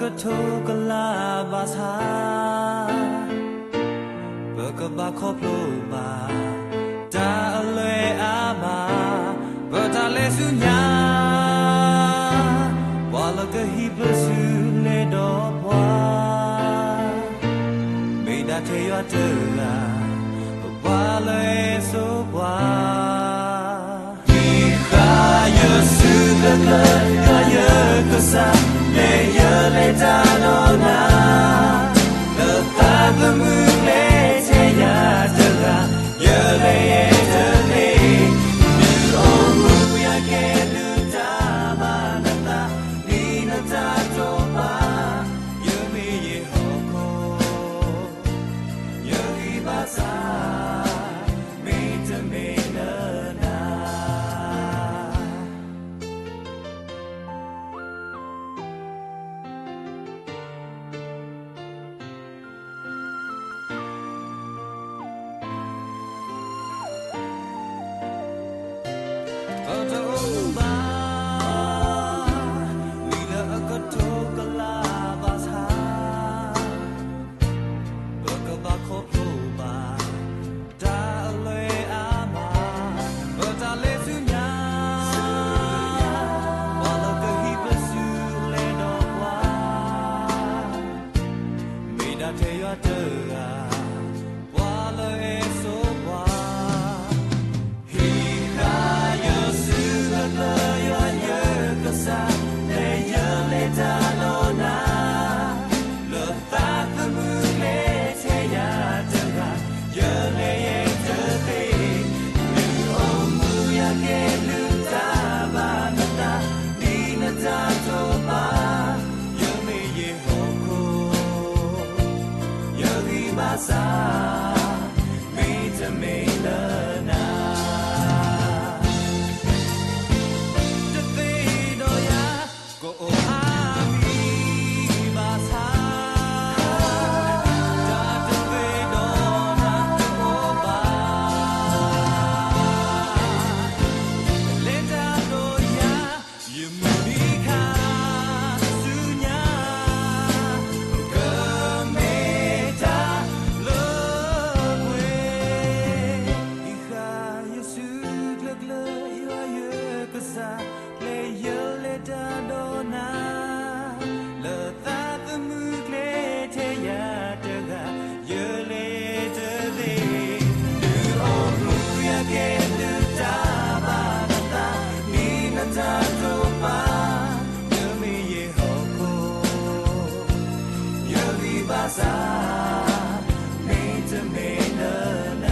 ကထိကလးဘၣ်ဆၣ်, ပကဘၣ်ခီဖျိဘၣ် တၢ်အလွဲအမး, ပတၢ်လဲၤဆူညါ, ပှၤလၢကဟံးပစုလဲၤဒီးပှၤ, မ့ၢ်ဒၣ်ထဲယွၤတဂၤ, ပှၤလၢအစိပှၤ ဟံးဃာ်ယစုကျၢၤကျၢၤ ယွၤယကစၢ်, လၢယလဲၤတၢ်ဒီးနၤ, လၢသးသမူကျဲထဲယၤတဂၤ, ယလဲၤယဲတသ့, ဒုးအိၣ်မူယၤကဲဒုးတၢ်ဘၣ်နသး, ဒ်နတၢ်တိာ်ပာ်, ယမ့ၢ်ယဟီၣ်ခိၣ် ယဂံၢ်ဘါစၢ်, မ့တမ့ၢ်လၢနၤ. ပတအိၣ်ဘၣ် လံာ်လၢအကထိကလးဘၣ်ဆၣ်, ပကဘၣ်ခီဖျိဘၣ် တၢ်အလွဲအမး, ပတၢ်လဲၤဆူညါ, ပှၤလၢကဟံးပစုလဲၤဒီးပှၤ, မ့ၢ်ဒၣ်ထဲယွၤတဂၤ, ပှၤလၢအစိပှၤ ဟံးဃာ်ယစုကျၢၤကျၢၤ ယွၤယကစၢ်, လၢယလဲၤတၢ်ဒီးနၤ, လၢသးသမူကျဲထဲယၤတဂၤ, ယလဲၤယဲတသ့, ဒုးအိၣ်မူယၤကဲဒုးတၢ်ဘၣ်နသး, ဒ်နတၢ်တိာ်ပာ်, ယမ့ၢ်ယဟီၣ်ခိၣ် ယဂံၢ်ဘါစၢ်, မ့တမ့ၢ်လၢနၤ. တသ့ဒီးယၤ ကအိၣ်အါမံၤဘၣ်ဆၣ်, တၢ်တသ့ဒီးနၤတအိၣ်ဘၣ်, လဲၤတၢ်ဒီးယၤ ယမုၢ်နံၤခါဆူညါ, ကမ့ၢ်တၢ်လၢပှဲၤ, ဟံးဃာ်ယစုကျၢၤကျၢၤ ယွၤယကစၢ်, လၢယလဲၤတၢ်ဒီးနၤ, လၢသးသမူကျဲထဲယၤတဂၤ, ယလဲၤတသ့, ဒုးအိၣ်မူယၤကဲဒုးတၢ်ဘၣ်နသး, ဒ်နတၢ်တိာ်ပာ်, ယမ့ၢ်ယဟီၣ်ခိၣ် ယဂံၢ်ဘါစၢ်, မ့တမ့ၢ်လၢနၤ.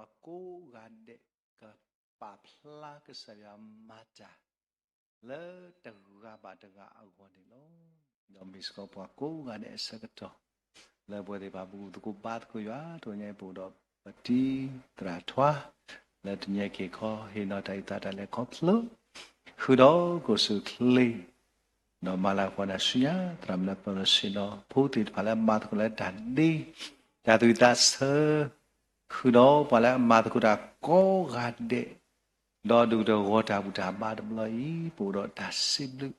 ပှၤကိးဂၤဒဲး ကပာ်ဖျါကစၢ်ယွၤမၤတၢ် လၢတဂၤဘၣ်တဂၤအဂီၢ်န့ၣ်လီၤ. ဒီးမ့ၢ်စ့ၢ်ကီးပှၤကိးဂၤဒဲးအဆၢကတီၢ် လၢပဝဲသ့ၣ်တဖၣ် ပကသူၣ်ကိၢ်ဘါသကိးယွၤ တနံၤညါအံၤ ပအိၣ်ဒီးပတံၤသရၣ်ထွါ လၢတနံၤညါအံၤ ကဟ့ၣ်ခီဟ့ၣ်နီၤတၢ်အုၣ်သးတၢ်လဲၤခီဖျိ ဃုာ်ဒီးကီၢ်စူၢ်ချ့ ဒီးမၤလၤကပီၤနၤဆူညါ သရၣ်မုၣ်လၢပျၢၤလီၤဆ့ၣ်နီၤ ဖိသ့ၣ်တဖၣ်လၢအမၤသကိးလၢတၢ်ဒ့ တၢ်သူၣ်ဝံၣ်သးဆၢ ဃုာ်ဒီးပှၤလၢအမၤသကိးတၢ်ကိးဂၤဒဲး ဒီးဒိၣ်ကတၢၢ်ဂီၤတၢ်ဘူၣ်တၢ်ဘါတဘျီအံၤ ပအိၣ်ဒီးတၢ်စံးဘျုး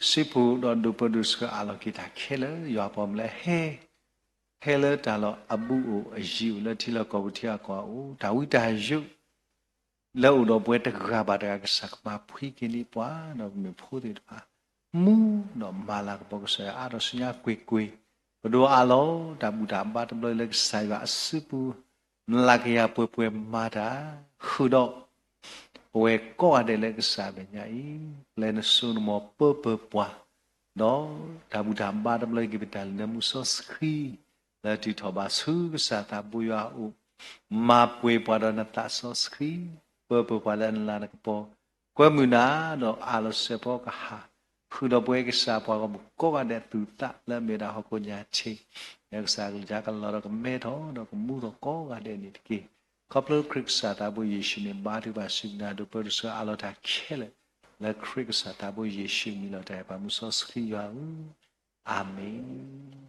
စံးဖှိၣ်ဒီးဒိးပၢဒိးဆှၢအးလီၤက့ၤတၢ်ခဲလၢာ် ယွၤပှၤမုၢ်လၢဟဲ ဟဲလၢတၢ်လီၢ်အဘူးအိၣ်အယံၤအိၣ် လၢထံလီၢ်ကီၢ်ပူၤထံအကီၢ်အအိၣ် တၢ်ဝံတၢ်ယိး လၢအိၣ်ဒီးပဝဲတဂၤဘၣ်တဂၤ ကစၢ်ကမၤဖှံက့ၤန့ၢ်ပှၤ ဒီးပမ့ၢ်ဖိသ့ၣ်တဖၣ် မူဒီးမၤလၤကပီၤကစၢ်ယွၤအါထီၣ်ဆူညါကွ့ၢ်ကွ့ၢ် ပဒိးအးလီၤတၢ်ဘူၣ်တၢ်ဘါတဘျီအံၤလၢကစၢ်ယွၤအစုပူၤ နလၤကယၤပှဲၤပှဲၤမၤတၢ် ဃုာ်ဒီး ပဝဲကိးဂၤဒဲးလၢကစၢ်အမဲာ်ညါအံၤ ပျဲနစိနမီၤပၢပၢပှၤ ဒီးတၢ်ဘူၣ်တၢ်ဘါတဘျီအံၤ က့ၤပတၢ်လုၢ်နၢမူစီဆှံ လၢတုၤထီၣ်ဘးဆူကစၢ်သးဘိယွၤအအိၣ် မၤပှဲၤပှၤဒီးနသးစီဆှံ ပၢပၢပှၤလၢနလၤနကပီၤ ကွဲမုာ်နၤဒီးအးလီၤစဲးဖီကဟၣ် ဃုာ်ဒီးပဝဲကစၢ်ပှၤဂီၢ်မုၢ်ကိးဂၤဒဲးသူၣ်သးလၢအမ့ၢ်ဝဲဒၣ်ဟီၣ်ခိၣ်ညါထံး လၢကစၢ်အကလုၢ်ကထါကလီၤဒီးကမဲထီၣ်ဒီးကမူထီၣ်ကိးဂၤဒဲးန့ၣ်တက့ၢ်. ခီဖျိခရံာ်ကစၢ်သးဘိယ့ၣ်ၡူးန့ၣ် ဘါထုကဖၣ်စူၢ်က့ၤနာ်ဒိးပၢဒိးဆှၢအးလီၤတၢ်ခဲလၢာ် လၢခရံာ်ကစၢ်သးဘိယ့ၣ်ၡူးအမံၤလီၤ. တၢ်အဲၣ်ပှၤမူစီဆှံယွၤဧၢ, အၤမ့ၣ်.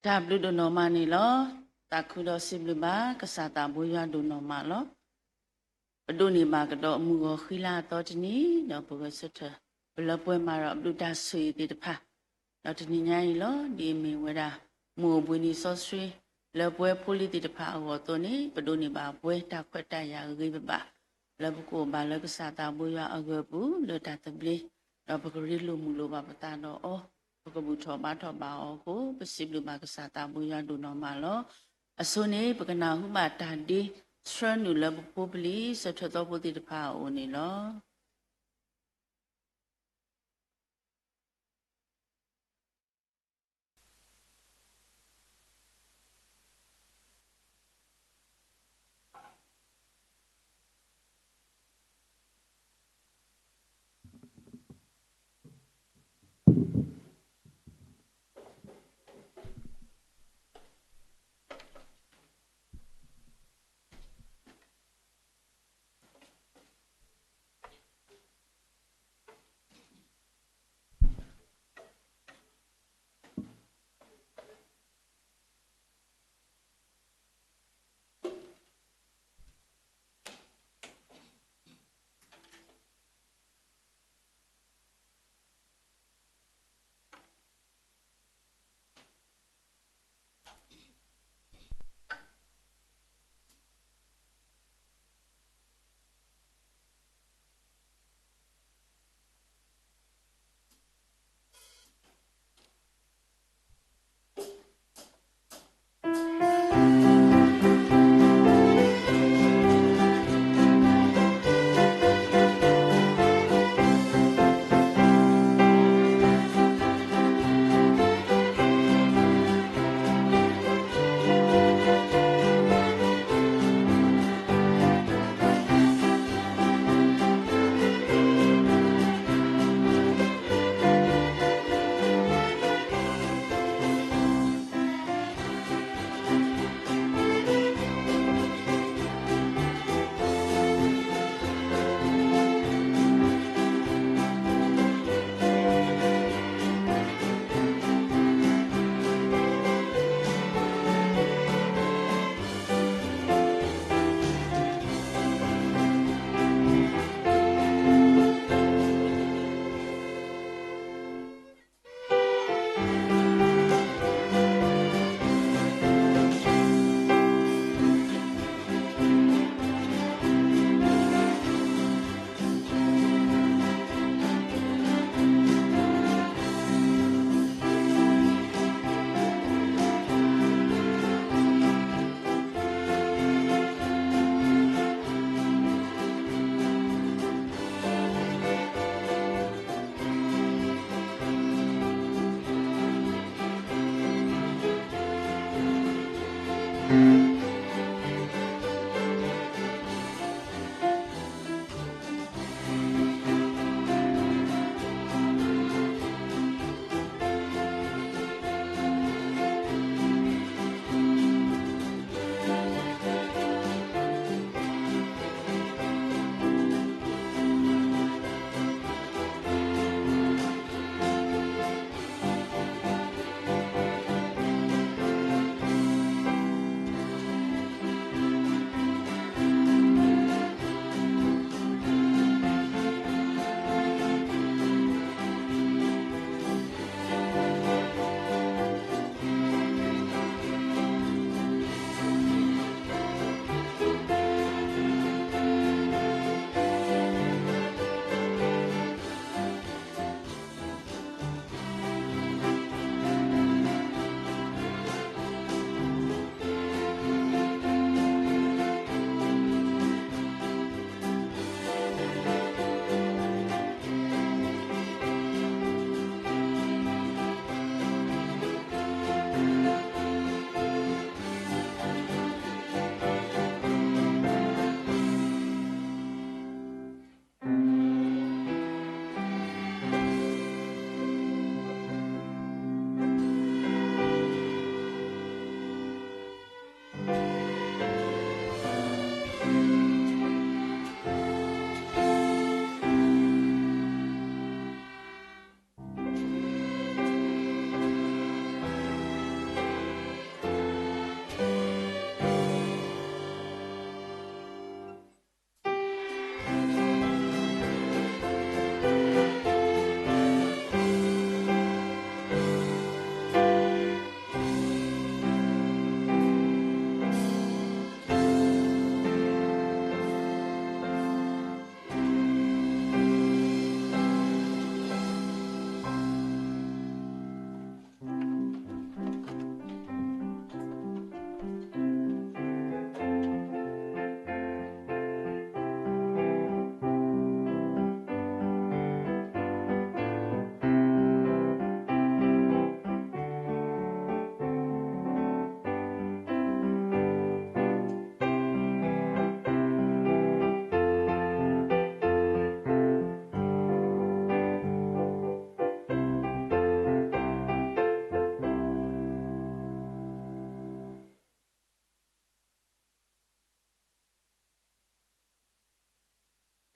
တၢ်ဘျုးဒိၣ်နီၢ်မးန့ၣ်လီၤ. သးခုဒီးစံးဘျုးဘၣ် ကစၢ်သးဘိယွၤဒိၣ်နီၢ်မးလီၤ. ပဒိးန့ၢ်ဘၣ်ကဒီးမုၢ်ဂီၤဃံလၤအသီတနံၤ ဒီးပဂဲၤဆၢထၢၣ် ပလၢပှဲၤမၤဒီးအဘျုးတၢ်ဆိၣ်ဂ့ၤသ့ၣ်တဖၣ် ဒီးတနံၤညါအံၤလီၤ. ဒ်အမ့ၢ်ဝဲဒၣ် မုၢ်အိၣ်ဘှံးနံၤစီဆှံ လၢပဝဲဖိလံၤသ့ၣ်တဖၣ်အဂီၢ်အသိးန့ၣ် ပဒိးန့ၢ်ဘၣ်ပှဲၤတၢ်ခွဲးတၢ်ယာ်ဂ့ၤဂ့ၤဘၣ်ဘၣ် လၢပကအိၣ်ဘၣ်လၢကစၢ်သးဘိယွၤအဂၢၢ်ပူၤ လၢတၢ်သဘျ့ ဒီးပကရ့လိာ်မုာ်လိာ်ဘၣ်ပသးဒီးအီၤ ပကဘူၣ်ထီၣ်ဘါထီၣ်ဘၣ်အီၤအဃိ ပစံးဘျုးဘၣ်ကစၢ်သးဘိယွၤဒိၣ်နီၢ်မးလီၤ. အဆိန့ၣ် ပကနၢ်ဟူဘၣ်တၢ်ဒ့ဆှၢနုာ်လၢပဖိပလံၤ ဆၢထၢၣ်သီဖိသ့ၣ်တဖၣ်အအိၣ်န့ၣ်လီၤ.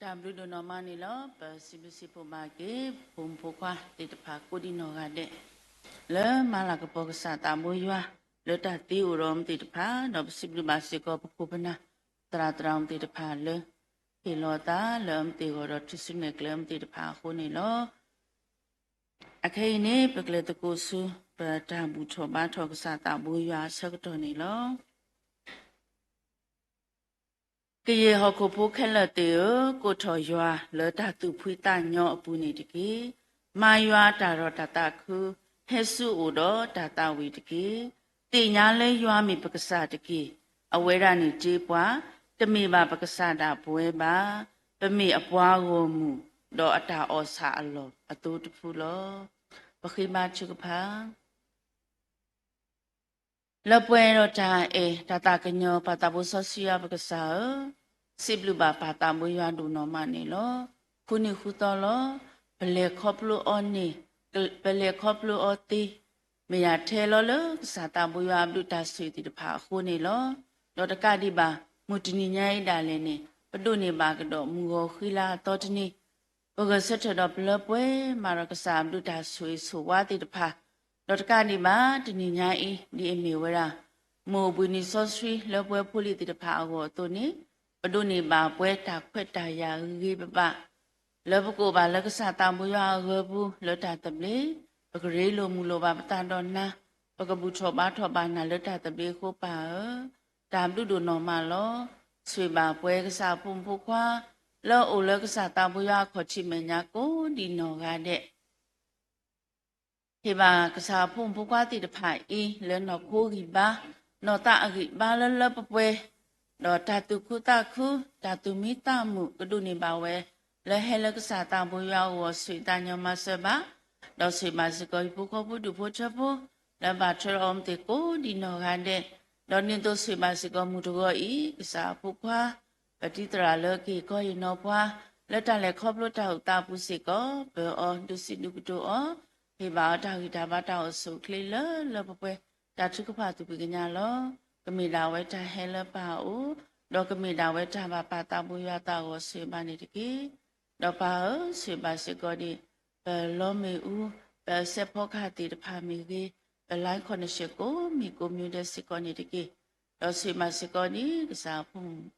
တၢ်ဘျုးဒိၣ်နီၢ်မးန့ၣ်လီၤ. ပစံးဘျုးစံးဖှိၣ်ဘၣ်က့ၤ ပဖိမုၣ်ဖိခွါသ့ၣ်တဖၣ်ကိးဒံးနီၢ်ဂၤဒဲး လၢမၤလၤကပီၤကစၢ်သးဘိယွၤ လၢတၢ်သ့အိၣ်ဒီးအမ့ၢ်သ့ၣ်တဖၣ်, ဒီးပစံးဘျုးဘၣ်စ့ၢ်ကီးပခိၣ်ပနၢ် သရၣ်သရၣ်မုၣ်သ့ၣ်တဖၣ်လၢ ဟ့ၣ်လီၤသးလၢအမ့ၢ်သ့ၣ်ဂီၢ်ဒီးထူၣ်စုနဲၣ်ကျဲအမ့ၢ်သ့ၣ်တဖၣ်အဃိန့ၣ်လီၤ. အခဲအံၤန့ၣ် ပကလဲၤသကိးဆူ ပတၢ်ဘူၣ်ထီၣ်ဘါထီၣ်ကစၢ်သးဘိယွၤအဆၢကတီၢ်န့ၣ်လီၤ. ကယဲၢ်ဟီၣ်ခိၣ်ဖိခဲလၢာ်သ့ၣ်ဧၢ, ကိးထီၣ်ယွၤလၢတၢ်သူၣ်ဖှံသးညီအပူၤန့ၣ်တက့ၢ်. မၤယွၤတၢ်ဒီးတၢ်သးခု, ဟဲဆူအအိၣ်ဒီးတၢ်သးဝံၣ်တက့ၢ်. သ့ၣ်ညါလၢယွၤမ့ၢ်ပကစၢ်တက့ၢ်. အဝဲဒၣ်န့ၣ်တ့ပှၤ, တမ့ၢ်ဘၣ်ပကစၢ်ဒၣ်ပဝဲဘၣ်. ပမ့ၢ်အပှၤဂီၢ်မုၢ်, ဒီးအတၢ်အီၣ်ဆၣ်အလီၢ်အသိတဖုလီၤ. ပဃ့ဘါထုကဖၣ်. လၢပှဲၤဒီးတၢ်အဲၣ်တၢ်သးကညီၤပၢ်သးဘိစီဆှံယွၤပကစၢ်ဧၢ, စံးဘျုးဘၣ်ပၢ်သးဘိယွၤဒိၣ်နီၢ်မးန့ၣ်လီၤ. ဃုနံၤဃုသီလီၤ. ပလဲၤခီဖျိအီၤန့ၣ်, ပလဲၤခီဖျိအီၤသ့, မ့ၢ်ယတဲလီၤလၢကစၢ်သးဘိယွၤအဘျုးတၢ်ဆိၣ်ဂ့ၤသ့ၣ်တဖၣ်အဃိန့ၣ်လီၤ. ဒီးတကးဒံးဘၣ် မုၢ်တနံၤညါအံၤဒၣ်လဲာ်န့ၣ် ပဒိးန့ၢ်ဘၣ်ကဒီးမုၢ်ဂီၤဃံလၤအသီတနံၤ ပဂဲၤဆၢထၢၣ်ဒီးပလၢပှဲၤ မၤဒီးကစၢ်အဘျုးတၢ်ဆိၣ်ဂ့ၤဆိၣ်ဝါသ့ၣ်တဖၣ်, ဒီးတကးဒံးဘၣ် တနံၤညါအံၤ ဒ်အမ့ၢ်ဝဲဒၣ် မုၢ်အိၣ်ဘှံးနံၤစီဆှံလၢပှဲၤဖိလံၤသ့ၣ်တဖၣ်အဂီၢ်အသိးန့ၣ်, ပဒိးန့ၢ်ဘၣ်ပှဲၤတၢ်ခွဲးတၢ်ယာ်ဂ့ၤဂ့ၤဘၣ်ဘၣ် လၢပကအိၣ်ဘၣ်လၢကစၢ်သးဘိယွၤအဂၢၤပူၤလၢတၢ်သဘျ့, ပကရ့လိာ်မုာ်လိာ်ဘၣ်ပသးဒီးနၤ, ပကဘူၣ်ထီၣ်ဘါထီၣ်ဘၣ်နၤလၢတၢ်သဘျ့အဃိပၢ်ဧၢ, တၢ်ဘျုးဒိၣ်နီၢ်မးလီၤ. ဆိၣ်ဂ့ၤဘၣ်ပှဲၤကစၢ်အဖိမုၣ်ဖိခွါ လၢအအိၣ်လၢကစၢ်သးဘိယွၤအခီၣ်ထံးမဲာ်ညါကိးဒံးနီၢ်ဂၤဒဲး ဟ့ၣ်ဘၣ်ကစၢ်အဖိမုၣ်ဖိခွါသ့ၣ်တဖၣ်အံၤ လၢနီၢ်ခိဂံၢ်ဘါ, နီၢ်သးအဂံၢ်ဘါလၢလၢပှဲၤပှဲၤ, ဒီးတၢ်သူၣ်ခုသးခု, တၢ်သူၣ်မံသးမုာ်ကဒိးန့ၢ်ဘၣ်ဝဲ, လၢဟဲလၢကစၢ်သးဘိယွၤအဂီၢ် ဆိၣ်ဂ့ၤသးညီမၤစၢၤဘၣ်, ဒီးဆိၣ်ဂ့ၤဘၣ်စ့ၢ်ကီးဟံၣ်ဖိဃီဖိဒူၣ်ဖိထၢဖိ, လၢဘၣ်ထွဲဒီးအီၤမ့ၢ်သ့ၣ်ကိးဒံးနီၢ်ဂၤဒဲး ဒီးဒ်သိးဆိၣ်ဂ့ၤဘၣ်စ့ၢ်ကီးမုၢ်တဂီၤအံၤ ကစၢ်အဖိခွါ ပတံၤသရၣ်လၢကဟ့ၣ်ခီဟ့ၣ်နီၤပှၤ လၢတၢ်လဲၤခီဖျိတၢ်အိၣ်သးအပူၤစ့ၢ်ကီး ပၢၤအီၤဒုးစံးဒုးကတိၤအီၤ ဟ့ၣ်ဘၣ်အီၤတၢ်ဂံၢ်တၢ်ဘါတၢ်အိၣ်ဆူၣ်အိၣ်ချ့လၢလၢပှဲၤပှဲၤ တၢ်ထုကဖၣ်သူၣ်ဖှံသးညီလီၤ. ကမ့ၢ်ဒၣ်ဝဲတၢ်ဟဲလၢပၢ်အအိၣ် ဒီးကမ့ၢ်ဒၣ်ဝဲတၢ်ဘၣ်ပာ်သးဘိယွၤသးအဂီၢ်ဆိၣ်ဂ့ၤဘၣ်န့ၣ်တက့ၢ်. ဒီးပၢ်ဧၢ ဆိၣ်ဂ့ၤဘၣ်စ့ၢ်ကီးန့ၣ် ပလီမ့ၣ်အူ ပစဲးဖီကဟၣ်သ့ၣ်တဖၣ်မ့ၢ်ဂ့ၤ, ပ line connection ကိးမံၤကိးမံၤဒဲးစ့ၢ်ကီးန့ၣ်တက့ၢ်. ဒီးဆိၣ်ဂ့ၤဘၣ်စ့ၢ်ကီးန့ၣ် ကစၢ်အဖိမုၣ်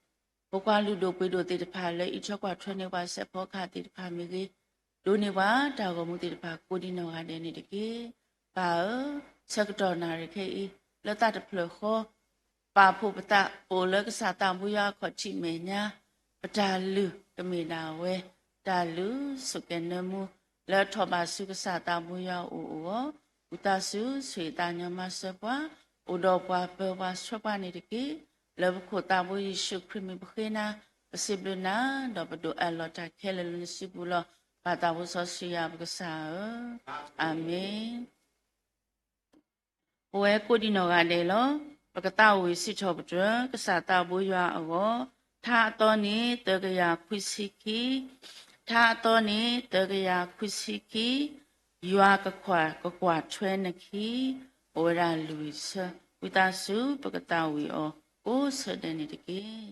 ဖိခွါလုၢ်ဒိၣ်ပှ့ၤဒိၣ်သ့ၣ်တဖၣ်လၢအံးထွဲကွၢ်ထွဲန့ၢ်ပှၤစဲးဖီကဟၣ်သ့ၣ်တဖၣ်မ့ၢ်ဂ့ၤ, ဒိးန့ၢ်ပှၤတၢ်ဂီၤမူသ့ၣ်တဖၣ်ကိးဒံနီၢ်ဂၤဒဲးန့ၣ်တက့ၢ်. ပၢ်ဧၢ, ဆၢကတီၢ်နၣ်ရံၣ်ခဲအံၤ လၢသးတဖျၢၣ်ဃီ ပာ်ဖှိၣ်ပသး ပအိၣ်လၢကစၢ်သးဘိယွၤအခီၣ်ထံးမဲာ်ညါ, ပတၢ်လုၢ်ကမ့ၢ်ဒၣ်ဝဲ တၢ်လုၢ်ဆိၣ်ကဲၤနၢမူ လၢထီၣ်ဘးဆူကစၢ်သးဘိယွၤအအိၣ်အဂီၢ်, ဝံသးစူၤဆိၣ်ဂ့ၤသးညီမၤစၢၤပှၤ, အိၣ်ဒီးပှၤပၢၤပှၤဆှၢပှၤန့ၣ်တက့ၢ်. လၢပခိၣ်သးဘိယ့ၣ်ၡူးခရံာ်မံၤပဃ့နၤ, ပစံးဘျုးနၤ, ဒီးပဒိးအးလီၤတၢ်ခဲလၢာ်လၢနစုပူၤလီၤ. ပၢ်သးဘိစီဆှံယွၤပကစၢ်ဧၢ, အၤမ့ၣ်. ပဝဲကိးဒံနီၢ်ဂၤဒဲးလီၤ. ပကသးဝံၣ်စံးထီၣ်ပတြၢၤ ကစၢ်သးဘိယွၤအဂီၢ်, ထါအသီန့ၣ် သၢကယၤခွံဆံခံ, ထါအသီန့ၣ် သၢကယၤခွံဆံခံ, ယွၤကခွါကကွၢ်ထွဲနခံ, အိၣ်ဝဲဒၣ်လွံၢ်ဆၢ, ဝံသးစူၤ ပကသးဝံၣ်အီၤ ကိးဆၢဒဲးန့ၣ်တက့ၢ်.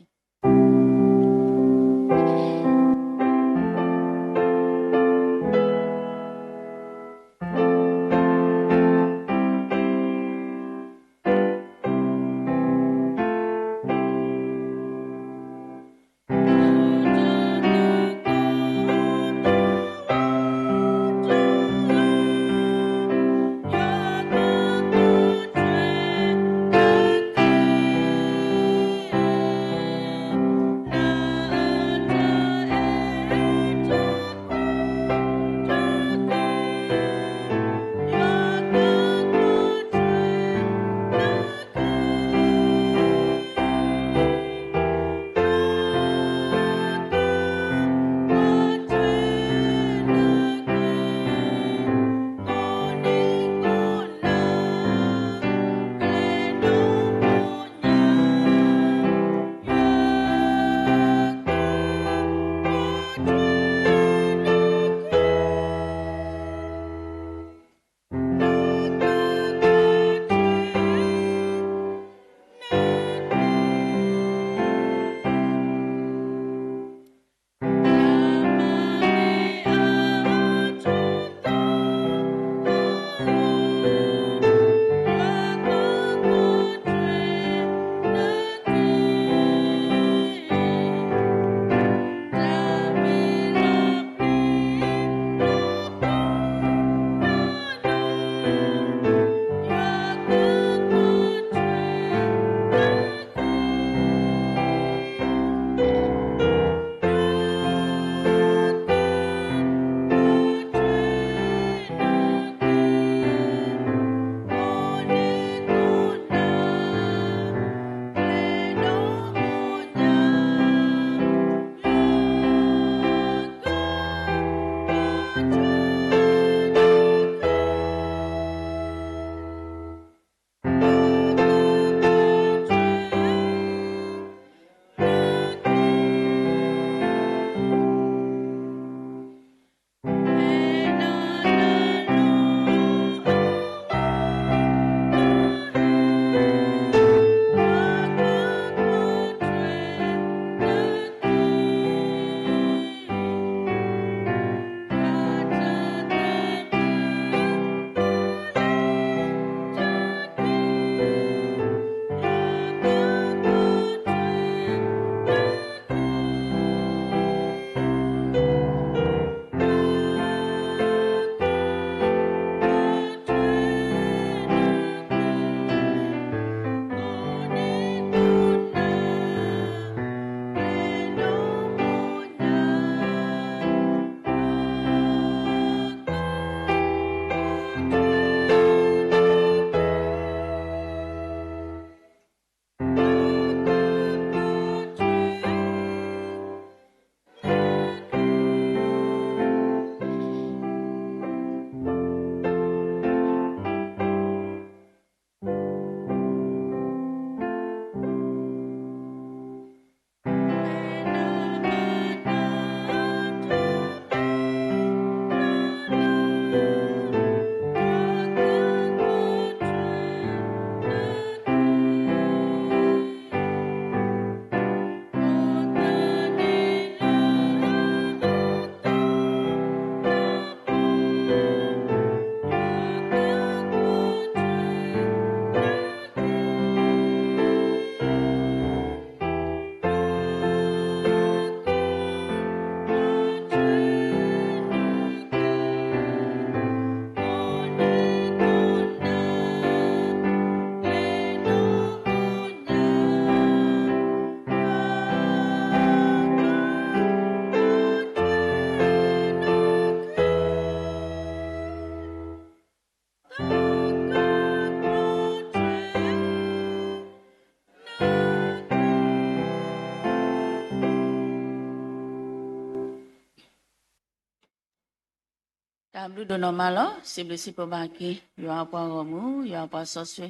တၢ်ဘျုးဒိၣ်နီၢ်မးလီၤ. စံးဘျုးစံးဖှိၣ်ဘၣ်က့ၤ ယွၤအပှၤဂီၢ်မုၢ် ယွၤအပှၤစီဆှံ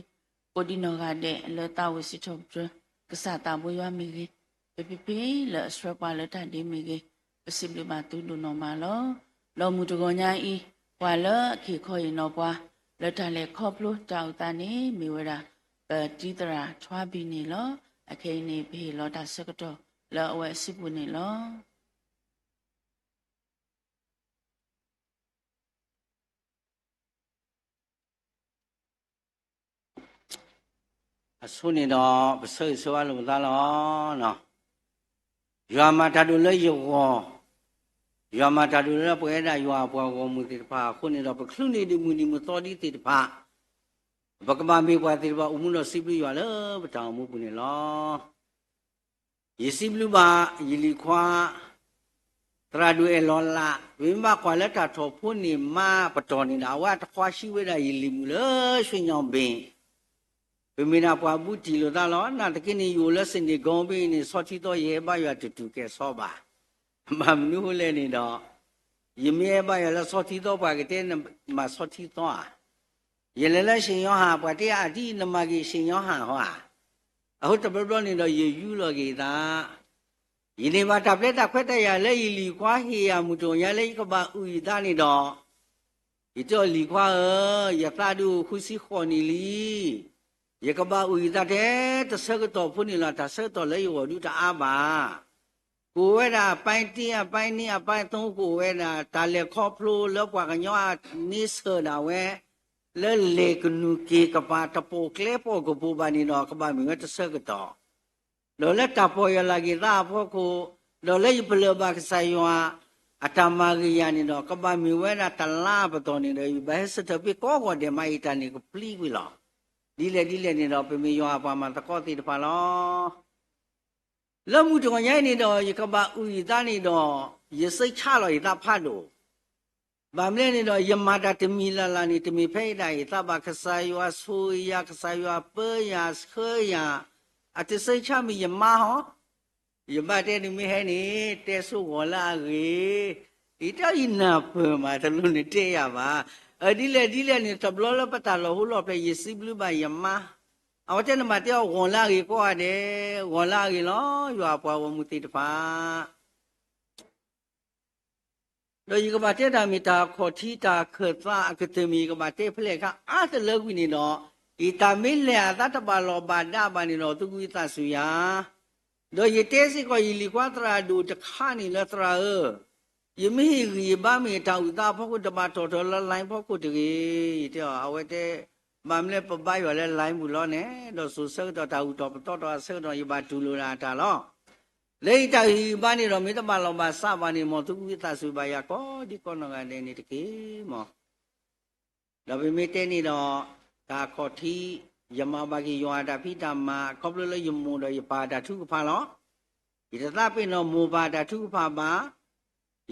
အိၣ်ဒံးနီၢ်ဂၤဒဲး လၢသးဝံၣ်စံးထီၣ်ပတြၢၤ ကစၢ်သးဘိယွၤမ့ၢ်ဂ့ၤ, ပဖံဖံလၢအဆှၢပှၤလၢတၢ်ဒ့မ့ၢ်ဂ့ၤ, ပစံးဘျုးဘၣ်သုဒိၣ်နီၢ်မးလီၤ. ဒီးမုၢ်တဂီၤညါအံၤ ပှၤလၢအခ့ခီအံၤနီၢ်ပှၤ လၢတၢ်လဲၤခီဖျိတၢ်အုၣ်သးန့ၣ် မ့ၢ်ဝဲဒၣ် ပတံၤသရၣ်ထွါဘံၣ်န့ၣ်လီၤ. အခဲအံၤန့ၣ် ပဟ့ၣ်လီၤတၢ်ဆၢကတီၢ်လၢအဝဲအစုပူၤန့ၣ်လီၤ. အဆိန့ၣ်ဒီး ပဆၢဂ့ၤဆၢဝါလိာ်ပသးလီၤ. ယွၤမၤတၢ်ဒိၣ်လၢယဂီၢ်, ယွၤမၤတၢ်ဒိၣ်လၢပဝဲဒၣ်ယွၤအပှၤဂီၢ်မုၢ်သ့ၣ်တဖၣ်အဃိန့ၣ်ဒီး ပချုးန့ၢ်ဒံးမုၢ်နံၤမုၢ်သီဒ်သ့ၣ်တဖၣ်, ပကဘၣ်မ့ၢ်ပှၤသ့ၣ်တဖၣ်အိၣ်မူဒီးစံးဘျုးယွၤလၢပတၢ်အိၣ်မူပူၤန့ၣ်လီၤ. ယစံးဘျုးဘၣ်ယလံၤခွါ သရၣ်ဒိၣ်အဲၣ်လီၤလး, ပမ့ၢ်ဘၣ်ကွၢ်လၢတၢ်ထီၣ်ဖိန့ၣ်မးပတီၢ်န့ၣ်ဒီး အဝဲတခွါဆှံဝဲဒၣ်ယလံၤမုၣ်လၢ ရွှေညောင်ပင်, ပမ့ၢ်ဒၣ်ပှၤဘူးတံၢ်လိာ်သးလီၤ. နာ်သက့န့ၣ် ယအိၣ်လၢ Senegal ဘ့ၣ်အံၤန့ၣ် ဆီထံသီယဟဲဘါယွၤတတူၢ်ကဲၤဆီဘၣ်. ဘၣ်မနုၤဃိလဲၣ်န့ၣ်ဒီး ယမ့ၢ်ဟဲဘါယွၤလၢဆီထံသီ ပှၤကတဲနမၤဆီထံသီဧါ. ယလဲၤလၢ ရွှေညောင်ပင် ပှၤတဲအါဒံး နမၤက့ၤ ရွှေညောင်ပင် ဟီဧါ. အဃိတဘျီဘျီန့ၣ်ဒီး ယယူလီၤက့ၤသး ယန့ၢ်ဘၣ်တၢ်ပျဲတၢ်ခွဲးတၢ်ယာ်လၢယလံၤခွါဟ့ၣ်ယၤမုၢ်တဂီၤညါလၢယကဘၣ်အုၣ်ယသးန့ၣ်ဒီး, ယတဲအီၤလံၤခွါဧၢ, ယသးဒုးအိၣ်ဃုဆံဃိးနံၣ်လံ, ယကဘၣ်အုၣ်ယသးထဲတဆၢကတီၢ်ဖိန့ၣ်လီၤ. တၢ်ဆၢကတီၢ်လၢယဂီၢ်ဒုးတအါဘၣ်. ကအိၣ်ဝဲဒၣ်အပိုင်းတစ် အပိုင်းနှစ် အပိုင်းသုံး ကအိၣ်ဝဲဒၣ် တၢ်လဲၤခီဖျိလၢပှၤကညီန့ဆၢၣ်ဒၣ်ဝဲ လၢလဲၤကနူၤက့ၤကပၤ တပိာ်ကျဲပိာ်ကပူၤဘၣ်န့ၣ်ဒီး ကဘၣ်မ့ၢ်ဝဲတဆၢကတီၢ် ဒီးလၢတၢ်ပီၢ်ယၢ်လီၤက့ၤသးအဖီခိၣ်, ဒီးလၢယပလၢၢ်ဘၣ်ကစၢ်ယွၤအတၢ်မၤဂ့ၤယၤန့ၣ်ဒီး ကဘၣ်မ့ၢ်ဝဲဒၣ်တလါအပတီၢ်န့ၣ်ဒီး ယဘၣ်ဟဲဆၢထၢၣ်ဖဲကိးဂီၤဒဲးမး ယတၢ်န့ၣ်ကပျံၤကွံာ်လီၤ. ဒ်လဲၣ်ဒ်လဲၣ်န့ၣ်ဒီး ပမ့ၢ်ယွၤအပှၤမၤသကိးသ့ၣ်တဖၣ်လီၤ. လၢမုၢ်တဂီၤညါအံၤန့ၣ်ဒီး ယကဘၣ်အုၣ်ယသးန့ၣ်ဒီး ယစိတ်ချလီၤယသးဖးဒိၣ် ဘၣ်မနုၤလဲၣ်န့ၣ်ဒီး ယမၤတၢ်တမံၤလၢ်လၢ်န့ၣ် တမ့ၢ်ဖဲယဒၣ်ယသးဘၣ်. ကစၢ်ယွၤဆိၣ်ဂ့ၤယၤ, ကစၢ်ယွၤပၢယၤ, ဆှၢယၤ, အတစိတ်ချမ့ၢ်ယမါဟီ, ယဘၣ်တဲဒုးမ့ၢ်ဟဲန့ၣ် တဲဆိဂီၤလၢအဂ့ၤ, ယတဲယနၢ်ပၢၢ်မး တလိၣ်နတဲယၤဘၣ်. အဒ်လဲၣ်ဒ်လဲၣ်န့ၣ် တဘျီလၢပတၢ်လီၤဟိလီၤဖျဲး ယစံးဘျုးဘၣ်ယမါ, အဝဲတဲနဘၣ်တဲအီၤဂီၤလၢအဂ့ၤကိးဂၤဒဲး, ဂီၤလၢအဂ့ၤလီၤ ယွၤအပှၤဂီၢ်မုၢ်သ့ၣ်တဖၣ် ဒီးယကဘၣ်တဲတၢ်မ့ၢ်တၢ်ခီၣ်ထံးတၢ်ခၢၣ်သးအကတၢၢ်မ့ၢ် ယကဘၣ်တဲဖဲလဲၣ်အခါအါတလၢကွံာ်န့ၣ်ဒီး, ယတၢ်မ့ၢ်လဲၢ်အသးတဘၣ်လီၢ်ဘၣ်ဒါဘၣ်န့ၣ်ဒီး သုကဝံသးစူၤယၤ, ဒီးယတဲစ့ၢ်ကီးယလံၤခွါသရၣ်ဒိၣ်တခါန့ၣ်လၢသရၣ်ဧၢ, ယမ့ၢ်ဟ့ၣ်ဂံၢ်ယဘါမ့ၢ်တၢ်အုၣ်သးအဖီခိၣ် တဘၣ်တီၣ်ထီၣ်လၢ line ဖီခိၣ်တဂ့ၤ, ယတဲအီၤ အဝဲတဲ ဘၣ်မနုၤလဲၣ် ပဘါယွၤလၢ line ပူၤလီၤန့ၣ်, ဒီးစိၤဆၢကတီၢ်တၢ်ဂုၤထီၣ်ပသီထီၣ်အဆၢကတီၢ် ယဘၣ်တူၢ်လိာ်ဒၣ်အတၢ်လီၤ. လၢယတၢ်ဂံၢ်ယဘါန့ၣ်ဒီး မ့ၢ်တဘၣ်လီၢ်ဘၣ်စးဘၣ်န့ၣ် မ်သုကဝံသးစူၤဘၣ်ယၤကိးဒံကိးနီၢ်ဂၤဒဲးန့ၣ်တက့ၢ်မး. ဒီးပမ့ၢ်တဲန့ၣ်ဒီး တၢ်ခီၣ်ထံး ယမၤဘၣ်က့ၤယွၤအတၢ်ဖံးတၢ်မၤ ခီဖျိလၢယမိၢ်ဒီးယပၢ်အတၢ်ထုကဖၣ်လီၤ. ယတသးပ့ၤနီၣ်မိၢ်ပၢ်အတၢ်ထုကဖၣ်ဘၣ်.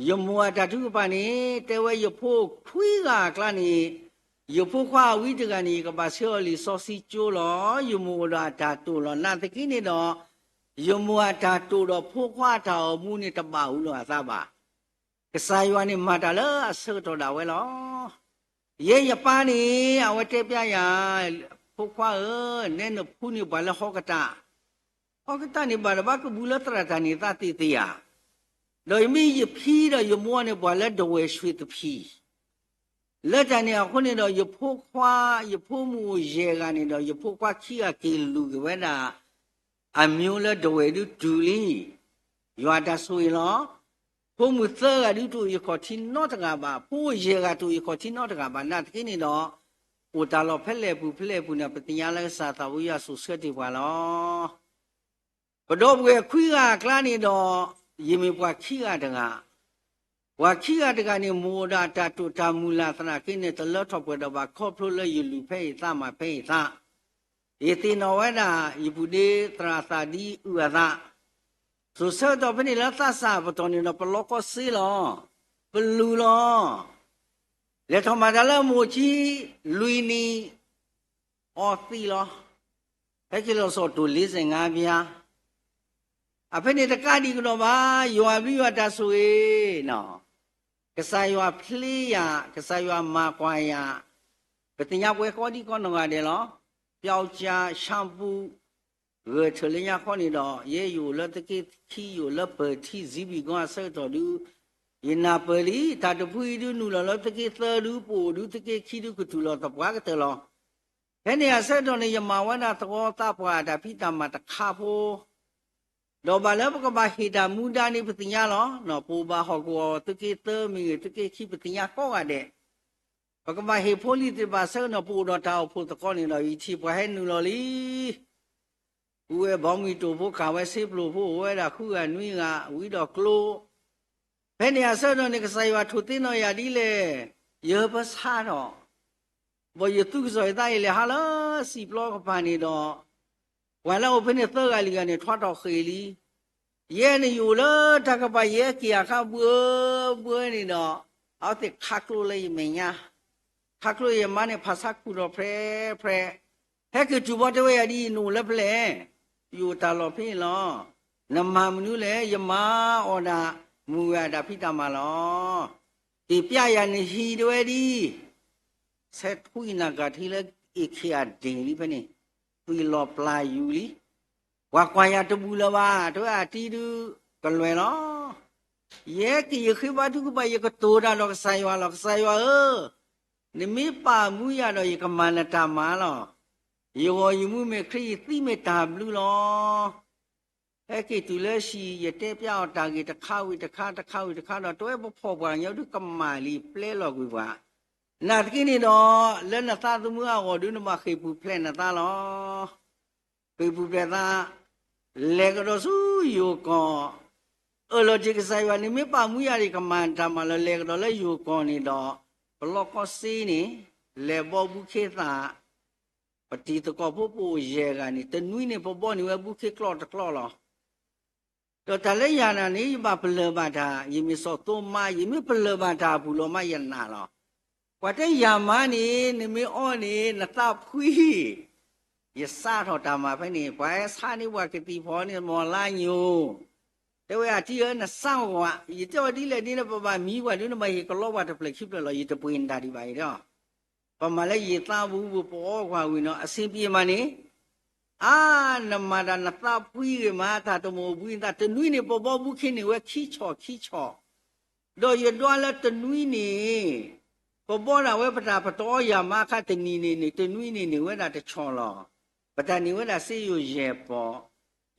ယမိၢ်အတၢ်ထုကဖၣ်န့ၣ် တဲဝဲယဖိခွံဂၤအကျါန့ၣ်, ယဖိခွါအဝံတဂၤန့ၣ် ယကဘၣ်ဆှၢအီၤလံာ်စီဆှံကၠိလီၤ. ယမိၢ်အိၣ်ဒီးအတၢ်တိာ်လီၤ. နာ်သက့န့ၣ်ဒီး ယမိၢ်အတၢ်တိာ်ဒီးဖိခွါအတၢ်အိၣ်မူန့ၣ် တဘၣ်အူလီၤအသးဘၣ်. ကစၢ်ယွၤန့ၣ်မၤတၢ်လၢအဆၢကတီၢ်ဒၣ်ဝဲလီၤ. ယဲယပၢ်န့ၣ် အဝဲတဲပျါယၤ, ဖိခွါဧၢ, နဲနဖူန့ၣ်ပှၤလၢဟီကတၢၣ်, ဟီကတၢၣ်န့ၣ် ဘၣ်တဘၣ်ကဘူးလၢသရၣ်တၢ်န့ၣ်သးသ့ၣ်သ့ၣ်ဧါ. ဒီးယမ့ၢ်ယဖံဒီးယမိၢ်န့ၣ် ပှၤလၢဒဝဲၢ်ဆှ့ၣ်သဖံး လၢတၢ်န့ၣ်အဃိန့ၣ်ဒီး ယဖိခွါ, ယဖိမုၣ်အိၣ်ယဲၢ်ဂၤန့ၣ်ဒီး ယဖိခွါခံဂၤက့ၤလူၤက့ၤဝဲဒၣ် အမျိုးလၢဒဝဲၢ်ဒုးတုၤလံ. ယွၤတၢ်ဆိၣ်ဂ့ၤလီၤ. ဖိမုၣ်သၢဂၤဒုးတအိၣ်ယခီၣ်ထံးနီတဂၤဘၣ်, ဖိအိၣ်ယဲၢ်ဂၤတအိၣ်ယခီၣ်ထံးနီတဂၤဘၣ်. နာ်သက့န့ၣ်ဒီး အိၣ်တၢ်လီၢ်ဖဲလဲၣ်ပူၤဖဲလဲၣ်ပူၤန့ၣ် ပသ့ၣ်ညါလၢကစၢ်သးဝံယွၤစိာ်ဆှၢတ့ၢ်ပှၤလီၤ. ပဒီပုၢ်ဝဲၢ်ခွံဂၤအကျါန့ၣ်ဒီး ယမ့ၢ်ပှၤခံဂၤတဂၤ, ပှၤခံဂၤတဂၤန့ၣ် မိၢ်အိၣ်ဒီးအတၢ်တိာ်တၢ်မုၢ်လၢ်သနာ်က့န့ၣ် တလၢထီၣ်ပှဲၤဒီးဘၣ်ခီဖျိလၢယလူၤဖဲအံၤသးမၤဖဲအံၤသး, ယသ့ၣ်နီၣ်ဝဲဒၣ် ယပုၢ်ဒ့သရၣ်သးဒ်အုၣ်အသး, စိၤဆၢကတီၢ်ဖဲန့ၣ်လၢသးစၢ်အပတီၢ်န့ၣ်ဒီး ပလီကီစ့လီၤ, ပလူၤလီၤ, လဲၤထီၣ်မၤတၢ်လၢမိၢ်ခံလွံၢ်နံၣ် အီသံးလီၤ. ဟဲက့ၤလီၤစိာ်တိၢ်လ့စဲၣ်ငါးပျါ, အဖဲန့ၣ်တကးဒံးကဒီးဘၣ်, ယွၤဘျုးယွၤတၢ်ဆိၣ်ဂ့ၤနီၤ. ကစၢ်ယွၤဖျ့ယၤ, ကစၢ်ယွၤမၤကွၢ်ယၤ, ပသ့ၣ်ညါပှဲၤကိးဒံကိးနီၢ်ဂၤဒဲးလီၤ. ပျောက်ကျား shampoo ဂဲၤထၢၣ်လၢညါဃီန့ၣ်ဒီး ယဲယအိၣ်လၢသုးက့ခံ ယအိၣ်လၢပၢၢ်ထံ စံးဘံၣ်ကီအဆၢကတီၢ်ဒုး ယနၢ်ပၢၢ်လံ တၢ်တဖုအံၤဒုးနုာ်လီၤလၢသုးက့သၢဒုး ပအိၣ်ဒုးသုးက့ခံဒုးကထူၣ်လီၤသပှၢ်ကတၢၢ်လီၤ. ဖဲန့ၣ်အဆၢကတီၢ်န့ၣ် ယမၤဝဲဒၣ်သဝီသးပှၢ်တၢ်ဖံးတၢ်မၤတခါဖိ ဒီးဘၣ်လၢပကဘၣ်ဟ့ၣ်တၢ်မူဒါန့ၣ် ပသ့ၣ်ညါလီၤ. ပအိၣ်ဘၣ်ဟီၣ်ကဝီၤသုးက့သၢမ့ၢ်ဂ့ၤ သုးက့ခံ ပသ့ၣ်ညါကိးဂၤဒဲး, ပကဘၣ်ဟ့ၣ်ဖိလံၤသ့ၣ်တဖၣ်ဆၢကတီၢ် ပအိၣ်ဒီးတၢ်အိၣ်ဖှိၣ်သကိးန့ၣ်ဒီး ယထံၣ်ပှၤဟဲနုာ်လီၤလံ ကူဝဲဘီမုၢ်တိာ်ဖိ ကၣ်ဝဲစ့ဖျိၣ်ဖိ အိၣ်ဝဲဒၣ်ဃုဂၤနွံဂၤ ဝံၤဒီးကျိ ဖဲန့ၣ်အဆၢကတီၢ်န့ၣ် ကစၢ်ယွၤထိၣ်သ့ၣ်နီၣ်ယၤဒ်လဲၣ်, ယဟၢဖၢဆါထီၣ်, ဘၣ်ယသူကစီၣ်ယသးအံၤလဲၤဟးလၢစံာ်ပျီကပၤန့ၣ်ဒီး ပှၤလၢအအိၣ်ဖဲန့ၣ်သၢဂၤလွံၢ်ဂၤန့ၣ် ထွါထီၣ်ဃ့ၢ်လံ. ယဲန့ၣ်ယအိၣ်လၢတၢ်ကပၤ ယဲက့ၤအခါဘှၢဘှၢ န့ၣ်ဒီး အဝဲသ့ၣ်ခးကျိလၢယမဲာ်ညါ, ခးကျိယမါန့ၣ် ဖးဆါခူၣ်ထီၣ်ဖြဲဖြဲ, ဟဲက့ၤတုၤဘီတဲဝဲယၤဒ်အံၤ နအိၣ်လၢဖဲလဲၣ်, ယအိၣ်တၢ်လီၢ်ဖဲအံၤလီၤ. နမၤမနုၤလဲၣ်, ယမၤအီၣ်ဒၣ်မုၢ်ဂၤတၢ်ဖံးတၢ်မၤလီၤ. က့ၤပျဲယၤနဟံၣ်တဲဝဲဒ်အံၤ, ဆဲးထွံနၢ်ကၢ်ထံလၢအခ့အဒ့ၣ်လံဖဲန့ၣ်, သွံၣ်လီၤပျၢ်ယူၤလံ. ပှၤကွၢ်ယၤတဘူၣ်လၢၤဘၣ်, တဲဝဲအတံၤဒုးကလွဲၢ်လီၤ. ယဲက့ၤယဃ့ဘါထုကဖၣ် ယကတိၤတၢ်ဒီးကစၢ်ယွၤလီၤ. ကစၢ်ယွၤဧၢ, နမ့ၢ်ပာ်မူယၤဒီး ယကမၤနတၢ်မၤလီၤ. ယဂီၢ်ယမူမဲာ်ချံ ယသံမ့ၢ်တၢ်ဘျုးလီၤ. ဟဲက့ၤတုၤလၢဟံၣ် ယတဲပျဲအီၤတၢ်ဂ့ၢ်တခါဝံၤတခါ တခါဝံၤတခါဒီး တဲဝဲပဖှီၣ်ပှၢ်ကညီဒုးကမၣ်လံ ပျဲလီၤကွံာ်ပှၤ. နာ်သက့န့ၣ်ဒီး လၢနသးသမူအဂီၢ်ဒုး နဘၣ်ဃ့ၢ်ပူၤဖျဲးနသးလီၤ. ဃ့ၢ်ပူၤဖျဲးသး, လဲၤကဒီးဆူယိၤကီၢ်, အၢၣ်လီၤက့ၤကစၢ်ယွၤ နမ့ၢ်ပာ်မူယၤဒီး ယကမၤနတၢ်မၤလီၤ. လဲၤကဒီးလၢယိၤကီၢ်န့ၣ်ဒီး ပလီၢ်ကီၢ်စ့န့ၣ် လဲၤဘီဘူးခ့သၣ် ပတံၤသကိးဖိပအိၣ်ယဲၢ်ဂၤန့ၣ် တနွံန့ၣ် ပဘီန့ၢ်ဝဲဘူးခ့ကျီၢ်တကျီၢ်လီၤ. ဒီးတၢ်လၢယၤနာ်န့ၣ် ယဘၣ်ပလၢၢ်ဘၣ်တၢ်, ယမ့ၢ်စီၤသိမး ယမ့ၢ်ပလၢၢ်ဘၣ်တၢ်အပူၤလီၤမး ယနာ်လီၤ. ပှၤတဲယၤမါန့ၣ် နမ့ၢ်အီၣ်န့ၣ် နသးဖှံ, ယစးထီၣ်တၢ်မၤဖဲန့ၣ် ပှၤဟဲဆါန့ၢ်ပှၤကသံၣ်ဖီန့ၣ် မီၢ်လါညိၣ်, တဲဝဲအတံၤဧၢ နစးဝဲ, ယတဲအီၤဒ်လဲၣ်ဒ်န့ၣ် ပဘၣ်မံပှၤဒုး နဘၣ်ဟ့ၣ်ကလီပှၤတဖျၢၣ်ခံဖျၢၣ်လီၤ. ယတပှ့ၤနတၢ်ဒံးဘၣ်အံၤဒီး ပမၤလၢယသးပူၤပအီကွၢ်ဝံၤနီၤ အဆင်ပြေမးန့ၣ်, အါ, နမၤတၢ်နသးဖှံဂ့ၤမး တၢ်တမိၢ်ဘူးသး တနွံန့ၣ် ပဘီဘူးခ့န့ၢ်ဝဲခံဆီၣ်ခံဆီၣ်, ဒီးယဒွးလၢတနွံန့ၣ် ပဘီဒၣ်ဝဲပတၢ်ပတအီယၤမါအခါ တနံၤန့ၣ်န့ၣ် တနွံန့ၣ်န့ၢ်ဝဲဒၣ်တဆီၣ်လီၤ. ပတၢ်န့ၢ်ဝဲဒၣ်စ့ယိၤယဲၢ်ပီၢ်,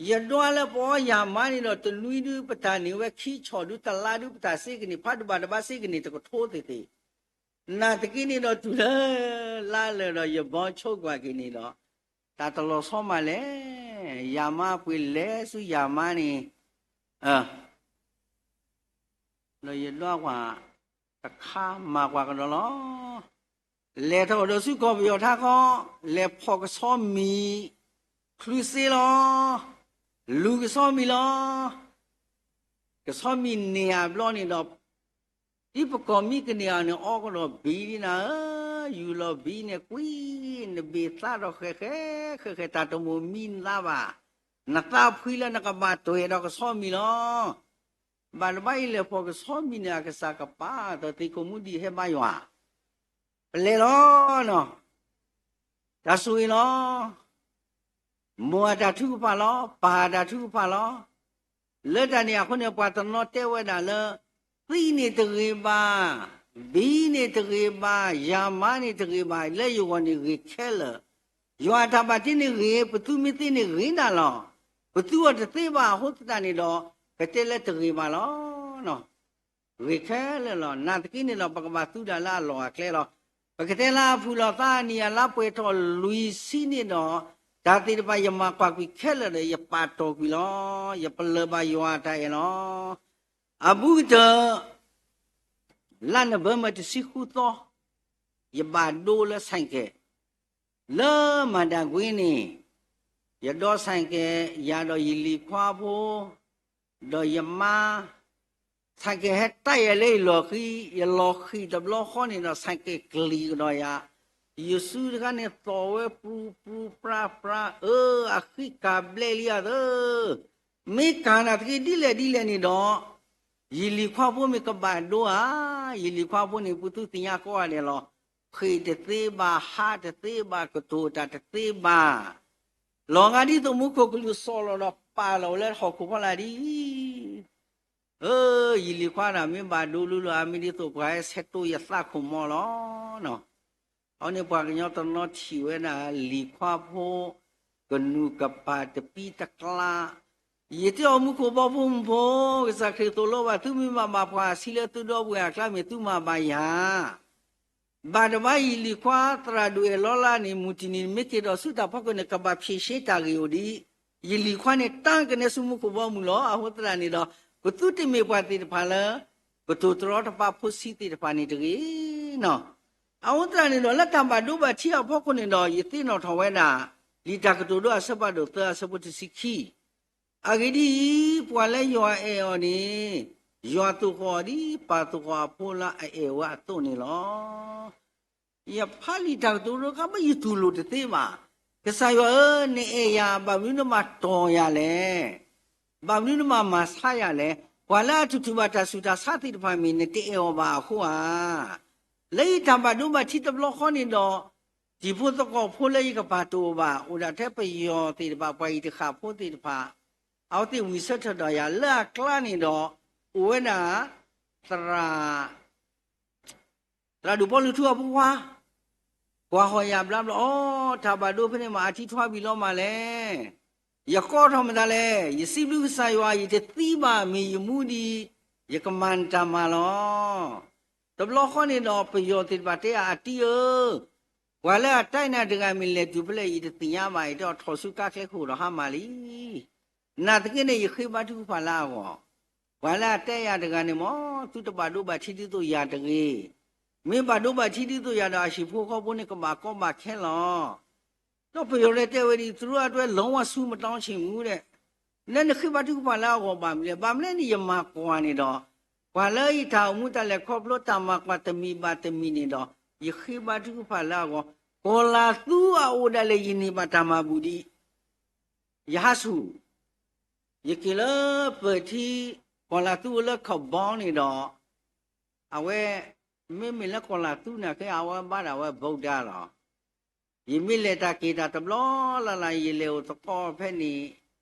ယဒွးလၢပအီယၤမါန့ၣ်ဒီး တနွံဒုး ပတၢ်န့ၢ်ဝဲခံဆီၣ်ဒုး တလါဒုး ပတၢ်စ့ကန့ၢ် ဖးဒိၣ်ဘၣ်တဘၣ်စ့ကန့ၢ် တကထိသ့ၣ်သ့ၣ် နာ်သက့န့ၣ်ဒီး တုၤလၢလါလၢာ်ဒီး ယဘီဆိကွၢ်က့ၤန့ၣ်ဒီး တၢ်တလီၤဆီမးလဲၣ်. ယၤမါပှ့ၤလဲၤဆူယၤမါန့ၣ်, ဒီးယဒွးကွၢ်တခါ မၤကွၢ်ကဒီးလီၤ. လဲၤထီၣ်ကဒီးဆူကီၢ်ပယီၤထါခီ, လဲၤဖီၣ်ကဆီမံၤ, ချုးစ့လီၤ, လူၤကဆီမံၤလီၤ. ကဆီမံၤန့ၢ်အဘျီန့ၣ်ဒီး ဒ်ပကီၢ်မံကန့ၢ်အီၤန့ၣ် အီကဒီးဘံဒ်နၤဧၢ, ယူၢ်လီၤဘံန့ၣ်ကွံ, နဘ့ၣ်သးဒီးဃဲၤဃဲၤဃဲၤဃဲၤ တၢ်တမိၣ်မံနသးဘၣ်, နသးဖှံလၢနကဘၣ်တွဲၤဒီးကဆီမံၤလီၤ. ဘၣ်တဘၣ်အံၤလဲၤဖီၣ်ကဆီမံၤန့ၣ် အကစၢ်ကပာ် ဒီးသ့ၣ်ခိၣ်မူဒံးဟဲဘါယွၤ ပလဲၤလီၤနီၤ, တၢ်ဆိၣ်ဂ့ၤလီၤ. မိၢ်အတၢ်ထုကဖၣ်လီၤ, ပၢ်အတၢ်ထုကဖၣ်လီၤ. လၢတၢ်န့ၣ်အဃိန့ၣ် ပှၤတနီၤတဲဝဲဒၣ်လၢ သံန့ၣ်တဂ့ၤဘၣ်, ဘံန့ၣ်တဂ့ၤဘၣ်, ယၤမါန့ၣ်တဂ့ၤဘၣ်, လၢယဂီၢ်န့ၣ်ဂ့ၤခဲလၢာ်. ယွၤအတၢ်ဘၣ်တ့န့ၣ်ဂ့ၤ, ပသူမ့ၢ်သ့န့ၣ်ဂ့ၤဒၣ်လီၤ. ပသူအီၤတသ့ဘၣ်အဃိသတးန့ၣ်ဒီး ပတဲလၢတဂ့ၤဘၣ်လီၤ. ဂ့ၤခဲလၢာ်လီၤ. နာ်သက့န့ၣ်ဒီး ပကဘၣ်သူဒၣ်လၢအလီၢ်အကျဲလီၤ. ပကတဲလၢအဖုၣ်လီၤသးအနံၣ်အလါပှဲၤထီၣ်လွံၢ်ဆံန့ၣ်ဒီး တၢ်သ့ၣ်တဖၣ်ယမၤကွၢ်ကွံာ်ခဲလၢာ်ဒီး ယပာ်တီၢ်ကွံာ်လီၤ. ယပလၢၢ်ဘၣ်ယွၤအတၢ်အဲၣ်လီၤ. အဘူးကတၢၢ် လါနိၣ်ဝ့ဘၢၣ်တဆံဃုသီ ယဘၣ်ဒိလၢဆဲးကဲး လၢမၤဒၣ်ကွ့န့ၣ် ယဒိးဆဲးကဲး ယၤဒီးယလံၤခွါဖိ ဒီးယမါ ဆဲးကဲးဟဲတၢ်ယၤလၢယလီၢ်ဃံ, ယလီၤဃံၣ်တဘျီဃီန့ၣ်ဒီး ဆဲးကဲးကျံၤကဒီးယၤ, ယစုတခါန့ၣ် သီၣ်ဝဲပူၤပူၤပြါပြါ အၢ အဃံကၤဘျဲၣ်လံအသၢ, မ့ၢ်ကၤနၤတက့ၢ်ဒ်လဲၣ်ဒ်လဲၣ်န့ၣ်ဒီး ယလံၤခွါဖိမ့ၢ်ကဘၣ်ဒိဧါ, ယလံၤခွါဖိန့ၣ် ပသူၣ်သ့ၣ်ညါကိးဂၤဒဲးလီၤ. ဃ့ၢ်တသ့ဘၣ်, ဟးတသ့ဘၣ်, ကတိၤတၢ်တသ့ဘၣ်. လီၤဂာ်ဒ်သိးမူခိၣ်ကလူးစီၤလီၤဒီးပာ်လီၤဝဲလၢဟီၣ်ခိၣ်ဖီလာ်ဒ်အံၤ, အၢ, ယလံၤခွါဒီးမ့ၢ်ဘၣ်ဒိလူလီၤ အမ့ၢ်ဒ်သိးပှၤဟဲဆဲးတိၢ်ယသးခိၣ်မီလီၤ. အဝဲန့ၣ်ပှၤကညီတနီၤထံၣ်ဝဲဒၣ်လံၤခွါဖိ ကနူၤကပၤတပံတကျါ, ယတဲအီၤမူခိၣ်ဘီဖိမုၣ်ဖိ, ကစၢ်ခရံာ်သိၣ်လိဘၣ်သုမ့ၢ်ဘၣ်မၤပှၤအဆံလၢသုဒီပုၢ်ဝဲၢ်အကျါ မ့ၢ်သုမၤဘၣ်ယၤ ဘၣ်တဘၣ်ယလံၤခွါသရၣ်ဒိၣ်အဲၣ်လီၤလါန့ၣ် မုၢ်တနံၤန့ၣ်မ့ၢ်က့ၤဒီးဆူတၢ်ဖီခိၣ်န့ၣ် ကဘၣ်ဖံးရှဲတၢ်ဂ့ၢ်အိၣ်ဒံး, ယလံၤခွါန့ၣ်တၢ်ကနဲဆူမူခိၣ်ဘီမုၢ်လီၤ. အဃိသတးန့ၣ်ဒီး ပသုတမ့ၢ်ပှၤသ့ၣ်တဖၣ်လၢ ကတိၤတရီတပါဖိဆံးသ့ၣ်တဖၣ်န့ၣ်တဂ့ၤနီၤ. အဃိသတးန့ၣ်ဒီး လၢတၢ်ဘၣ်ဒိဘၣ်ထံးအဖီခိၣ်န့ၣ်ဒီး ယသ့ၣ်နီၣ်ထီၣ်ဝဲဒၣ် လံာ်တၢ်ကတိၤဒိအဆၢဖးဒိၣ်သၢအဆၢဖိတဆံခံ အဂ့ၢ်ဒ်အံၤ, ပှၤလၢယွၤအဲၣ်အီၤန့ၣ် ယွၤသူၣ်ဃီၤအီၤဒ်ပၢ်သူၣ်ဃီၤအဖိလၢအအဲၣ်ဝဲအသိးန့ၣ်လီၤ. ယဖးလံာ်တၢ်ကတိၤဒိခါ ဘၣ်ယတူၢ်လိာ်တသ့ဘၣ်. ကစၢ်ယွၤဧၢ, နအဲၣ်ယၤ ဘၣ်မနုၤနဘၣ်တီၢ်ယၤလဲၣ်. ဘၣ်မနုၤနဘၣ်မၤဆါယၤလဲၣ်. ပှၤလၢအတူၢ်ဘၣ်တၢ်ဆူးတၢ်ဆါသ့ၣ်တဖၣ်မ့ၢ်နတအဲၣ်အီၤဘၣ်အဃိဧါ. လၢယတၢ်ဘၣ်ဒိဘၣ်ထံးတဘျီဃီန့ၣ်ဒီး တံၤဖိသကိးဖိလၢယကပာ်တအိၣ်ဘၣ် အိၣ်ဒၣ်ထဲပယီၤသ့ၣ်တဖၣ် ပှၤအံၤတဃၣ်ဖိသ့ၣ်တဖၣ် အဝဲသ့ၣ်ဝံၤဆၢထၢၣ်ဒီးယၤလၢအကျါန့ၣ်ဒီး အိၣ်ဝဲဒၣ် သရၣ် သရၣ်ဒိၣ်ပီလူးထူအဖိခွါ ကွၢ်ဟီၣ်ယၤဘျါဘျီ အိ တၢ်ဘၣ်ဒိဖဲန့ၣ်မး အထံထွါဘံၣ်လီၤမးလဲၣ်. ယကိးထီၣ်မတၤလဲၣ်. ယစံးဘျုးကစၢ်ယွၤ ယတသံဘၣ် မ့ၢ်ယမူဒံး ယကမၤနတၢ်မၤလီၤ. တဘျီဃီန့ၣ်ဒီး ပယီၤသ့ၣ်တဖၣ်တဲယၤ အတံဧၢ, ပှၤလၢအတဲနၤတဂၤမ့ၢ်လဲၤတုၤဖဲလဲၣ် ယတသ့ၣ်ညါဘၣ် ယတဲအီၤထီၣ်ဆူကါချၢခိၣ်ဒီးဟါမၢ်လံ. နာ်သက့န့ၣ် ယဃ့ဘါထုကဖၣ်လၢအဂီၢ်, ပှၤလၢအတဲယၤတဂၤန့ၣ်မ့ၢ် သုတဘၣ်ဒိဘၣ်ထံးဒ်သိးယၤတဂ့ၤ. မ့ၢ်ဘၣ်ဒိဘၣ်ထံးဒ်သိးယၤဒီး အဟံၣ်ဖိဃီဖိန့ၣ် ကဘၣ်ကီဘၣ်ခဲလီၤ. ဒီးပယီၤလၢတဲဝဲဒ် သူတို့အတွက် လုံးဝဆုမတောင်းချင်ဘူးတဲ့. လၢနဃ့ဘါထုကဖၣ်လၢအဂီၢ်ဘၣ်မနုၤလဲၣ်, ဘၣ်မနုၤလဲၣ်န့ၣ် ယမၤကွၢ်န့ၣ်ဒီး ပှၤလၢယတၢ်အိၣ်မူတၢ်လဲၤခီဖျိတၢ်မၤကွၢ်တမံၤဘၣ်တမံၤန့ၣ်ဒီး ယဃ့ဘါထုကဖၣ်လၢအဂီၢ်, ကီၢ်လၤသူအအိၣ်ဒၣ်လဲာ် ယန့ၢ်ဘၣ်တၢ်မၤဘူၣ်ဒံး ယဟးဆူၣ်, ယက့ၤလၢပၢၢ်ထံ, ကီၢ်လၤသူအိၣ်လၢကဘီန့ၣ်ဒီး အဝဲ မ့မ့ၢ်လၢကီၢ်လၤသူန့ၣ် ခဲအဝဲဘါဒၣ်ဝဲ ဗုဒ္ဓ လီၤ. ယမ့ၢ်လဲၤတၢ်က့ၤတၢ်တဘျီလၢ်လၢ် ယလဲၤအိၣ်သကိးဖဲန့ၣ်,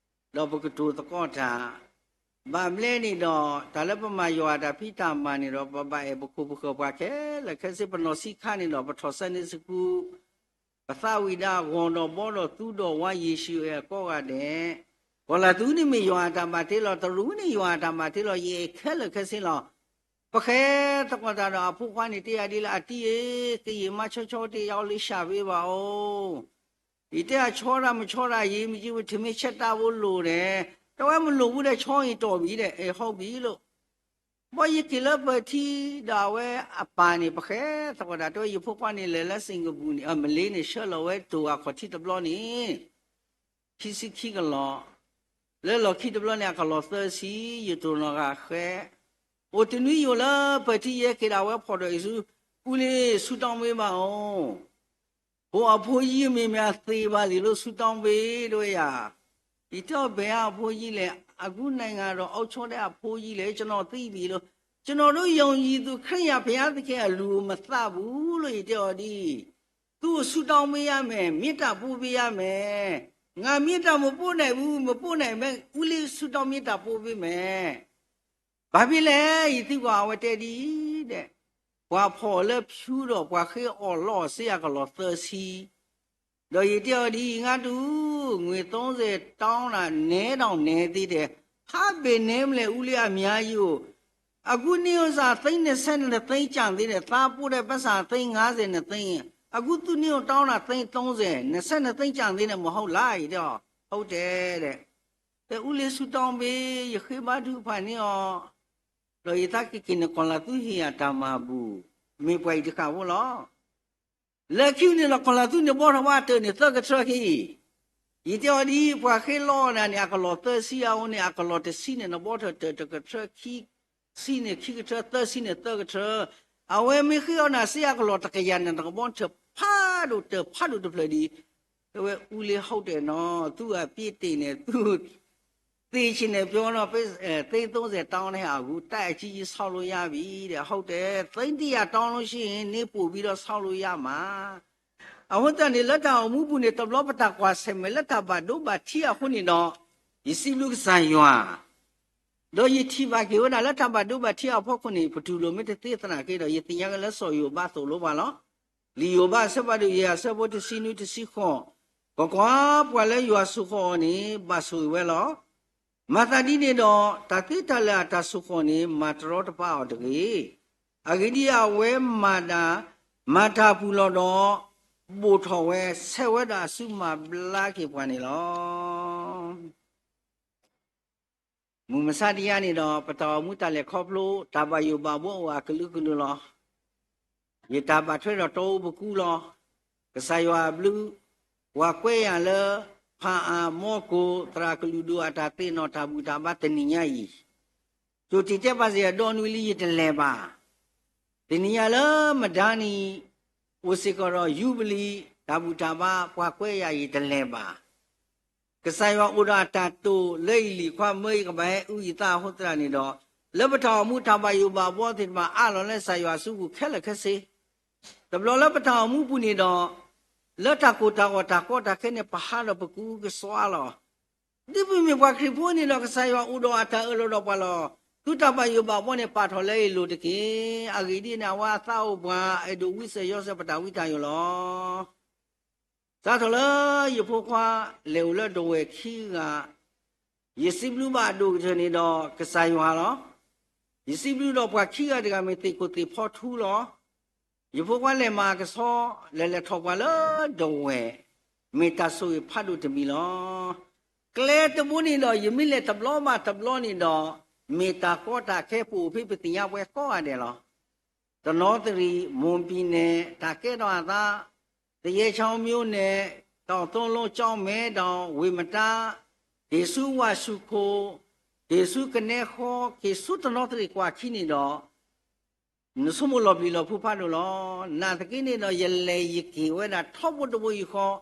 ဒီးပကတိၤသကိးတၢ်, ဘၣ်မနုၤလဲၣ်န့ၣ်ဒီး တၢ်လၢပမၤယွၤအတၢ်ဖံးတၢ်မၤန့ၣ်ဒီး ပဘၣ်အဲၣ်ပခိၣ်ပဃၢၤပှၤခဲလၢာ်ခဲဆ့ ပနီၢ်ဆံးခါန့ၣ်ဒီး ပထီၣ် Sunday School ပသးဝံၣ်ဒၣ်ဂီၤဒီးဘီဒီးသူဒီးဝါ ယ့ၣ်ၡူးအဲၣ်ကိးဂၤဒဲး, ကီၢ်လၤသူန့ၣ်မ့ၢ်ယွၤအတၢ်ဘၣ်တ့လီၤ, တရူးန့ၣ်ယွၤအတၢ်ဘၣ်တ့လီၤ, ယအဲၣ်ခဲလၢာ်ခဲဆ့လီၤ. ပဃဲသကိးတၢ်ဒီးအဖိခွါန့ၣ်တဲယၤဒ်လၢ အတံဧၢ, ကယံာ်မါဆီဆီတ့ၢ်ယၤအိၣ်လၢၡၢ်ဖ့ဘၣ်အိၣ်, ယတဲအဆီဒၣ်မဆီဒၣ် ယံာ်မ့ၢ်ကံဝဲ ထမ့ၢ်ဆဲးတၢ်ဖိလိၣ်ဒီး, တဝဲမ့ၢ်လိၣ်ဘူးဒီးဆီအံၤတီၢ်ဘံၤဒီး အဲၣ်ဟီဘံၤလိာ် ဘီယက့ၤလၢပၢၢ်ထံဒီးအဝဲအပၢ်န့ၣ် ပဃဲသကိးတၢ် တဲဝဲယဖိခွါန့ၣ်လဲၤလၢ Singapore န့ၣ် အမလ့န့ၣ် ဆှၢလီၤဝဲတိၢ်အခီၣ်ထံးတဘျီန့ၣ် ခံဆံခံကလီၤ, လၢလီၢ်ခံတဘျီန့ၣ် အကလီၢ်သၢဆံ, ယတိၢ်နီၣ်ဂၤဃဲ, အိၣ်တနွံယိာ်လၢပၢၢ်ထံယဲက့ၤဒၣ်ဝဲဖီၣ်ဒီးအံၤဆူ, အူလ့ၤဆူတီမ့ၢ်ဘၣ်အိၣ် ဖိအဖိယံာ်မ့ၢ်မ့ၢ်အသ့ဘၣ်လံၤလၢဆူတီဘ့ၣ်တဝဲယၤ, ယတဲအီၤဘဲအဖိယံာ်လဲၣ်, အကူနၤဂၤဒီးအီၣ်ဆီဒၣ်အဖိယံာ်လဲၣ်, ကျွန်တော်သိပြီလို့, ကျွန်တော်တို့ယုံကြည်သူခရစ်ယာန်ဘုရားသခင်အလိုမသဘူးလို့ ယတဲအီၤဒ်အံၤ, သူ့ကိုဆုတောင်းပေးရမယ်, မေတ္တာပို့ပေးရမယ်, ငါမေတ္တာမပို့နိုင်ဘူး, မပို့နိုင်ဘူး, ဦးလေးဆုတောင်းမေတ္တာပို့ပေးမယ်. ဘာဖြစ်လဲ, ယသံကွၢ်အဝဲတဲဒ်အံၤ, ပှၤဖီၣ်လၢဖၠူဒီးပှၤဃ့အီၣ်လီၢ်အီၤစ့အကလီၢ်သၢဆံ, ဒီးယတဲအီၤဒ်အံၤ, ငါတူၢ်, ငွေ သုံးဆယ် တောင်းတာ နည်းတောင်နည်းသေးတယ်, ဟာဘယ်နည်းမလဲ, ဦးလေး အများကြီးကို, အခုနှစ်ဥစ္စာ သိန်းနှစ်ဆယ့်နှစ်သိန်းကျန်သေးတယ်, သားပို့တဲ့ပိုက်ဆံ သိန်းငါးဆယ် နှစ်သိန်း, အခုသူ့နှစ်ကိုတောင်းတာ သိန်းသုံးဆယ်, နှစ်ဆယ့်နှစ်သိန်းကျန်သေးတယ် မဟုတ်လား, ယတဲအီၤ, ဟုတ်တယ်တဲ့. တဲ ဦးလေး ဆုတောင်းပေး, ယဃ့ဘါထုကဖၣ်န့ၢ်အီၤ, ဒီးယသးက့ၤက့ၤန့ၣ် ကီၢ်လၤသူဟ့ၣ်ယၤတၢ်မၤဘူၣ်, မ့ၢ်ပှၤအံၤတဃၣ်ဖိလီၤ. လၢခံန့ၣ်လီၤ ကီၢ်လၤသူန့ၣ်ဘီထီၣ်ဝဲအတၢၢ်န့ၣ်သၢကထၢခံ, ယတဲအီၤဒ်အံၤ, ပှၤဃ့လီအီၣ်နၤန့ၣ် အကလီၢ်သၢဆံအအိၣ်န့ၣ် အကလီၢ်တဆံန့ၣ် နဘီထၢၣ်တၢၢ်တကထၢ, ခံဆံန့ၣ်ခံကထၢ, သၢဆံန့ၣ်သၢကထၢ, အဝဲမ့ၢ်ဃ့အီၣ်နၤစ့အကလီၢ်တကယၤန့ၣ် နကဘီထၢၣ်ဖးဒိၣ်တၢၢ်ဖးဒိၣ်တဖျၢၣ်ဒ်အံၤ, တဲဝဲ ဦးလေး ဟုတ်တယ်နော်, သူ့အပြစ်တင်တယ်, သူ့, သိမ်းချင်တယ်ပြောတော့ သိမ်းသုံးဆယ်တောင်းတဲ့ဟာကို တပ်အကြီးကြီးဆောက်လို့ရပြီတဲ့ ဟုတ်တယ် သိမ်းတစ်ရာတောင်းလို့ရှိရင် နေပို့ပြီးတော့ဆောက်လို့ရမှာ အဃိသတးန့ၣ် လၢတၢ်အိၣ်မူပူၤန့ၣ် တဘျီပတၢ်ကွၢ်ဆၢၣ်မဲာ်လၢတၢ်ဘၣ်ဒိဘၣ်ထံးအဃိန့ၣ်ဒီး ယစံးဘျုးကစၢ်ယွၤ ဒီးယထံၣ်ဘၣ်က့ၤဝဲဒၣ်လၢတၢ်ဘၣ်ဒိဘၣ်ထံးအဖီခိၣ်န့ၣ် ပတူၢ်လိာ်မ့ၢ်တသ့သနာ်က့ဒီး ယသ့ၣ်ညါက့ၤလၢစီၤယိၤဘးသိၣ်လိပှၤလီၤ. လံာ်ယိၤဘးအဆၢဖးဒိၣ်ယဲၢ်အဆၢဖိတဆံနွံတဆံဃိး, ကွၢ်ကွၢ်, ပှၤလၢယွၤဆိၣ်ဃီၤအီၤန့ၣ် ဘၣ်ဆိၣ်ဂ့ၤဝဲလီၤ. မၤသးဒ်န့ၣ်ဒီး တၢ်သ့တၢ်လၢာ်အတၢ်ဆိၣ်ဃီၤန့ၣ် မၤတရီတပါအီၤတဂ့ၤ. အဂ့ၢ်ဒ်အံၤ, အဝဲမၤတၢ်, မၤတၢ်ပူၤလီၤဒီး ဘိၣ်ထီၣ်ဝဲ, ဆဲးဝဲဒီးအစုမၤဘျါက့ၤပှၤန့ၣ်လီၤ. မုၢ်မဆါတယါန့ၣ်ဒီး ပတၢ်အိၣ်မူတၢ်လဲၤခီဖျိ တၢ်ဘၣ်ယိၣ်ဘၣ်ဘှီအိၣ်အကလုာ်ကလုာ်လီၤ. ယတၢ်ဘၣ်ထွဲဒီးတီအူပကူလီၤ. ကစၢ်ယွၤအဘျုး, ပှၤကွဲးယၤလၢ ဖၣ်အၣ်မီကိၣ် သရၣ်ကလုာ်ဒိၣ်အတၢ်သ့ၣ်နီၣ်တၢ်ဘူၣ်တၢ်ဘါတနံၤညါအံၤ, ကၠိတံၢ်တဲပာ်စ့ၢ်အဒီနွံလံယတလဲၤဘၣ် တနံၤညါလၢမဒါနံၤ အိၣ်စ့ၢ်ကီးဒီးယူဘလံၤ တၢ်ဘူၣ်တၢ်ဘါ ပှၤကွဲးယၤယတလဲၤဘၣ်. ကစၢ်ယွၤအိၣ်ဒီးအတၢ်တိာ်လၢယလံၤခွါမၢယကဘၣ်ဟဲအုၣ်ယသးအဃိသတးန့ၣ်ဒီး, လၢပတၢ်အိၣ်မူတၢ်ဘၣ်ယိၣ်ဘၣ်ဘှီသ့ၣ်တဖၣ်အါလီၤလၢကစၢ်ယွၤအစုပူၤခဲလၢာ်ခဲဆ့ တဘျီလၢပတၢ်အိၣ်မူပူၤန့ၣ်ဒီး, လၢတၢ်ကိၢ်တၢ်ဂီၤတၢ်ကီတၢ်ခဲန့ၣ် ပဟးဒီးပကအုကစွါလီၤ. ဒ်ပမ့ၢ်ပှၤခရံာ်ဖိန့ၣ်ဒီး ကစၢ်ယွၤအိၣ်ဒီးအတၢ်အၢၣ်လီၤဒီးပှၤလီၤ. သုတၢ်ဘၣ်ယိၣ်ဘၣ်ဘှီန့ၣ် ပာ်ထီၣ်လၢယလိၤတက့ၢ်. အဂ့ၢ်ဒ်အံၤန့ၣ် အဝဲအသးအိၣ်ပှၤ အဲၣ်ဒိးဝံစၢၤယီၤစၢၤပတၢ်ဝံတၢ်ယိာ်လီၤ. စးထီၣ်လၢယဖိခွါလဲၤအိၣ်လၢဒဝဲၢ်ခံဂၤ, ယစံးဘျုးဘၣ်အဒိၣ်ကတၢၢ်န့ၣ်ဒီးကစၢ်ယွၤလီၤ. ယစံးဘျုးဒီးပှၤခံဂၤတဂၤမ့ၢ်သ့ၣ်ခိၣ်သ့ၣ်ဖီထူလီၤ. ယဖိခွါလဲၤမၤကဆှီ, လဲၤလဲၤထီၣ်ပှၤလၢဒဝဲၢ်, မ့ၢ်တၢ်ဆိၣ်ဂ့ၤဖးဒိၣ်တမံၤလီၤ. ကျဲတဘိန့ၣ်ဒီး ယမ့ၢ်လဲၤတဘျီဘၣ်တဘျီန့ၣ်ဒီး, မ့ၢ်တၢ်ကီတၢ်ခဲပအိၣ်ဖဲပသ့ၣ်ညါပှဲၤကိးဂၤဒဲးလီၤ. တနီသရံၣ်, မိၢ်ပံၤနဲၣ်, တၢ်ကဲထီၣ်အသး, သယဲးချောင်းမြို့နယ်, တောင်သုံးလုံး, ကျောက်မဲတောင်, ဝ့ၢ်မတါ, က့ၤဆူဝၣ်ဆူၣ်ခိၣ်, က့ၤဆူကနဲဃီ, က့ၤဆူတနီသရံၣ်ကွၢ်ခံန့ၣ်ဒီး, နဆိကမိၣ်လီၤပျံၤလီၤဖုးဖးဒိၣ်လီၤ. နာ်သက့န့ၣ်ဒီး ယလဲၤယက့ၤဝဲဒၣ်ထီဘိတဘိယူၢ်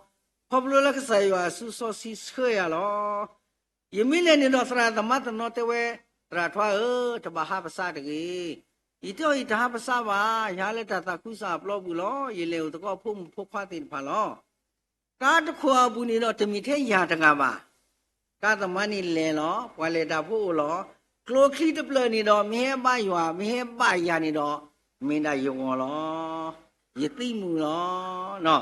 ဃီ, ခီဖျိလၢကစၢ်ယွၤအစုစီဆှံဆှၢယၤလီၤ. ယမ့ၢ်လဲၤန့ၣ်ဒီးသရၣ်သမါတနီၤတဲဝဲ, သရၣ်ထွါဧၢ, တဘၣ်ဟးပစးတဂ့ၤ. ယတဲအီၤ ယတဟးပစးဘၣ်, ယဟးလၢတၢ်သးခုကစီၣ်အပျီပူၤလီၤ. ယလဲၤအိၣ်သကိးဖိမုၣ်ဖိခွါသ့ၣ်တဖၣ်လီၤ. ကါတခိၣ်အပူၤန့ၣ်ဒီးတမ့ၢ်ထဲယၤတဂၤဘၣ်. ကါသမားန့ၣ်လဲၤလီၤ, ပှၤလဲၤတၢ်ဖိအိၣ်လီၤ. ကျိချံတဖျၢၣ်န့ၣ်ဒီး မ့ၢ်ဟဲဘါယွၤ, မ့ၢ်ဟဲဘါယၤန့ၣ်ဒီး, မ့ၢ်ဒၣ်ယဂီၢ်လီၤ. ယသံမုာ်လီၤ.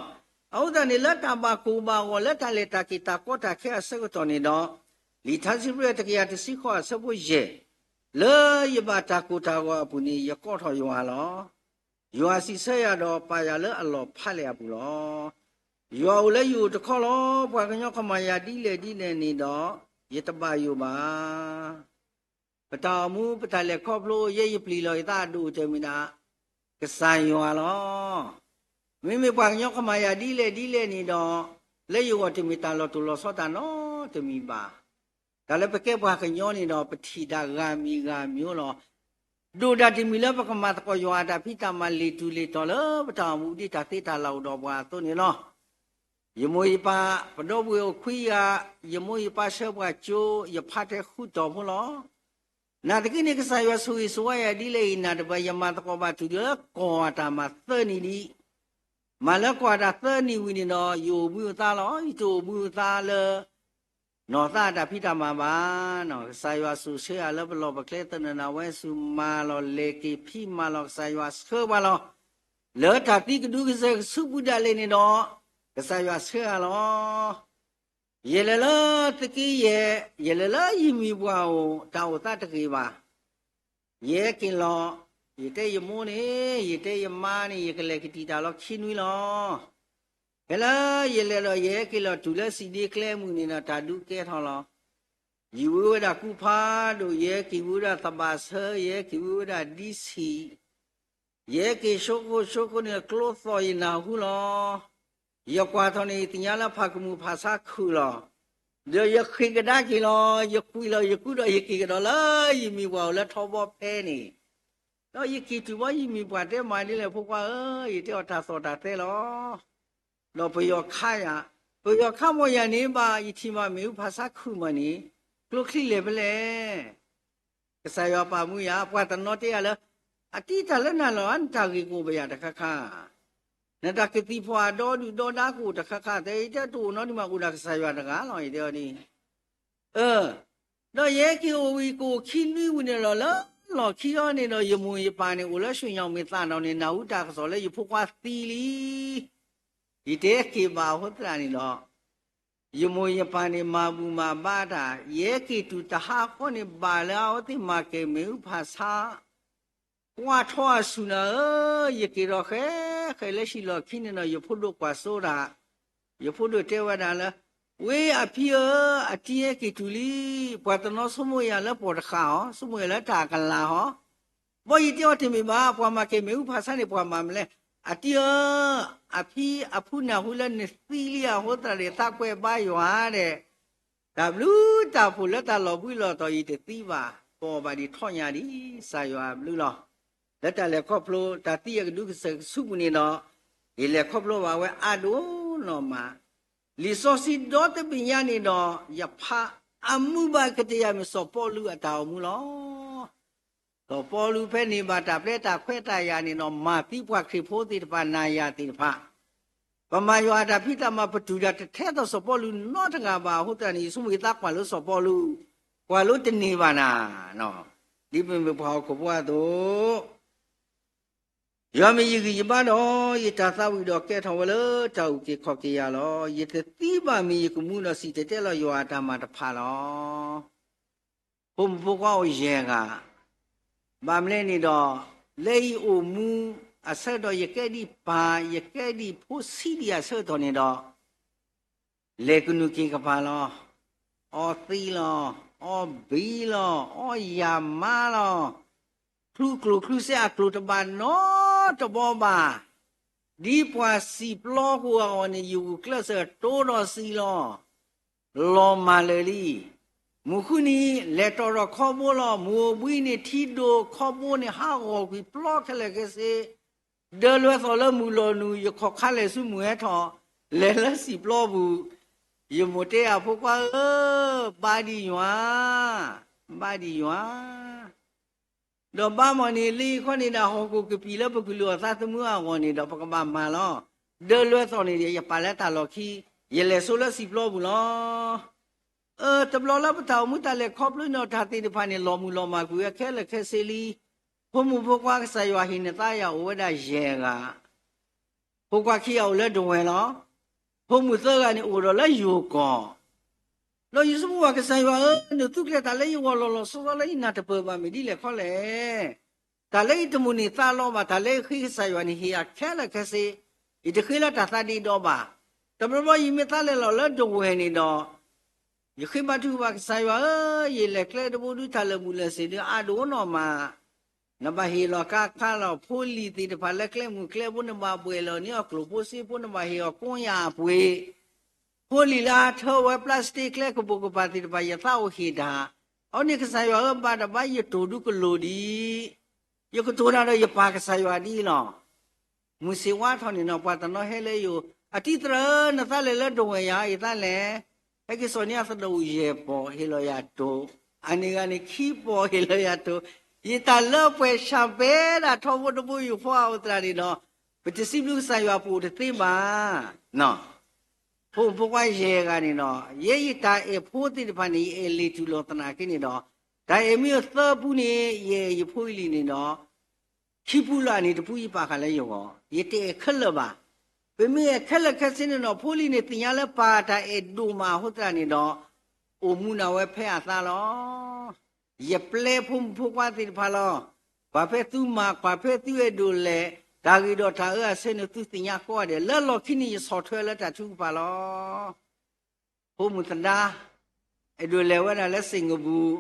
အဃိသတးန့ၣ် လၢတၢ်ဘၣ်ကိၢ်ဘၣ်ဂီၤ လၢတၢ်လဲၤတၢ်က့ၤတၢ်ကီတၢ်ခဲအဆၢကတီၢ်န့ၣ်ဒီး, လံာ်ထါစံးဘြုၣ်တကယၤတဆံဃိးအဆၢဖိယဲၢ်, လၢယဘၣ်တၢ်ကိၢ်တၢ်ဂီၤအပူၤန့ၣ် ယကိးထီၣ်ယွၤလီၤ. ယွၤစံးဆၢယၤဒီးပာ်ယၤလၢအလီၢ်ဖးလဲၢ်အပူၤလီၤ. ယွၤအိၣ်လၢယအိၣ်တခီလီၤ. ပှၤကညီကမၤယၤဒ်လဲၣ်ဒ်လဲၣ်န့ၣ်ဒီး, ယတဘၣ်ယိၣ်ဘၣ်. ပတၢ်အိၣ်မူပတၢ်လဲၤခီဖျိ ယဲယပျံၤလီၤယသးအဒိၣ်ကတၢၢ်မ့ၢ်ဒၣ် ကစၢ်ယွၤလီၤ. မ့မ့ၢ်ပှၤကညီကမၤယၤဒ်လဲၣ်ဒ်လဲၣ်န့ၣ်ဒီး, လၢယဂီၢ်တမ့ၢ်တၢ်လီၤတိၢ်လီၤဆီတၢ်နီတမံၤဘၣ်. တၢ်လၢပကဲပှၤကညီန့ၣ်ဒီး ပထံၣ်တၢ်ဂၤမံၤဂၤမံၤလီၤ. ဒိၣ်ဒၣ်တမံၤလၢပကမၤသကိးယွၤအတၢ်ဖံးတၢ်မၤလ့ၤတူာ်လ့ၤတီၤလၢပတၢ်အိၣ်မူဒ်တၢ်သ့တၢ်လၢ်အိၣ်ဒီးပှၤအသိးန့ၣ်လီၤ. ယမိၢ်ယပၢ်, ပဒီပုၢ်ဝဲၢ်အိၣ်ခွံဂၤ, ယမိၢ်ယပၢ်ဆှၢပှၤကၠိ, ယဖါတဲဃုတီၤဖိလီၤ. နာ်သက့န့ၣ် ကစၢ်ယွၤဆိၣ်ဂ့ၤဆိၣ်ဝါယၤဒ်လဲၣ်အံၤ နၢ်တပၢၢ် ယမၤသကိးဘၣ်တုၤလၢကီၢ်အတၢ်မၤသၢနံၣ်ဒံး, မၤလၢကီၢ်အတၢ်သၢနံၣ်ဝံၤန့ၣ်ဒီး ယအိၣ်ဘှံးအိၣ်သါလီၤ. ယတအိၣ်ဘှံးအိၣ်သါလၢ နီၢ်သးအတၢ်ဖံးတၢ်မၤဘၣ်. ကစၢ်ယွၤဆိၣ်ဆှၢယၤလၢပလီၢ်ပကျဲသနၢၣ်ဝဲဆူၣ်မၤလီၤ လဲၤက့ၤဖံးမၤလီၤ ကစၢ်ယွၤဆှၢပှၤလီၤ. လၢတၢ်သံကဒုကစၢၢ်ကဆူးပူၤဒၣ်လဲာ်န့ၣ်ဒီး ကစၢ်ယွၤဆှၢယၤလီၤ. ယလဲၤလၢသုးက့ယဲၢ်, ယလဲၤလၢယမံၤပှၢ်အိၣ် တၢ်အိၣ်သးတဂ့ၤဘၣ်. ယဟဲက့ၤလီၤ, ယတဲယမိၢ်န့ၣ်, ယတဲယမါန့ၣ် ယကလဲၤကတံာ်တၢ်လီၤခံနွံလီၤ. ဖဲလၢယလဲၤဒီး ယဟဲက့ၤလီၤတုၤလၢစံးဒ့ကျဲမုၢ်န့ၣ်ဒီး တၢ်ဒုးကဲထီၣ်လီၤ. ယဝံဝဲဒၣ်ကူဖးဒိၣ်, ယဟဲက့ၤဝံဝဲဒၣ်သဘၣ်ဆၢ, ယဟဲက့ၤဝံဝဲဒၣ်ဒံဆံး ယဟဲက့ၤဆိခိၣ်ဆိခိၣ်န့ၣ် ကျိသီၣ်ယနၢ်ဟူလီၤ. ယကွၢ်ထီၣ်န့ၣ် ယသ့ၣ်ညါလၢဖးကမုၣ်ဖးဆါခုၣ်လီၤ. ဒီးယဃ့ၢ်ကဒါက့ၤလီၤ. ယကွံာ်လီၤယကုဒီး ယက့ၤကဒီးလၢယမံၤပှၢ်အိၣ်လၢထီဘီဖဲန့ၣ်, ဒီးယက့ၤတုၤဘီ ယမံၤပှၢ်တဲမၤဒ်လဲၣ် ဖိခွါဧၢ, ယတဲအီၤတၢ်သီၣ်တၢ်သဲလီၤ. ဒီးပယီၤခါယၤ, ပယီၤခါမီၢ်ယၤန့ၣ်ဘၣ် ယထံၣ်မးမ့ၣ်အူဖးဆါခုၣ်မးန့ၣ်, ကျိချံလဲၣ်ဖဲလဲၣ်. ကစၢ်ယွၤပာ်မူယၤ, ပှၤတနီၤတဲယၤလၢ အတံၢ်တၢ်လၢနၤလီၤဧါ, နတၢ်ဂ့ၢ်ကအိၣ်ဘၣ်ယၤတခါခါ, နတၢ်ကသံၣ်ဖီၣ်အဒီဒုၣ်ဒီဒါကအိၣ်တခါခါ, တဲယတဲတအိၣ်နီတမံၤ အိၣ်ဒၣ်ကစၢ်ယွၤတဂၤလီၤ ယတဲအီၤဒ် ဒီးယဟဲက့ၤအိၣ်ဝံၤ ကအိၣ်ခံနွံဝံၤန့ၣ်လီၤ, လၢလီၢ်ခံအီၤန့ၣ်ဒီး ယမိၢ်ယပၢ်န့ၣ် အိၣ်လၢ ရွှေညောင်ပင် သးဒီးန့ၣ် နၢ်ဟူတၢ်ကစီၣ်လၢယဖိခွါသံလံ. ယတဟဲက့ၤဘၣ်အဃိသတးန့ၣ်ဒီး ယမိၢ်ယပၢ်န့ၣ် မၤဘူၣ်မၤဘါတၢ်, ယဟဲက့ၤတုၤတဟါဃီန့ၣ် ဘၣ်လၢအဝဲသ့ၣ်မၤကဲၤမ့ၣ်အူဖးဆါ ကွၢ်ထီၣ်အဆူၣ်နၤဧၢ, ယက့ၤဒီးဃဲ ဃဲလၢဟံၣ်လီၢ်ခံန့ၣ်ဒီး ယဖိဒိၣ်ကွၢ်စိတၢ်, ယဖိဒိၣ်တဲဝဲဒၣ်လၢ ဝ့ၢ်အဖံဧၢ, အတံၢ်ဟဲက့ၤတုၤလံ, ပှၤတနီၤဆိကမိၣ်ယၤလၢပီၢ်တဃာ်အီၤ, ဆိကမိၣ်ယၤလၢတၢ်ကလၤဟီ, ဘီယတဲအီၤတမ့ၢ်ဘၣ်, ပှၤမၤကဲၤမ့ၣ်အူဖးဆါန့ၣ် ပှၤမၤမနုၤလဲၣ်, အတံၢ်ဧၢ, အဖံအဖုနၢ်ဟူလၢနသံလံအဃိသတးန့ၣ် သးကွဲးဘါယွၤဒီး တၢ်ဘျုးတၢ်ဖှိၣ်လၢတၢ်လီၤဘှံးလီၤတီၤအံၤတသံဘၣ်, ကအီၣ်ဘၣ်ဒံးထီၣ်ညါဒံး, ကစၢ်ယွၤအဘျုးလီၤ. လၢတၢ်လဲၤခီဖျိ တၢ်သံအကဒုကစၢၢ်ကဆူးပူၤန့ၣ်ဒီး ယလဲၤခီဖျိဘၣ်ဝဲအါဒိၣ်နီၢ်မး, လံာ်စီဆှံဒီတဘ့ၣ်ညါန့ၣ်ဒီး ယဖးအမုာ်ဘၣ်ကတၢၢ်ယၤမ့ၢ်စီၤပီလူးအတၢ်အိၣ်မူလီၤ. စီၤပီလူးဖဲန့ၣ်ဘၣ်တၢ်ပျဲတၢ်ခွဲးတၢ်ယာ်န့ၣ်ဒီး မၤသံပှၤခရံာ်ဖိသ့ၣ်တဖၣ် နၤယၤသ့ၣ်တဖၣ်, ပမၤယွၤအတၢ်ဖံးတၢ်မၤ ပတူၢ်တၢ်တထဲသိးစီၤပီလူးနီတဂၤဘၣ်အဃိသတးန့ၣ် ယဆိကမိၣ်ယသးကွၢ်လိစီၤပီလူး, ကွၢ်လိတန့ၢ်ဘၣ်နၤ, ဒ်ပမ့ၢ်ပှၤဟီၣ်ခိၣ်ဖိအသိး ယွၤမ့ၢ်ယဂံၢ်ယဘါဒီး ယတၢ်သးဝံၣ်ဒီးကဲထီၣ်ဝဲလၢတၢ်အုၣ်က့ၤခီၣ်က့ၤယၤလီၤ. ယတသံဘၣ်မ့ၢ်ယကမူဒီးစံၣ်တဲၤတဲလီၤယွၤအတၢ်မၤတဖၣ်လီၤ. ဖိမုၣ်ဖိခွါအိၣ်ယဲၢ်ဂၤ, ဘၣ်မနုၤလဲၣ်န့ၣ်ဒီး လၢယအိၣ်မူအဆၢကတီၢ် ယကဲဒံးပၢ် ယကဲဒံးဖိဆံးဒံးအဆၢကတီၢ်န့ၣ်ဒီး လဲၤကနူးက့ၤကပၤလီၤ. အီသံလီၤ, အီဘံလီၤ, အီယၢ်မါလီၤ. ချုးကျိၣ်ချုးစ့အကျိၣ်တဘၣ်နီတဘီဘၣ်. ဒ်ပှၤစံာ်ပျီကအိၣ်အဂီၢ်န့ၣ် ယဂုာ်ကျဲးစၢးတိဒီးစံာ်လီၤ. လီၤမၢ်လၢာ်လံ. မုၢ်ဃုနံၤ လဲၤတီၤဒီးခီဘိလီၤ. မုၢ်အိၣ်ဘှံးနံၤထံဒိၣ်ခီဘိန့ၣ် ဟးဂီၤကွံာ်ပျီခဲလၢာ်ခဲဆ့ ဒၢလွဲၢ်သီၣ်လၢမုၢ်လီၤနုာ် ယခီၣ်ခါလဲၤဆူမုၢ်ဟဲထီၣ်, လဲၤလၢစံာ်ပျီပူၤ, ယမိၢ်တဲယၤဖိခွါဧၢ, ဘါဒံးယွၤ, ဘါဒံးယွၤ, ဒီးဘါမီၢ်န့ၣ် လၢယခီန့ၣ်ဒီး ဟီၣ်ခိၣ်ကပံာ်လၢပကလုၢ်အီၣ်သးသမူအဂီၢ်န့ၣ်ဒီး ပကဘၣ်မၤလီၤ. ဒၢလွဲၢ်သီၣ်န့ၣ်ဒီး ယပာ်လၢတၢ်လီၢ်ခံ, ယလဲၤဆိလၢစံာ်ပျီပူၤလီၤ. အၢ တဘျီလၢပတၢ်အိၣ်မူတၢ်လဲၤခီဖျိန့ၣ်ဒီး တၢ်သ့ၣ်တဖၣ်န့ၣ် လီၤမုၢ်လီၤမၢ်ကွံာ်ဝဲခဲလၢာ်ခဲဆ့လံ. ဖိမုၣ်ဖိခွါ ကစၢ်ယွၤဟ့ၣ်န့ၢ်သးယၤအိၣ်ဝဲဒၣ်ယဲၢ်ဂၤ, ဖိခွါခံဂၤအိၣ်လၢဒဝဲၢ်လီၤ. ဖိမုၣ်သၢဂၤန့ၣ်အိၣ်ဒီးလၢယိၤကီၢ်, ဒီးယဆိကမိၣ်ဘၣ်ကစၢ်ယွၤဧၢ, နသူၣ်ကျဲၤတၢ်လၢယဂီၢ်လီၤလီၤဆီဆီလၢယနၢ်တပၢၢ်ဘၣ်မ့ၢ်ဒ်လဲၣ်ခီလဲၣ်. တၢ်လၢယတမိၣ်န့ၢ်သးလီၤဘၣ်, တၢ်လၢယဃ့ကစၢ်ယွၤန့ၣ် ဟ့ၣ်ယၤခဲလၢာ်ခဲဆ့, ယတဃ့လၢတၢ်သးဒ့ဒီဘၣ်. တဘျီဘျီယမ့ၢ်သးလဲၤလီၤလၢဒဝဲၢ်န့ၣ်ဒီး ယဃ့ဘါထုကဖၣ်ကစၢ်ယွၤဧၢ, ယလဲၤကျဲတဘိဒု တၢ်လၢာ်ဘူၣ်လၢာ်စ့ၢ်ဒုအါဒိၣ်နီၢ်မး, နဘၣ်ဟ့ၣ်လီၤကါခါလီၤ ဖိလံၤသ့ၣ်တဖၣ်လၢကျဲမုၢ်ကျဲဘိ နဘၣ်ဘှဲၣ်လီၤန့ၢ်အီၤကျိၣ်ဖိစ့ဖိ နဘၣ်ဟ့ၣ်အီၤကိးညၣ်အပှ့ၤ ဖိလံၤလၢအထၢဝဲ plastic ကျဲကပိာ်ကပၤသ့ၣ်တဖၣ် ယသးအိၣ်ဟ့ၣ်တၢ်, အဝဲန့ၣ်ကစၢ်ယွၤဧၢ ဘါတဘါယတိၢ်ဒုကလိၣ်ဒံး, ယကတိၤတၢ်ဒီးယပာ်ကစၢ်ယွၤဒ်အံၤလီၤ. မုၢ်ဆ့ၣ်ဝါထီၣ်န့ၣ်ဒီး ပှၤတနီၤဟဲလၢယအိၣ်, အတံၢ်သရၣ်ဧၢ နသးလဲၤလၢဒဝဲၢ်ယၤ ယသးလဲၤ, ဟဲက့ၤစိာ်န့ၢ်အသဒိၣ်ယဲၢ်ပီၢ် ဟ့ၣ်လီၤယၤတိၢ်, အန့ၣ်ဂၤန့ၣ်ခံပီၢ်ဟ့ၣ်လီၤယၤတိၢ်, ယတၢ်လၢပှဲၤဆၣ်ပဲဒၣ်ထီဘိတဘိယူၢ်ဃီအအိၣ်သရၣ်န့ၣ်ဒီး, ပတစံးဘျုးကစၢ်ယွၤပအိၣ်တသ့ဘၣ် ဖိမုၣ်ဖိခွါယဲၢ်ဂၤန့ၣ်ဒီး ယဲယတၢ်အဲၣ်ဖိသ့ၣ်တဖၣ်န့ၣ် ယအဲၣ်လ့ၤတုၤလီၤသနာ်က့န့ၣ်ဒီး, တၢ်အဲၣ်မ့ၢ်အသၢပူန့ၣ် ယအဲၣ်ယဖိအလံၤန့ၣ်ဒီး, ခံပူလၢအန့ၣ်တပူယပာ်ဃာ်လၢယဂီၢ်, ယတအဲၣ်ခဲလၢာ်ဘၣ်. ပမ့ၢ်အဲၣ်ခဲလၢာ်ခဲဆ့န့ၣ်ဒီး ဖိလံၤန့ၣ်သ့ၣ်ညါလၢပၢ်တၢ်အဲၣ်ဒိၣ်မးအဃိသတးန့ၣ်ဒီး, အိၣ်မူနၤဝဲဖဲအသးလီၤ. ယပျဲဖိမုၣ်ဖိခွါသ့ၣ်တဖၣ်လီၤ. ကွၢ်ဖဲသုမၤ ကွၢ်ဖဲသုအဲၣ်ဒိးလဲၣ်, တၢ်ဂ့ၢ်ဒီးတၢ်အၢအဆၢန့ၣ်သုသ့ၣ်ညါကိးဂၤဒဲး, လၢလီၢ်ခံန့ၣ်ယဆီၣ်ထွဲလၢတၢ်ထုကဖၣ်လီၤ. ဖိမုၣ်သဒါ အဲၣ်ဒိးလဲၤဝဲဒၣ်လၢ Singapore,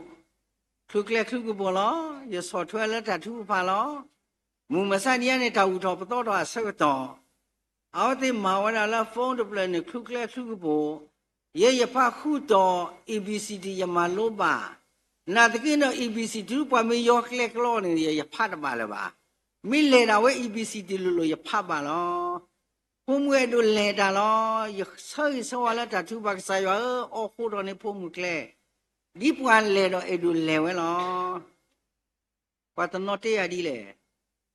ချုးကျဲချုးကပူၤလီၤ. ယဆီၣ်ထွဲလၢတၢ်ထုကဖၣ်လီၤ. မုၢ်မဆါတနံၤအံၤန့ၣ် တၢ်အူထီၣ်ပသီထီၣ်အဆၢကတီၢ်, အဝဲသ့ၣ်မၤဝဲဒၣ်လၢ phone တဖျၢၣ်န့ၣ် ချုးကျဲချုးကပူၤ, ယဲယဖးဃုာ်ဒီး A B C D ယမၤလိဘၣ်. နာ်သက့ဒီး A B C D ပှၤမ့ၢ်ယီၤကျဲကျီန့ၣ် ယဖးတဘၣ်လၢၤဘၣ်. မ့ၢ်လဲၤဒၣ်ဝဲ A B C D လိၤလိၤ ယဖးဘၣ်လီၤ. ဖိမုၣ်အဲၣ်ဒိးလဲၤတၢ်လီၤ. ယဆၢဂ့ၤဆၢဝါလၢတၢ်ထုကဖၣ် ကစၢ်ယွၤဧၢ, အိးဃိထီၣ်န့ၢ်ဖိမုၣ်ကျဲ ဒ်ပှၤလဲၤဒီးအဲၣ်ဒိးလဲၤဝဲလီၤ. ပှၤတနီၤတဲယၤဒ်လဲၣ်,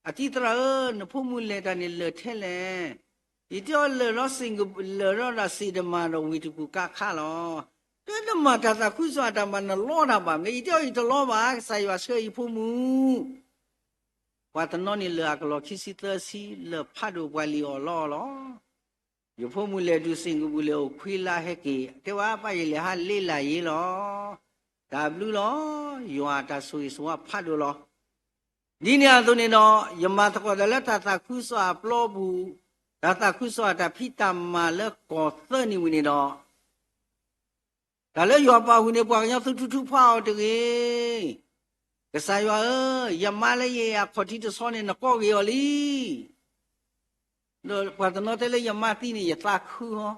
အတံၤသရၣ်ဧၢ, နဖိမုၣ်လဲၤတၢ်န့ၣ်လၢာ်ထဲလဲၣ်. ယတဲအီၤလၢာ်ဒီးစ့ၣ်က, လၢာ်ဒီးစ့ၣ်တမၤဒီးဝ့ၢ်တကူၣ်ကးခးလီၤ. တဲနမၤတၢ်သးခုကစီၣ်အတၢ်မၤနလီတၢ်ဘၣ်မ့ၢ်, ယတဲအီၤယတလီဘၣ်, ကစၢ်ယွၤဆှၢယဖိမုၣ်. ပှၤတနီၤန့ၣ်လၢာ်အကလီၢ်ခံဆံသၢဆံ လၢာ်ဖးဒိၣ်ပှၤလံၣ်အီၣ်လီအီၤလီၤ. ယဖိမုၣ်လဲၤတုၤစ့ၣ်ကပူၤလဲၤအိၣ်ခွံလါဟဲက့ၤ, တဲဝဲပၢ်ယလဲၤဟးလ့လၢ်ယ့လီၤ. တၢ်ဘျုးလီၤ, ယွၤတၢ်ဆိၣ်ဂ့ၤဆိၣ်ဝါဖးဒိၣ်လီၤ. ဒ်န့ၣ်အသိးန့ၣ်ဒီး ယမၤသကိးတၢ်လၢတၢ်သးခုကစီၣ်အပျီပူၤ, တၢ်သးခုကစီၣ်အတၢ်ဖံးတၢ်မၤလၢကီၢ်သၢနံၣ်ဝံၤန့ၣ်ဒီး တၢ်လၢယွၤပာ်ဃုာ်န့ၣ် ပှၤကညီသုထုထုဖးအီၤတဂ့ၤ. ကစၢ်ယွၤဧၢ, ယမါလၢယအဲၣ်အခီၣ်ထံးတဆီန့ၣ် နကိးက့ၤအီၤလံ. ဒီးပှၤတနီၤတဲလၢယမါသံန့ၣ် ယသးခုအီၤ.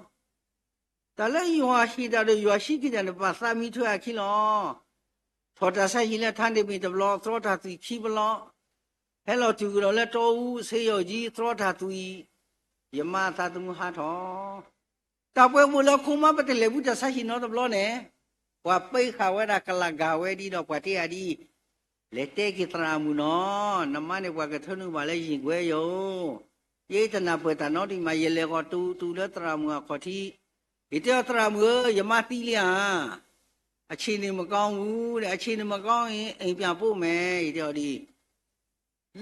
တၢ်လၢယွၤဟ့ၣ်တၢ်ဒီးယွၤဟံးက့ၤတၢ်န့ၣ် ပဘၣ်သးမံထွဲအခံလီၤ. ထီၣ်တၢ်ဆါဟံၣ်လၢထါန့ၣ်မ့ၢ်တဘျီ သြီတၢ်သွံၣ်ခံဘျီ, ဟဲလီၤတုၤကဒီးလၢတီအူ ဆ့ယီၤကၠံ သြီတၢ်သွံၣ်, ယမါအသးသမူဟးထီၣ် တၢ်ပှဲၤဘိၣ်လၢခိမါ ပတလဲၤဘူးတၢ်ဆါဟံၣ်နီတဘျီန့ၣ်, ပှၤပ့ဃာ်ဝဲဒၣ်ကလၤဂာ်ဝဲဒ်ဒီးပှၤတဲယၤဒ်အံၤ, လဲၤတဲက့ၤသရၣ်မုၣ်နီၤ, နမါန့ၣ်ပှၤကထၢနုာ်ဘၣ်လၢယံာ်ကွဲယိာ်, ယတနၢ်ပၢၢ်တၢ်နီတမံၤ ယလဲၤဃီၤတုၤတုၤလၢသရၣ်မုၣ်အခီၣ်ထံး, ယတဲအီၤသရၣ်မုၣ်ဧၢ, ယမါသံလံဧါ, အခြေအနေမကောင်းဘူး, ဒီး အခြေအနေမကောင်းရင် အိမ်ပြန်ပို့မယ်, ယတဲအီၤဒ်အံၤ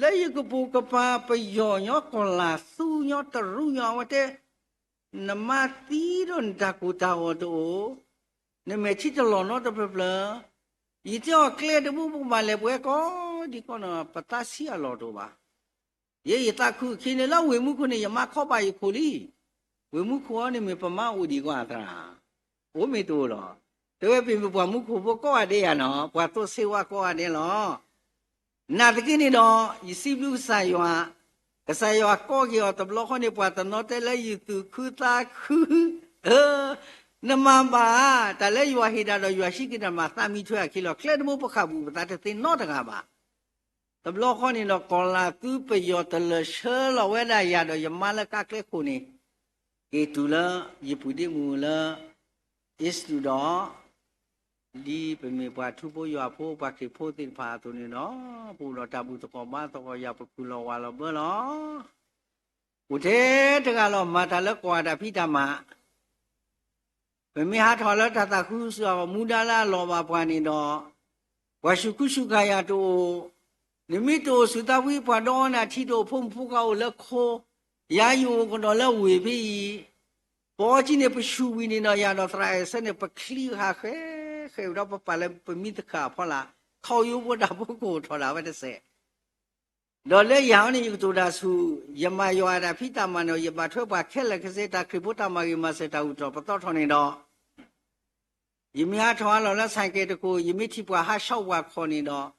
လၢယကပိာ်ကပၤပယီၤညီကီၢ်လၢ်သူညီတရူးညီအဝဲတဲ, နမါသံဒီးနတၢ်ကိၢ်တၢ်ဂီၤတအိၣ်, နမဲာ်ထံတလီၢ်နီတဖျၢၣ်ဖျၢၣ်, ယတဲအီၤကျဲတဘိပကဘၣ်လဲၤပှဲၤကီးဒံးကီးနီၤ ပသးဆံးအလီၢ်တအိၣ်ဘၣ်. ယဲယသးခုအခံန့ၣ်လၢဝ့ၢ်မူခိၣ်န့ၣ် ယမါခီပာ်ယခိၣ်လံ. ဝ့ၢ်မူခိၣ်အံၤန့ၣ်မ့ၢ်ပမါအိၣ်ဒံးကွၢ်သရၣ်, အိၣ်မ့ၢ်တအိၣ်လီၤ. တဲဝဲပမ့ၢ်ပှၤမူခိၣ်ဖိကိးဂၤဒဲးယၤနီၤ, ပှၤသိၣ်ဆ့ဝါကိးဂၤဒဲးလီၤ. နာ်သက့န့ၣ်ဒီး ယစံးဘျုးကစၢ်ယွၤ, ကစၢ်ယွၤကိးက့ၤအီၤတဘျီဃီန့ၣ် ပှၤတနီၤတဲလၢယသူၣ်ခုသးခု, နမၤဘၣ်, တၢ်လၢယွၤဟ့ၣ်တၢ်ဒီးယွၤဟံးက့ၤတၢ်မၤသးမံထွဲအခံလီၤ. ကျဲတဘိပဃၣ်ဘူးပသးတသ့နီတဂၤဘၣ်. တဘျီဃီန့ၣ်ဒီး ကီၢ်လၢ်သူပယီၤတလၢာ်ဆှၢလီၤဝဲဒၣ်ယၤဒီးယမါလၢကါကျဲခိၣ်န့ၣ်, က့ၤတုၤလၢယပုၢ်ဒ့မုၣ်လၢ အ့စတူးဒီး ဒ်ပမ့ၢ်ပှၤထူဖိယွၤဖိပှၤခရံာ်ဖိသ့ၣ်တဖၣ်အသိးန့ၣ်ဒီး, ပအိၣ်ဒီးတၢ်ဘူၣ်သကိးဘါသကိးယၤ ပကူၣ်လီၤဝါလီၤဘၢလီၤ. အိၣ်ထဲတဂၤလီၤ မၤတၢ်လၢကီၢ်အတၢ်ဖံးတၢ်မၤ ပမ့ၢ်ဟးထီၣ်လၢတၢ်သးခုကစီၣ်အမူဒါလၢအလီၤဘၣ်ပှၤန့ၣ်ဒီး, ပှၤဆူးခူဆူးခါယၤတအိၣ်, နမ့ၢ်တအိၣ်ဆူၣ်သးဖှံပှၤဒီနၢ်ထံတအိၣ် ဖိမုၣ်ဖိခွါအိၣ်လၢခိ, ယၤယအိၣ်ကဒီးလၢဝ့ၢ်ဖဲအံၤ, ပအီကံန့ၣ် ပဆူၣ်ဝံၤန့ၣ်ဒီး ယၤဒီးသရၣ်အဲၣ်ဆၢန့ၣ် ပချံဃာ်ဃဲဃဲဒီးပပာ်လၢပမံသခၣ်အဖီလာ်, ခီယိဖိတၢ်ဖိကအိၣ်ထီၣ်ဒၣ်ဝဲတစဲး ဒီးလၢယၤန့ၣ် ယကတိၤတၢ်ဆူၣ်, ယမၤယွၤအတၢ်ဖံးတၢ်မၤန့ၣ် ယဘၣ်ထွဲပှၤခဲလၢာ်ခဲဆ့ တၢ်ခရံာ်ဖိတၢ်မၤဂ့ၤမၤစၢၤတၢ်အုၣ်ထီၣ်ပသီထီၣ်န့ၣ်ဒီး, ယမ့ၢ်ဟးထီၣ်ဟးလီၤလၢဆၣ်ကဲတခိၣ်, ယမ့ၢ်ထံၣ်ပှၤဟးဆှီပှၤခီၣ်န့ၣ်ဒီး,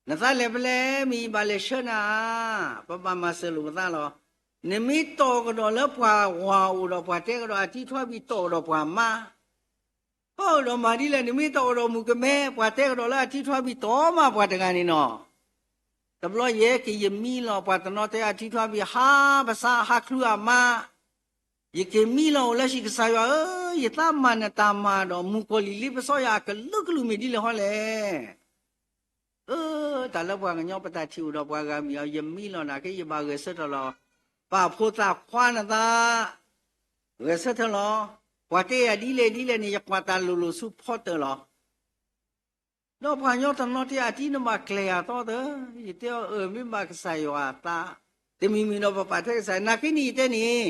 နသးလဲၤဖဲလဲၣ် မ့ၢ်ယဘၣ်လဲၤဆှၢနၤဧါ, ပဘၣ်မၤစၢၤလိာ်ပသးလီၤ. နမ့ၢ်တီၢ်ကဒီးလၢပှၤဝၤအိၣ်ဒီးပှၤတဲကဒီးအတံထွါဘံၣ်တီၢ်ကဒီးပှၤမါ ပအိၣ်ဒီးမၤဒ်လဲၣ်, နမ့ၢ်တအိၣ်ဒီးမုၣ်ကမဲ ပှၤတဲကဒီးလၢအတံထွါဘံၣ်တီၢ်မးပှၤတဂၤန့ၣ်နီၤ. တဘျီယဲက့ၤယမံလီၤ ပှၤတနီၤတဲအတံထွါဘံၣ်ဟးပစးဟးချုအမါ, ယက့ၤမံလီၤအိၣ်လၢဟံၣ် ကစၢ်ယွၤဧၢ, ယသးမၤနတၢ်မၤဒီး မုၣ်ကီၤလံၢ်လ့ပစီယၤအကလုာ်ကလုာ်မ့ၢ်ဒ်လဲၣ်ဟီလဲၣ်. အၢ တၢ်လၢပှၤကညီပတၢ်ထံၣ်အိၣ်ဒီးပှၤဂၤမံၤအီၤ ယမံလီၤနာ်က့ ယဘၣ်ဂဲၤဆၢထၢၣ်လီၤ. ပာ်ဖိသၣ်ခွါနသး ဂဲၤဆၢထၢၣ်လီၤ. ပှၤတဲယၤဒ်လဲၣ်ဒ်လဲၣ်န့ၣ် ယကွၢ်တၢ်လိၤလိၤဆူဖီတၢၣ်လီၤ. ဒီးပှၤကညီတနီၤတဲအတံနဘၣ်ကျဲၤယၤသီသၢ, ယတဲအီၤအၢ မ့ၢ်ဘၣ်ကစၢ်ယွၤအသး, တမံၤမံၤဒီးပပာ်ထွဲကစၢ်, နာ်က့န့ၣ်ယတဲန့ၣ်,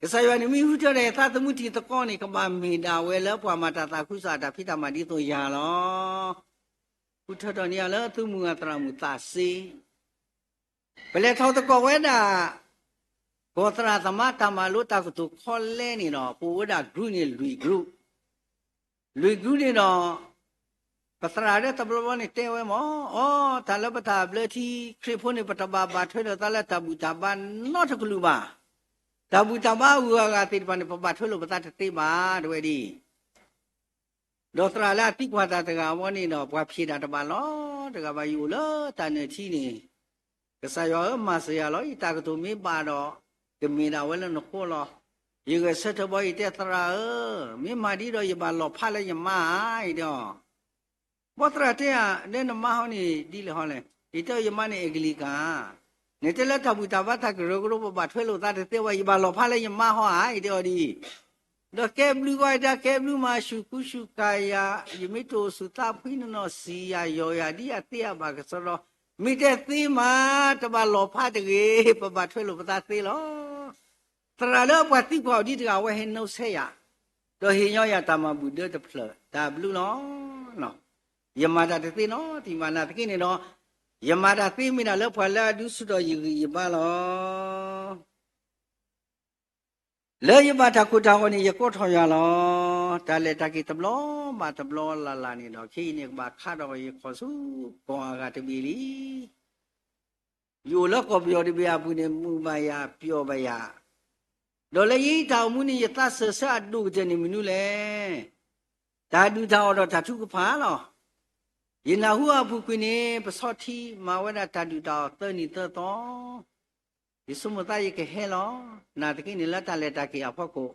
ကစၢ်ယွၤန့ၣ်မ့ၢ်ဟူထၢဒီးယသးသမူထံၣ်သကိးန့ၣ် ကဘၣ်မ့ၢ်ဒၣ်ဝဲလၢပှၤမၤတၢ်သးခုကစီၣ်အတၢ်ဖံးတၢ်မၤဒ်သိးယၤလီၤ. ဃုထၢထီၣ်န့ၢ်ယၤလၢသုမုၢ်ဂၤသရၣ်မုၣ်သးစ့, ပလဲၤထီၣ်သကိးဝဲဒၣ် ကီၢ်သရၣ်သမါတၢ်မၤလိတၢ်ကတိၤခီလဲန့ၣ်ဒီး ပအိၣ်ဝဲဒၣ် group န့ၣ် လွံၢ် group, လွံၢ် group န့ၣ်ဒီး ပသရၣ်လၢတဘျီဘျီန့ၣ်တဲဝဲမး, အိ တၢ်လၢပတၢ်ဘျၢထံခရံာ်ဖိန့ၣ် ပတဘၣ်ဘၣ်ထွဲဒီးသးလၢတၢ်ဘူၣ်တၢ်ဘါနီတကလုာ်ဘၣ်. တၢ်ဘူၣ်တၢ်ဘါအဂုၤအဂၤသ့ၣ်တဖၣ်န့ၣ် ပဘၣ်ထွဲလိာ်ပသးတသ့ဘၣ် တဲဝဲဒ်အံၤ ဒီးသရၣ်လၢအသံကွၢ်တၢ်တဂၤအဂီၢ်န့ၣ်ဒီး ပှၤဖံးတၢ်တဘၣ်လီၤ. တဂၤဘၣ်ယအိၣ်လၢတၢ်နၢၣ်ထံန့ၣ်, ကစၢ်ယွၤဧၢ မၤစၢၤယၤလီၤ. ယတၢ်ကတိၤမ့ၢ်ဘၣ်ဒီး ကမ့ၢ်ဒၣ်ဝဲလၢနဃိလီၤ. ယဂဲၤဆၢထၢၣ်ဘီ ယတဲသရၣ်ဧၢ, မ့ၢ်မၤဒ်ဒီးယဘၣ်လီၤဖးလၢယမါဧါ, ယတဲအီၤ ဘီသရၣ်တဲဧါ, ဒီးနမါဟီန့ၣ်ဒ်လဲၣ်ဟီလဲၣ်, ယတဲအီၤယမါန့ၣ် Anglican, နတဲလၢတၢ်ဘူၣ်တၢ်ဘါတၢ်ကရၢကရိ ပဘၣ်ထွဲလိာ်သးတသ့ဘၣ်, ယဘၣ်လီၤဖးလၢယမါဟီဧါ, ယတဲအီၤဒ်အံၤ, ဒီးကဲဘျုးဂီၢ်ဒၣ် ကဲဘျုးမး ဆူၣ်ခူဆူၣ်ခါယၤ, ယမ့ၢ်တအိၣ်ဆူၣ်သးဖှံနနီၢ်ဆံးယၤ ယီၤယၤဒ်အသ့အဘၣ်ကစီဒီ, မ့ၢ်တဲသ့မး တဘၣ်လီၤဖးတဂ့ၤ, ပဘၣ်ထွဲလိာ်ပသးသ့လီၤ. သရၣ်လၢပှၤသံကွၢ်အီၤဒ်တဂၤ အဝဲဟဲနီၣ်ဆဲးယၤ, ဒီးဟ့ၣ်ညီယၤတၢ်မၤဘူၣ်ဒၢတဖျၢၣ်, တၢ်ဘျုးလီၤ. ယမၤတၢ်တသ့နီတမံၤဘၣ်, နာ်သက့န့ၣ်ဒီး, ယမၤတၢ်သ့မ့ၢ်ဒၣ်လၢပှၤလၢအဒုးဆူၣ်ထီၣ်ယဂံၢ်ယဘါလီၤ. လၢယဘၣ်တၢ်ကိၢ်တၢ်ဂီၤန့ၣ် ယကိးထီၣ်ယွၤလီၤ. တၢ်လဲၤတၢ်က့ၤတဘျီဘၣ်တဘျီလၢ်လၢ်န့ၣ်ဒီး ခဲအံၤန့ၣ် ကဘၣ်ခးဒီးယခီၣ်ဆူကီၢ်အဂၤတဘ့ၣ်လံ. ယအိၣ်လၢကီၢ်ပယီၤတဘ့ၣ်အပူၤန့ၣ် မုာ်ဘၣ်ယၤ ပျီၣ်ဘၣ်ယၤ, ဒီးလၢယတၢ်အိၣ်မူန့ၣ် ယသးစၢၢ်ဆၢအဒိၣ်ကတၢၢ်န့ၣ်မနုၤလဲၣ်. တၢ်ဒုၣ်တၢ်အီၣ်ဒီးတၢ်ထုကဖၣ်လီၤ. ယနၢ်ဟူအပူၤကွံာ်န့ၣ် ပဆီထံမၤဝဲဒၣ်တၢ်ဒုၣ်တၢ်အီၣ်သၢနံၣ်သၢသီ, ယဆိကမိၣ်သးယကဟဲလီၤ. နာ်သက့န့ၣ်လၢတၢ်လဲၤတၢ်က့ၤအဖီခိၣ်,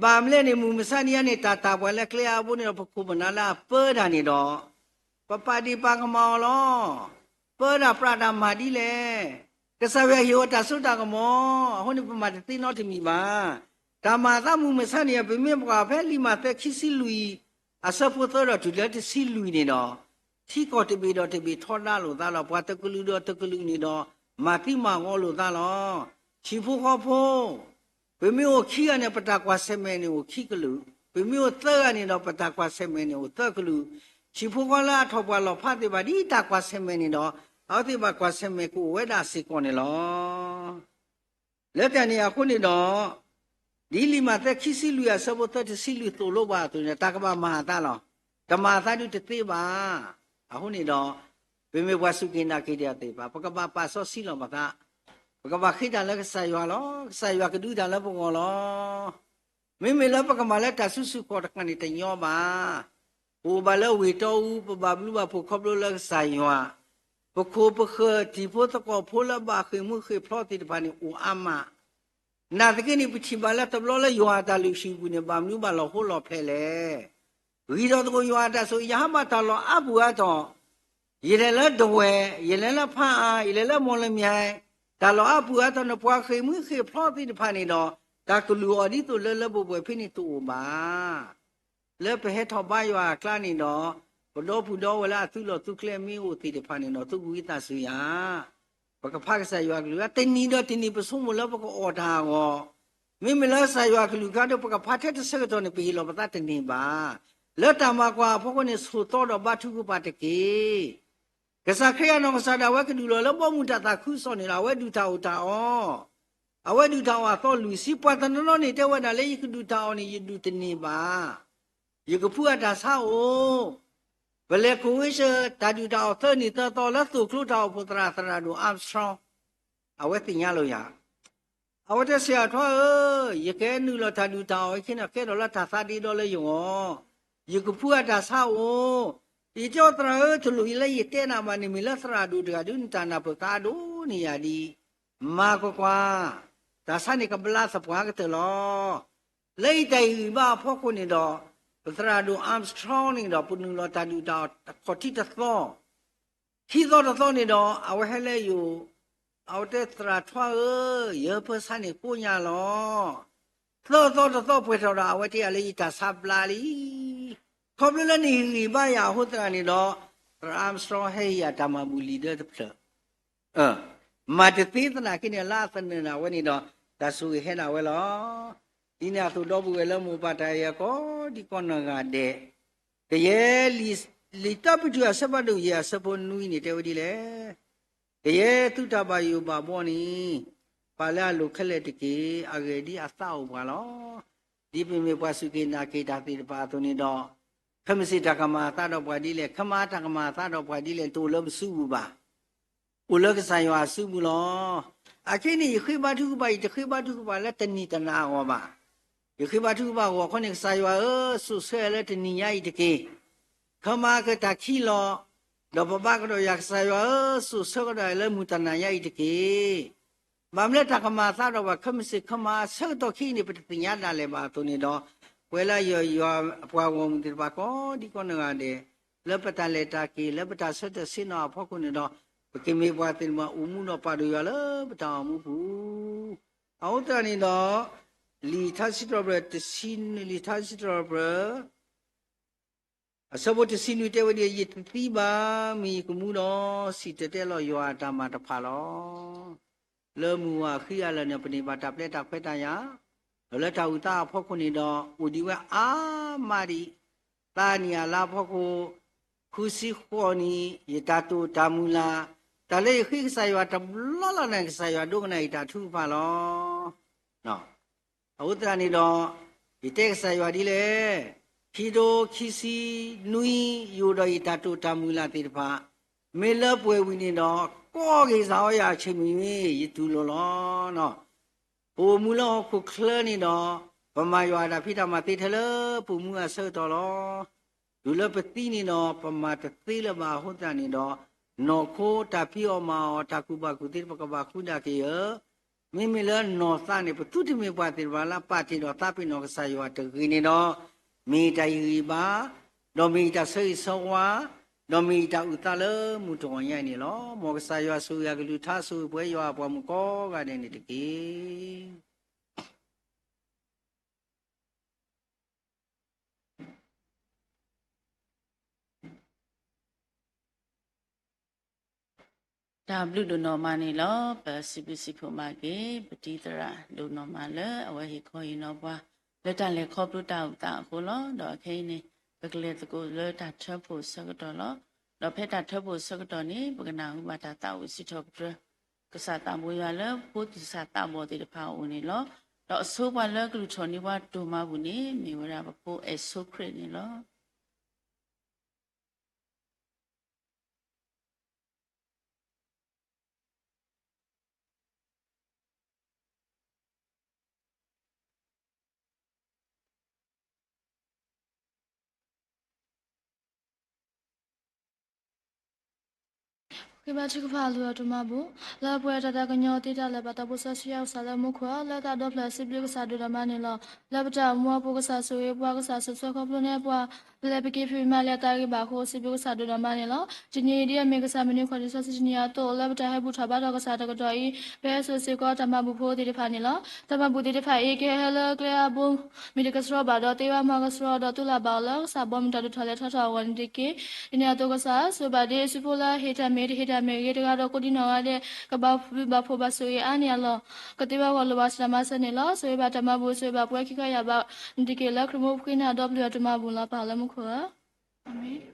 ဘၣ်မနုၤလဲၣ်န့ၣ် မုၢ်မဆါနံၤညါန့ၣ် တၢ်တၢ်ပှၤလၢကျဲအါဘိန့ၣ်ဒီး ပခိၣ်ပနၢ်လၢအပၢတၢ်န့ၣ်ဒီး, ပပာ်ဒ့ၣ်ပာ်ကမၣ်အီၤလီၤ. ပၢတၢ်ပြးတၢ်မၤဒ်လဲၣ်. ကစၢ်ယွၤဟ့ၣ်ဝဲတၢ်စိတၢ်ကမီၤ, အဃိန့ၣ် ပမၤတသ့နီတမံၤဘၣ်. တၢ်မၤအသးမုၢ်မဆါန့ၣ် ပမ့ၢ်ပကွၢ်ဖဲလံာ်မးသဲခံဆံလွံၢ် အဆၢဖိသၢဒီးတုၤလၢတဆံလွံၢ်န့ၣ်ဒီး, ထံကီၢ်တဘ့ၣ်ဒီးတဘ့ၣ်ထီဒါလိာ်သးလီၤ. ပှၤတကလုာ်ဒီးတကလုာ်န့ၣ်ဒီး မၤသံမၤဂီၤလိာ်သးလီၤ. ဟံၣ်ဖိဃီဖိ, ပမ့ၢ်အိၣ်ခံဂၤန့ၣ် ပတၢ်ကွၢ်ဆၢၣ်မဲာ်န့ၣ်အိၣ်ခံကလုာ်, ပမ့ၢ်အိၣ်သၢဂၤန့ၣ်ဒီး ပတၢ်ကွၢ်ဆၢၣ်မဲာ်န့ၣ်အိၣ်သၢကလုာ်, ဟံၣ်ဖိဃီလၢအထီၣ်ပှၤလီၤဖးသ့ၣ်တဖၣ် ဒ်တၢ်ကွၢ်ဆၢၣ်မဲာ်န့ၣ်ဒီး အဝဲသ့ၣ်ဘၣ်ကွၢ်ဆၢၣ်မဲာ်ကအိၣ်ဝဲဒၣ်စ့ၢ်ကီးန့ၣ်လီၤ. လၢတၢ်န့ၣ်အဃိန့ၣ်ဒီး, ဒ်လံာ်မးသဲခံဆံလွံၢ်အဆၢဖိသၢတဆံလွံၢ်သိၣ်လိပှၤအသိးန့ၣ် တၢ်ကဘၣ်မၤအသးလီၤ. တမၤအသးဒုးတသ့ဘၣ်. အဃိန့ၣ်ဒီး, ပမ့ၢ်ပှၤစူၢ်က့ၤနာ်က့ၤတၢ်သ့ၣ်တဖၣ် ပကဘၣ်ပာ်စီဆှံလီၤပသး, ပကဘၣ်ဃ့တၢ်လၢကစၢ်ယွၤလီၤ. ကစၢ်ယွၤကဒုးတၢ်လၢပဂီၢ်လီၤ. မ့မ့ၢ်လၢပကမၤလၢတၢ်စုဆူၣ်ခီၣ်တကးန့ၣ်တညီဘၣ်. ပအိၣ်ဘၣ်လၢဝ့ၢ်တီအူ ပဘၣ်ဘျုးဘၣ်ဖှိၣ်ခီဖျိလၢကစၢ်ယွၤ, ပခိၣ်ပဃၢၤတံၤဖိသကိးဖိလၢဘၣ်ဃ့ၢ်မှံဟ့ၣ်ဖျိးသ့ၣ်တဖၣ်န့ၣ်အိၣ်အါမး. နာ်သက့န့ၣ် ပထံၣ်ဘၣ်လၢတဘျီလၢယွၤအတၢ်လုၢ်ဟံၣ်ပူၤန့ၣ် ဘၣ်မနုၤဘၣ်လီၤဟိလီၤဖျဲးလဲၣ်. ဂံၢ်ထီၣ်သကိးယွၤအတၢ်ဆိၣ်ဂ့ၤ ယဟးဘၣ်တၢ်လီၢ်အါပူၤအါတီၤ, ယလဲၤလၢဒဝဲၢ်, ယလဲၤလၢဖၣ်အၣ်, ယလဲၤလၢမီၢ်လမၠဲၣ်, တၢ်လီၢ်အါပူၤအါတီၤန့ၣ် ပှၤဃ့ၢ်မှံဟ့ၣ်ဖျိးသ့ၣ်တဖၣ်န့ၣ်ဒီး, တၢ်ကလုၢ်အီၤဒ်သိးလၢလၢပှဲၤပှဲၤဖဲန့ၣ်တအိၣ်ဘၣ်. လၢပဟဲထီၣ်ဘါယွၤအကျါန့ၣ်ဒီး, ပဒီပုၢ်ဒီဝဲၢ်လၢအသုးလီၢ်သုးကျဲမ့ၢ်အိၣ်သ့ၣ်တဖၣ်န့ၣ်ဒီး သုကဝံသးစူၤယၤ, ပကဖးကစၢ်ယွၤကလုၢ် တနံၤဒီးတနံၤပဆိကမိၣ်လၢပကအီၣ်တၢ်အဂီၢ်, မ့မ့ၢ်လၢကစၢ်ယွၤကလုၢ်ကထါဒီး ပကဖးထဲတဆၢကတီၢ်န့ၣ် ပဟ့ၣ်လီၤပသးတန့ၢ်ဘၣ်. လၢတၢ်မၤကွၢ်အဖီခိၣ်န့ၣ် ဆိးသီဒီးဘါထုကဖၣ်တက့ၢ်. ကစၢ်ခရံာ်အနီၢ်ကစၢ်ဒၣ်ဝဲကဒုးလီၤလၢဘီမုၢ်တၢ်သးခုကစီၣ်န့ၣ်ဒီး အဝဲဒုၣ်တၢ်အီၣ်တၢ်အီ, အဝဲဒုၣ်တၢ်အီၣ်အသီလွံၢ်ဆံ, ပှၤတနီၤနီၤန့ၣ် တဲဝဲဒၣ်လၢယကဒုၣ်တၢ်အီၣ်န့ၣ် ယဒုၣ်တန့ၢ်ဘၣ်, ယကဖုအတၢ်ဆါအိၣ်. ပလဲၤကိးဝဲဆၢ တၢ်ဒုၣ်တၢ်အီၣ်သၢနံၣ်သၢသီလၢသိၣ်ကျိတၢ်အိၣ်ဖှိၣ်သရၣ် သရၣ်ဒိၣ် Armstrong, အဝဲသ့ၣ်ညါလီၤယၤ အဝဲတဲဆရာထွါဧၢ, ယကဲနုာ်လီၤတၢ်ဒုၣ်တၢ်အီၣ်အခံန့ၣ် ကဲထီၣ်လၢတၢ်သးဒ့ဒီလၢယဂီၢ်, ယကဖုအတၢ်ဆါအိၣ်, ယတဲအီၤသရၣ်ဧၢ တလိၣ်လၢယတဲနၤဘၣ်န့ၣ် မ့ၢ်လၢသရၣ်ဒိၣ်တဂၤဒုး နတၢ်နၢ်ပၢၢ်ကါဒိၣ်န့ၢ်ယၤဒံး, မၤကွၢ်ကွၢ်, တၢ်ဆါန့ၣ်ကဘျါသပှၢ်ကတၢၢ်လီၤ. လၢယတၢ်ဟ့ၣ်ဂံၢ်ဘါအဖီခိၣ်န့ၣ်ဒီး, ပသရၣ်ဒိၣ် Armstrong န့ၣ်ဒီး ပနုာ်လီၤတၢ်ဒုၣ်တၢ်အီၣ်ခီၣ်ထံးတသီ ခံသီတသီန့ၣ်ဒီး အဝဲဟဲလၢယအိၣ်, အဝဲတဲသရၣ်ထွါဧၢ, ယဟၢဖၢဆါန့ၣ်ကိးညါလီၤ. သၢသီတသီပှဲၤထီၣ်ဒီး အဝဲတဲယၤလၢယတၢ်ဆါဘျါလံ. ခီဖျိလၢနဟ့ၣ်ဂံၢ်ဘါယၤအဃိသတးန့ၣ်ဒီး, သရၣ် Armstrong ဟဲဟ့ၣ်ယၤတၢ်မၤဘူၣ်လံၤဒၢတဖျၢၣ် မၤတသ့သနာ်က့န့ၣ် လၢအသနၢၣ်ဒၣ်ဝဲန့ၣ်ဒီး, တၢ်ဆိၣ်ဂ့ၤဟဲဒၣ်ဝဲလီၤ. ဒ်န့ၣ်အသိးဒီပုၢ်ဝဲၢ်လၢမိၢ်ပၢ်တၢ်အဲၣ်အီၤကိးဒံကိးနီၢ်ဂၤဒဲး, ကယဲၢ်လံာ်, လံာ်တၢ်ပတုာ်အဆၢဖးဒိၣ်ယဲၢ်အဆၢဖိနွံန့ၣ်တဲဝဲဒ်လဲၣ်. ကယဲၢ်သုတၢ်ဘၣ်ယိၣ်ဘၣ်ဘှီန့ၣ်, ပာ်လၢအလိၤခဲလၢာ်တက့ၢ်. အဂ့ၢ်ဒ်အသးအိၣ်ပှၤလီၤ. ဒ်ပမ့ၢ်ပှၤစူၢ်က့ၤနာ်က့ၤတၢ်သ့ၣ်တဖၣ်အသိးန့ၣ်ဒီး, ခဲမုၢ်ဆ့ၣ်တၢ်ကမၤအသးဒီးပှၤဒ်လဲၣ်, ခဲမုၢ်တၢ်ကမၤအသးဒီးပှၤဒ်လဲၣ်န့ၣ် တအိၣ်လၢပစုပူၤဘၣ်. အိၣ်လၢကစၢ်ယွၤအစုပူၤလီၤ. အခဲအံၤန့ၣ် ယဃ့ဘါထုကဖၣ်, ယတဃ့ဘါထုကဖၣ်လၢတနံၤတနၤအဂီၢ်ဘၣ်. ယဃ့ဘါထုကဖၣ်အဂီၢ်ခီန့ၣ် ကစၢ်ယွၤဧၢ, စိာ်ဆှၢလၢတနံၤညါအံၤတက့ၢ်. ခဲမုၢ်ကတၢၢ်ခံလီၤ, ဒီးပဘါကဒီးယၤ ကစၢ်ယွၤဧၢ, စိာ်ဆှၢကဒီးယၤလၢမုၢ်တနၤညါအံၤတက့ၢ်. ဘၣ်မနုၤလၢတၢ်ကမၤအသးဒီးပှၤခဲမုၢ်ဆ့ၣ်ခဲမုၢ်ဆၢကတီၢ်ခဲအံၤန့ၣ် ပတသ့ၣ်ညါဒၣ်လဲာ်ဘၣ်အသိးန့ၣ်ဒီး, ပဝဲလၢယွၤပှၤဂီၢ်မုၢ်သ့ၣ်တဖၣ်ကိးဒံကိးနီၢ်ဂၤဒဲး, လၢပတၢ်လဲၤတၢ်က့ၤ လၢပတၢ်ဆၢတဲာ်ဆ့ၣ်နီၤအဖီခိၣ်န့ၣ်ဒီး ပကမ့ၢ်ပှၤသ့ၣ်တဖၣ်အိၣ်မူဒီးပာ်ဒိၣ်ယွၤလၢပတၢ်အိၣ်မူပူၤ အဃိသတးန့ၣ်ဒီး လံာ်ထါစံးထီၣ်ပတြၢၤ လံာ်ထါစံးထီၣ်ပတြၢၤ အဆၢဖိတဆံနွံတဲဝဲဒ်အံၤ, ယတသံဘၣ်, မ့ၢ်ယကမူဒီး စံၣ်တဲၤတဲလီၤယွၤအတၢ်မၤတဖၣ်လီၤ. လၢမုၢ်ဝၤအဃံအလၤန့ၣ် ပန့ၢ်ဘၣ်တၢ်ပျဲတၢ်ခွဲးတၢ်ယာ်, ဒီးလၢတၢ်အုၣ်သးအဖီခိၣ်န့ၣ်ဒီး အိၣ်ဒံးဝဲအါမးဒံး, သးနံၣ်အလါအဖီခိၣ် ဃုဆံဃိးနံၣ်, ယတၢ်တိာ်တၢ်မုၢ်လၢ်, တၢ်လၢယဃ့ကစၢ်ယွၤတဘျီလီၤန့ၣ် ကစၢ်ယွၤဒိကနၣ်ယတၢ်ထုကဖၣ်လီၤ. အဃိသတးန့ၣ်ဒီး ယတဲကစၢ်ယွၤဒ်လဲၣ်, ခံကထိခံဆံနွံ ယအိၣ်ဒီးယတၢ်တိာ်တၢ်မုၢ်လၢ်သ့ၣ်တဖၣ်, မ့ၢ်လၢပှဲၤဝံၤန့ၣ်ဒီး ကိးက့ၤစၢ်အီယၤအဆၢမုၢ်မ့ၢ် ယတူၢ်လိာ်လီၤ. ပအိၣ်မူလၢဟီၣ်ခိၣ်ချၢန့ၣ်ဒီး ပမၤယွၤအတၢ်ဖံးတၢ်မၤသ့ထဲလၢပအိၣ်မူအဆၢကတီၢ်လီၤ. တုၤလၢပသံန့ၣ်ဒီး ပမၤတသ့လၢၤဘၣ်အဃိသတးန့ၣ်ဒီး နီၢ်ခိတၢ်ဖံးအီၣ်မၤအီၣ် တၢ်ကူၣ်ဘၣ်ကူၣ်သ့ ပကဘၣ်ဃုဒၣ်က့ၤဧၢ မ့မ့ၢ်လၢနီၢ်သးန့ၣ် ပသုတမ့ၢ်ပှၤသ့ၣ်တဖၣ်လၢပာ်တ့ၢ်ဒီးသးပ့ၤနီၢ်ကစၢ်ယွၤတဂ့ၤန့ၣ်ဒီး, မ့ၢ်ယတၢ်ဟ့ၣ်ဂံၢ်ဘါ, ဒီးမ့ၢ်ယတၢ်ဆၢဂ့ၤဆၢဝါ, ဒီးမ့ၢ်ယတၢ်အုၣ်သးလၢမုၢ်တဂီၤညါအံၤန့ၣ်လီၤ. မ်ကစၢ်ယွၤဆိၣ်ဂ့ၤအကလုၢ်ကထါ ဆိၣ်ဂ့ၤပဝဲယွၤအပှၤမုၣ်ကိးဂၤဒဲးန့ၣ်တက့ၢ်. တၢ်ဘျုးဒိၣ်နီၢ်မးန့ၣ်လီၤ. ပစံးဘျုးစံးဖှိၣ်မၤက့ၤ ပတံၤသရၣ်ဒိၣ်နီၢ်မးလၢ အဝဲဟ့ၣ်ခီဟ့ၣ်နီၤပှၤ လၢတၢ်လဲၤခီဖျိတၢ်အုၣ်သးအဃိလီၤ. ဒီးခဲအံၤန့ၣ် ပကလဲၤသကိးလၢတၢ်ထၢဖှိၣ်ဆၢကတီၢ်လီၤ. ဒီးဖဲတၢ်ထၢဖှိၣ်ဆၢကတီၢ်န့ၣ် ပကနၢ်ဟူဘၣ်တၢ်သးဝံၣ်စံးထီၣ်ပတြၢၤ ကစၢ်သးဘိယွၤလၢဖိသ့ၣ်စၢ်သးဘီၣ်သ့ၣ်တဖၣ်အအိၣ်န့ၣ်လီၤ. ဒီးအဆိပှၤလၢကလုၢ်ထီၣ်န့ၢ်ပှၤဒိၣ်မးပူၤန့ၣ် မ့ၢ်ဝဲဒၣ်ပဖိအဲၣ်ဆိခရံာ်န့ၣ်လီၤ. ဃ့ဘါထုကဖၣ် လုၢ်အီၣ်တၢ်မၤဘူၣ်, လၢပှဲၤတၢ်သးကညီၤသ့တၢ်လၢာ်ဘၣ်တၢ်ပူၤစီဆှံယွၤကစၢ်လၢမူခိၣ်ဧၢ, လၢသးဒီဖျၢၣ်စံးဘျုးကစၢ်ဒိၣ်နီၢ်မးန့ၣ်လီၤ. လၢပတၢ်အိၣ်မူအပူၤ ကစၢ်ဆိၣ်ဂ့ၤပှၤ, ကစၢ်ဆိၣ်ဆၢခီဖျိန့ၢ်ပှၤ, ပလဲၤပက့ၤဖံးမၤလၢတၢ်ဂ့ၤဘၣ်အဃိ စံးဘျုးကစၢ်ဒိၣ်နီၢ်မးန့ၣ်လီၤ. တနံၤအံၤဒ်အမ့ၢ်ကစၢ်မုၢ်နံၤဃိးနံၤစီဆှံတနံၤအသိး လၢပတၢ်ဟဲဘူၣ်ထီၣ်ဘါထီၣ်ကစၢ်တကတီၢ်အံၤ ပဟဲစိာ်စ့ၢ်ကီးတၢ်မၤဘူၣ်ဖိသ့ၣ်တဖၣ်န့ၣ်လီၤ. တၢ်မၤဘူၣ်သ့ၣ်တဖၣ်အံၤ ကဟဲလၢကျဲအါဘိ မ့ၢ်တကဆှီဘၣ်ဒီး သ့ဝဲမၤကဆှီဒီး သူၣ်လၢ်ဘၣ်အီၤလၢကစၢ်ဘီမုၢ်တၢ်ဒိၣ်ထီၣ်လဲၤထီၣ်ထီၣ်အဂီၢ်န့ၣ်တက့ၢ်. ဒ်န့ၣ်အသိးကစၢ် ဆိၣ်ဂ့ၤဘၣ်ဒ့စုဖိလၢဟ့ၣ်တၢ်မ့ၢ်တဟ့ၣ်တၢ်မ့ၢ်ဂ့ၤ တဂၤဒီးကိးဒံနီၢ်ဂၤဒဲး ကဘၣ်ဘျုးဘၣ်ဖှိၣ်ဘၣ်ဆိၣ်ဂ့ၤအါန့ၢ်အလီၢ် ကသ့ဝဲဂီၢ်လိာ်ဘၣ်စၢ်မၤစၢၤန့ၣ်လီၤ. ဆိၣ်ဂ့ၤဘၣ်တၢ်မၤဘူၣ် ဆိၣ်ဂ့ၤဘၣ်ပှၤခံခီယာ်ဘၣ်န့ၣ်တက့ၢ်. လၢခရံာ်မူပဃ့နၤဒီးဘျုးအီၣ်တၢ်မၤဘူၣ်လီၤ. ပၢ်လၢမူခိၣ်ဧၢ, အၤမ့ၣ်.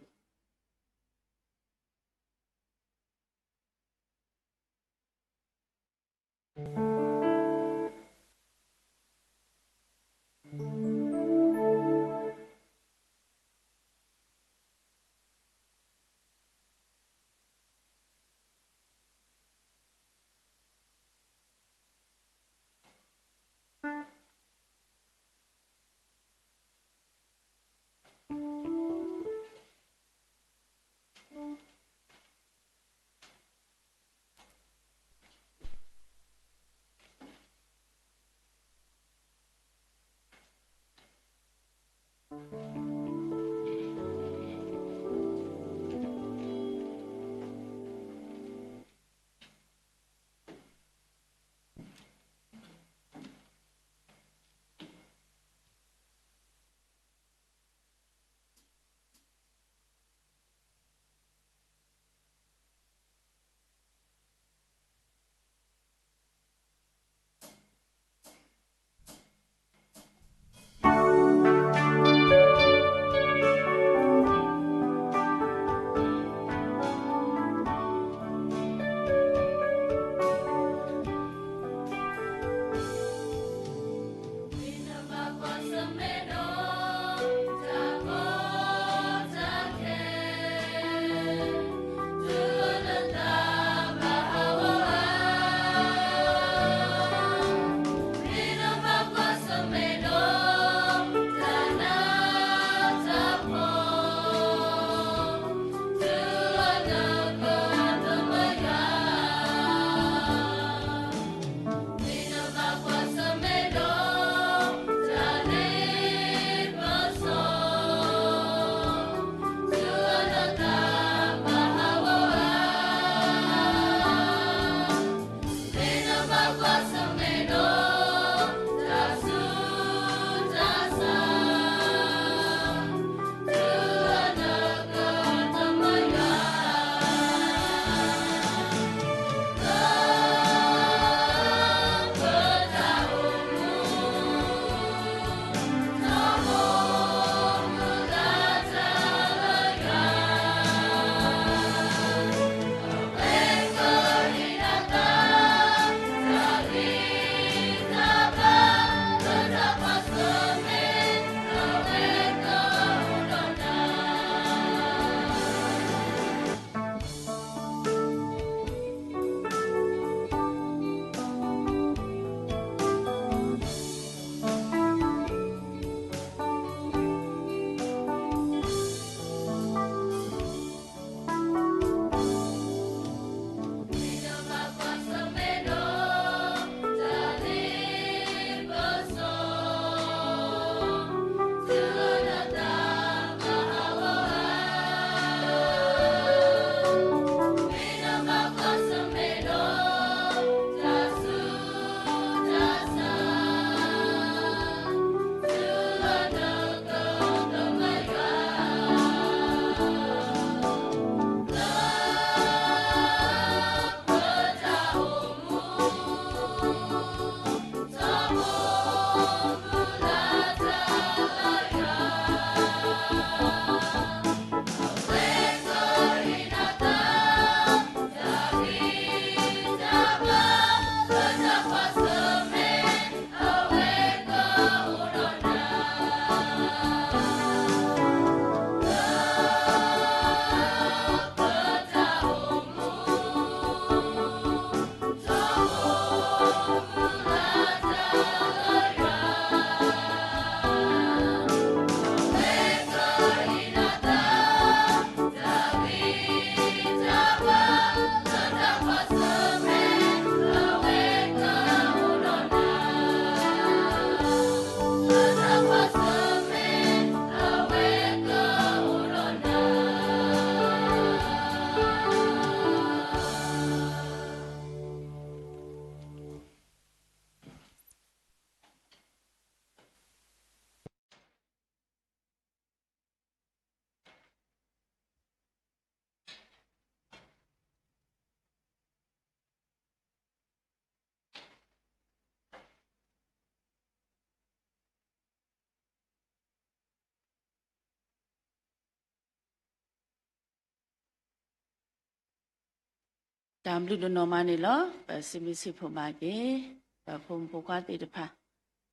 တၢ်ဘျုးဒိၣ်နီၢ်မးန့ၣ်လီၤ. ပစံးဘျုးစံးဖှိၣ်ဘၣ်က့ၤ ပဖိမုၣ်ဖိခွါသ့ၣ်တဖၣ်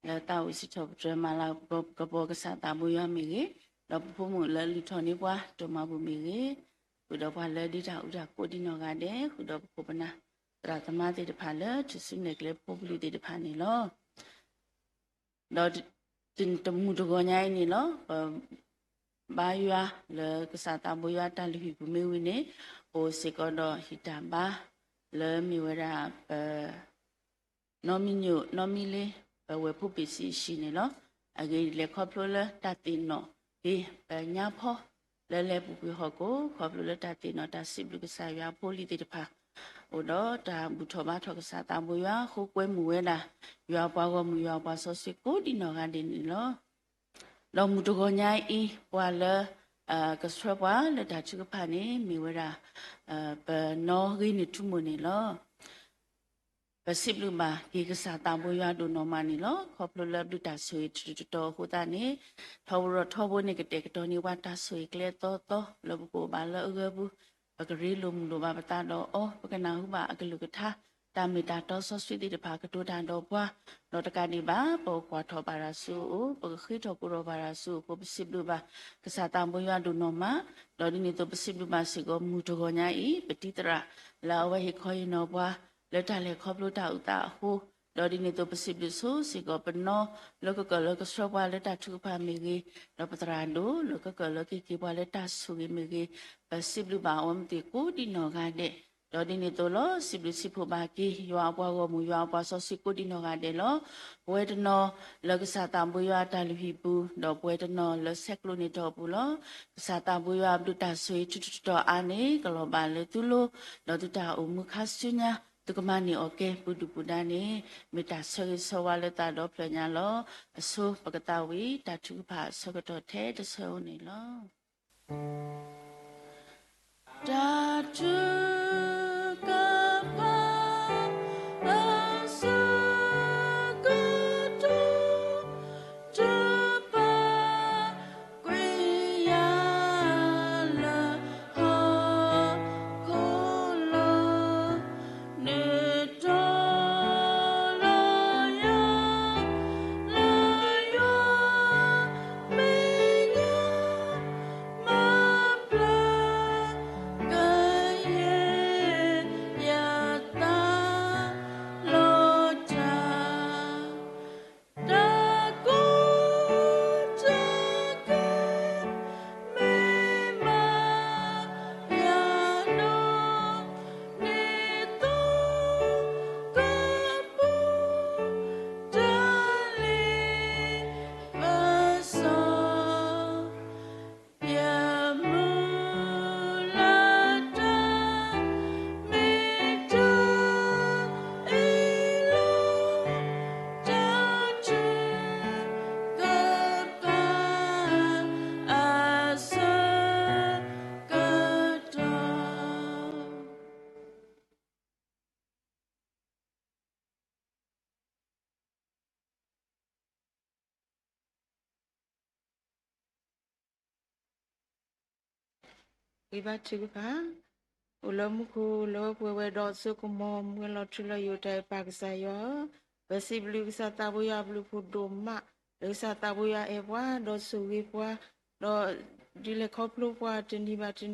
လၢသးဝံၣ်စံးထီၣ်ပတြၢၤမၤလၤကပီၤကစၢ်သးဘိယွၤမ့ၢ်ဂ့ၤ, ဒီးပဖိမုၣ်လၢလုၢ်ထီၣ်န့ၢ်ပှၤဒိၣ်မးပူၤမ့ၢ်ဂ့ၤ, ဃုာ်ဒီးပှၤလၢဒ့တၢ်အုၣ်တၢ်ကိးဒံးနီၢ်ဂၤဒဲး, ဃုာ်ဒီးပခိၣ်ပနၢ်သရၣ်သမါသ့ၣ်တဖၣ်လၢထူၣ်စုနဲၣ်ကျဲဖိပလံၤသ့ၣ်တဖၣ်န့ၣ်လီၤ. ဒီးတမုၢ်တဂီၤညါအံၤန့ၣ်လီၤ. ပဘါယွၤလၢကစၢ်သးဘိယွၤတၢ်လုၢ်ဟံၣ်ပူၤမ့ၢ်ဝံၤန့ၣ်, အိၣ်စ့ၢ်ကီးဒီးဟံၣ်တၢ်ဘါ လၢမ့ၢ်ဝဲဒၣ်ပ နီၢ်မံညိၣ်နီၢ်မံလ့ ပဝဲၢ်ဖိဘ့ၣ်ဆံးဆံးန့ၣ်လီၤ. အဂ့ၢ်ဒ်လဲၣ်ခီဖျိလၢတၢ်သ့ၣ်နီၣ်က့ၤ ပညါဖီ လၢလဲၤပူၤကွံာ်ဟီၣ်ခိၣ် ခီဖျိလၢတၢ်သ့ၣ်နီၣ်တၢ်စံးဘျုးကစၢ်ယွၤအဖိအလံၤသ့ၣ်တဖၣ် အိၣ်ဒီးတၢ်ဘူၣ်ထီၣ်ဘါထီၣ်ကစၢ်သးဘိယွၤ ဃိကွဲမုာ်ဝဲဒၣ် ယွၤအပှၤဂီၢ်မုၢ် ယွၤအပှၤစီဆှံကိးဒံးနီၢ်ဂၤဒဲးန့ၣ်လီၤ. ဒီးမုၢ်တဂီၤညါအံၤ ပှၤလၢ ကဆှၢပှၤလၢတၢ်ထုကဖၣ်န့ၣ် မ့ၢ်ဝဲဒၣ် ပနီၣ်ဂ့ၤန့ၢ်ထူမိၣ်န့ၣ်လီၤ. ပစံးဘျုးဘၣ်က့ၤကစၢ်သးဘိယွၤဒိၣ်နီၢ်မးန့ၣ်လီၤ. ခီဖျိလၢအဘျုးတၢ်ဆိၣ်ဂ့ၤတတီၤအဃိသတးန့ၣ်, ထီဘိထီဘိန့ၣ် ကတဲာ်ကတီၤန့ၢ်ပှၤတၢ်ဆိၣ်ဂ့ၤကျဲအသီသီ လၢပကအိၣ်ဘၣ်လၢအဂၢၢ်ပူၤ, ပကရ့လိာ်မုာ်လိာ်ဘၣ်ပသးဒီးအီၤ, ပကနၢ်ဟူဘၣ်အကလုၢ်ကထါ, တၢ်မ့ၢ်တၢ်တီစီဆှံသ့ၣ်တဖၣ်ကတိၤတၢ်ဒီးပှၤ, ဒီးတကးဒံးဘၣ် ပကကွၢ်ထီၣ်ဘၣ်တၢ်ဆူအအိၣ်, ပကဃ့ထီၣ်ကိးထီၣ်ဘၣ်တၢ်ဆူအအိၣ်အဃိ ပစံးဘျုးဘၣ်ကစၢ်သးဘိယွၤဒိၣ်နီၢ်မး, ဒီးဒ်န့ၣ်အသိးပစံးဘျုးဘၣ်စ့ၢ်ကီးမုၢ်တဂီၤညါအံၤ ပတံၤသရၣ်လၢအဝဲဟ့ၣ်ခီဟ့ၣ်နီၤပှၤ လၢတၢ်လဲၤခီဖျိတၢ်အုၣ်သးအဃိ, ဒီးဒ်န့ၣ်အသိးပစံးဘျုးဆိစ့ၢ်ကီးပနီၢ်လၢကကၢၢ်လၢကဆှၢပှၤလၢတၢ်ထုကဖၣ်မ့ၢ်ဂ့ၤ, ဒီးပသရၣ်ဒိၣ်လၢကကၢၢ်လၢကက့ၤပှၤလၢတၢ်ဆိၣ်ဂ့ၤမ့ၢ်ဂ့ၤ, ပစံးဘျုးဘၣ်အဝဲသ့ၣ်ကိးဒံးနီၢ်ဂၤဒဲး, ဒီးဒ်န့ၣ်အသိးလီၤ စံးဘျုးစံးဖှိၣ်ဘၣ်က့ၤ ယွၤအပှၤဂီၢ်မုၢ် ယွၤအပှၤစီဆှံကိးဒံးနီၢ်ဂၤဒဲးလီၤ. ပဝဲတနီၤလၢကစၢ်သးဘိယွၤအတၢ်လုၢ်ဟံၣ်ပူၤ, ဒီးပဝဲတနီၤလၢဆဲးကျိးန့ၢ်တၢ်အပူၤလီၤ. ကစၢ်သးဘိယွၤအဘျုးတၢ်ဆိၣ်ဂ့ၤထူးထူးတီၤတီၤအါန့ၣ် ကလီၤဘၣ်လၢသုလိၤ, ဒီးသုတၢ်အိၣ်မူခါဆူညါ သုကမၤန့ၢ်အီၤကဲ ပူၤဒုၣ်ပူၤဒါန့ၣ် မ့ၢ်တၢ်ဆၢဂ့ၤဆၢဝါလၢသးဒီဖျၢၣ်ညါလီၤ. အဆိပကသးဝံၣ်တၢ်ထုကဖၣ်အဆၢကတီၢ်ထဲတဆၢဧိၤန့ၣ်လီၤ. တၢ်ထုကဖၣ် အဆၢကတီၢ် တပာ်ကွံာ်ယၤလၢဟီၣ်ခိၣ်လီၤ. နုာ်ထီၣ်လီၤယၤ လၢယွၤမဲာ်ညါ မၤပျၢ်ကယဲၢ်ယသးလီၤတၢ် တၢ်ကိၢ်တၢ်ဂီၤ မ့ၢ်မၤယၤနီၢ် နံၤသီကပူၤ တၢ်လ့ပစီ ယမုၢ်လၢ်တၢ် မ့ၢ်တၢ်အ့ၣ်လိာ် တၢ်ထုကဖၣ် အဆၢကတီၢ် ဂံၢ်ဘါထုကဖၣ်, အိၣ်လၢမူခိၣ်လၢပှဲၤဝဲဒီးစိကမီၤ မူဝဲလီၤထူလီၤယိာ်တၢ်အံၤ ပၢ်ကစၢ်ယွၤဧၢ, ပစံးဘျုးကစၢ်သးဘိယွၤအဘျုးအဖှိၣ်ဒိၣ်မး, လၢကစၢ်သးဘိယွၤအဲၣ်ပှၤ ဒီးဆိၣ်ဂ့ၤပှၤ, ဒီးဒုးလဲၤခီဖျိပှၤတနံၤဘၣ်တနံၤ တသီဘၣ်တသီ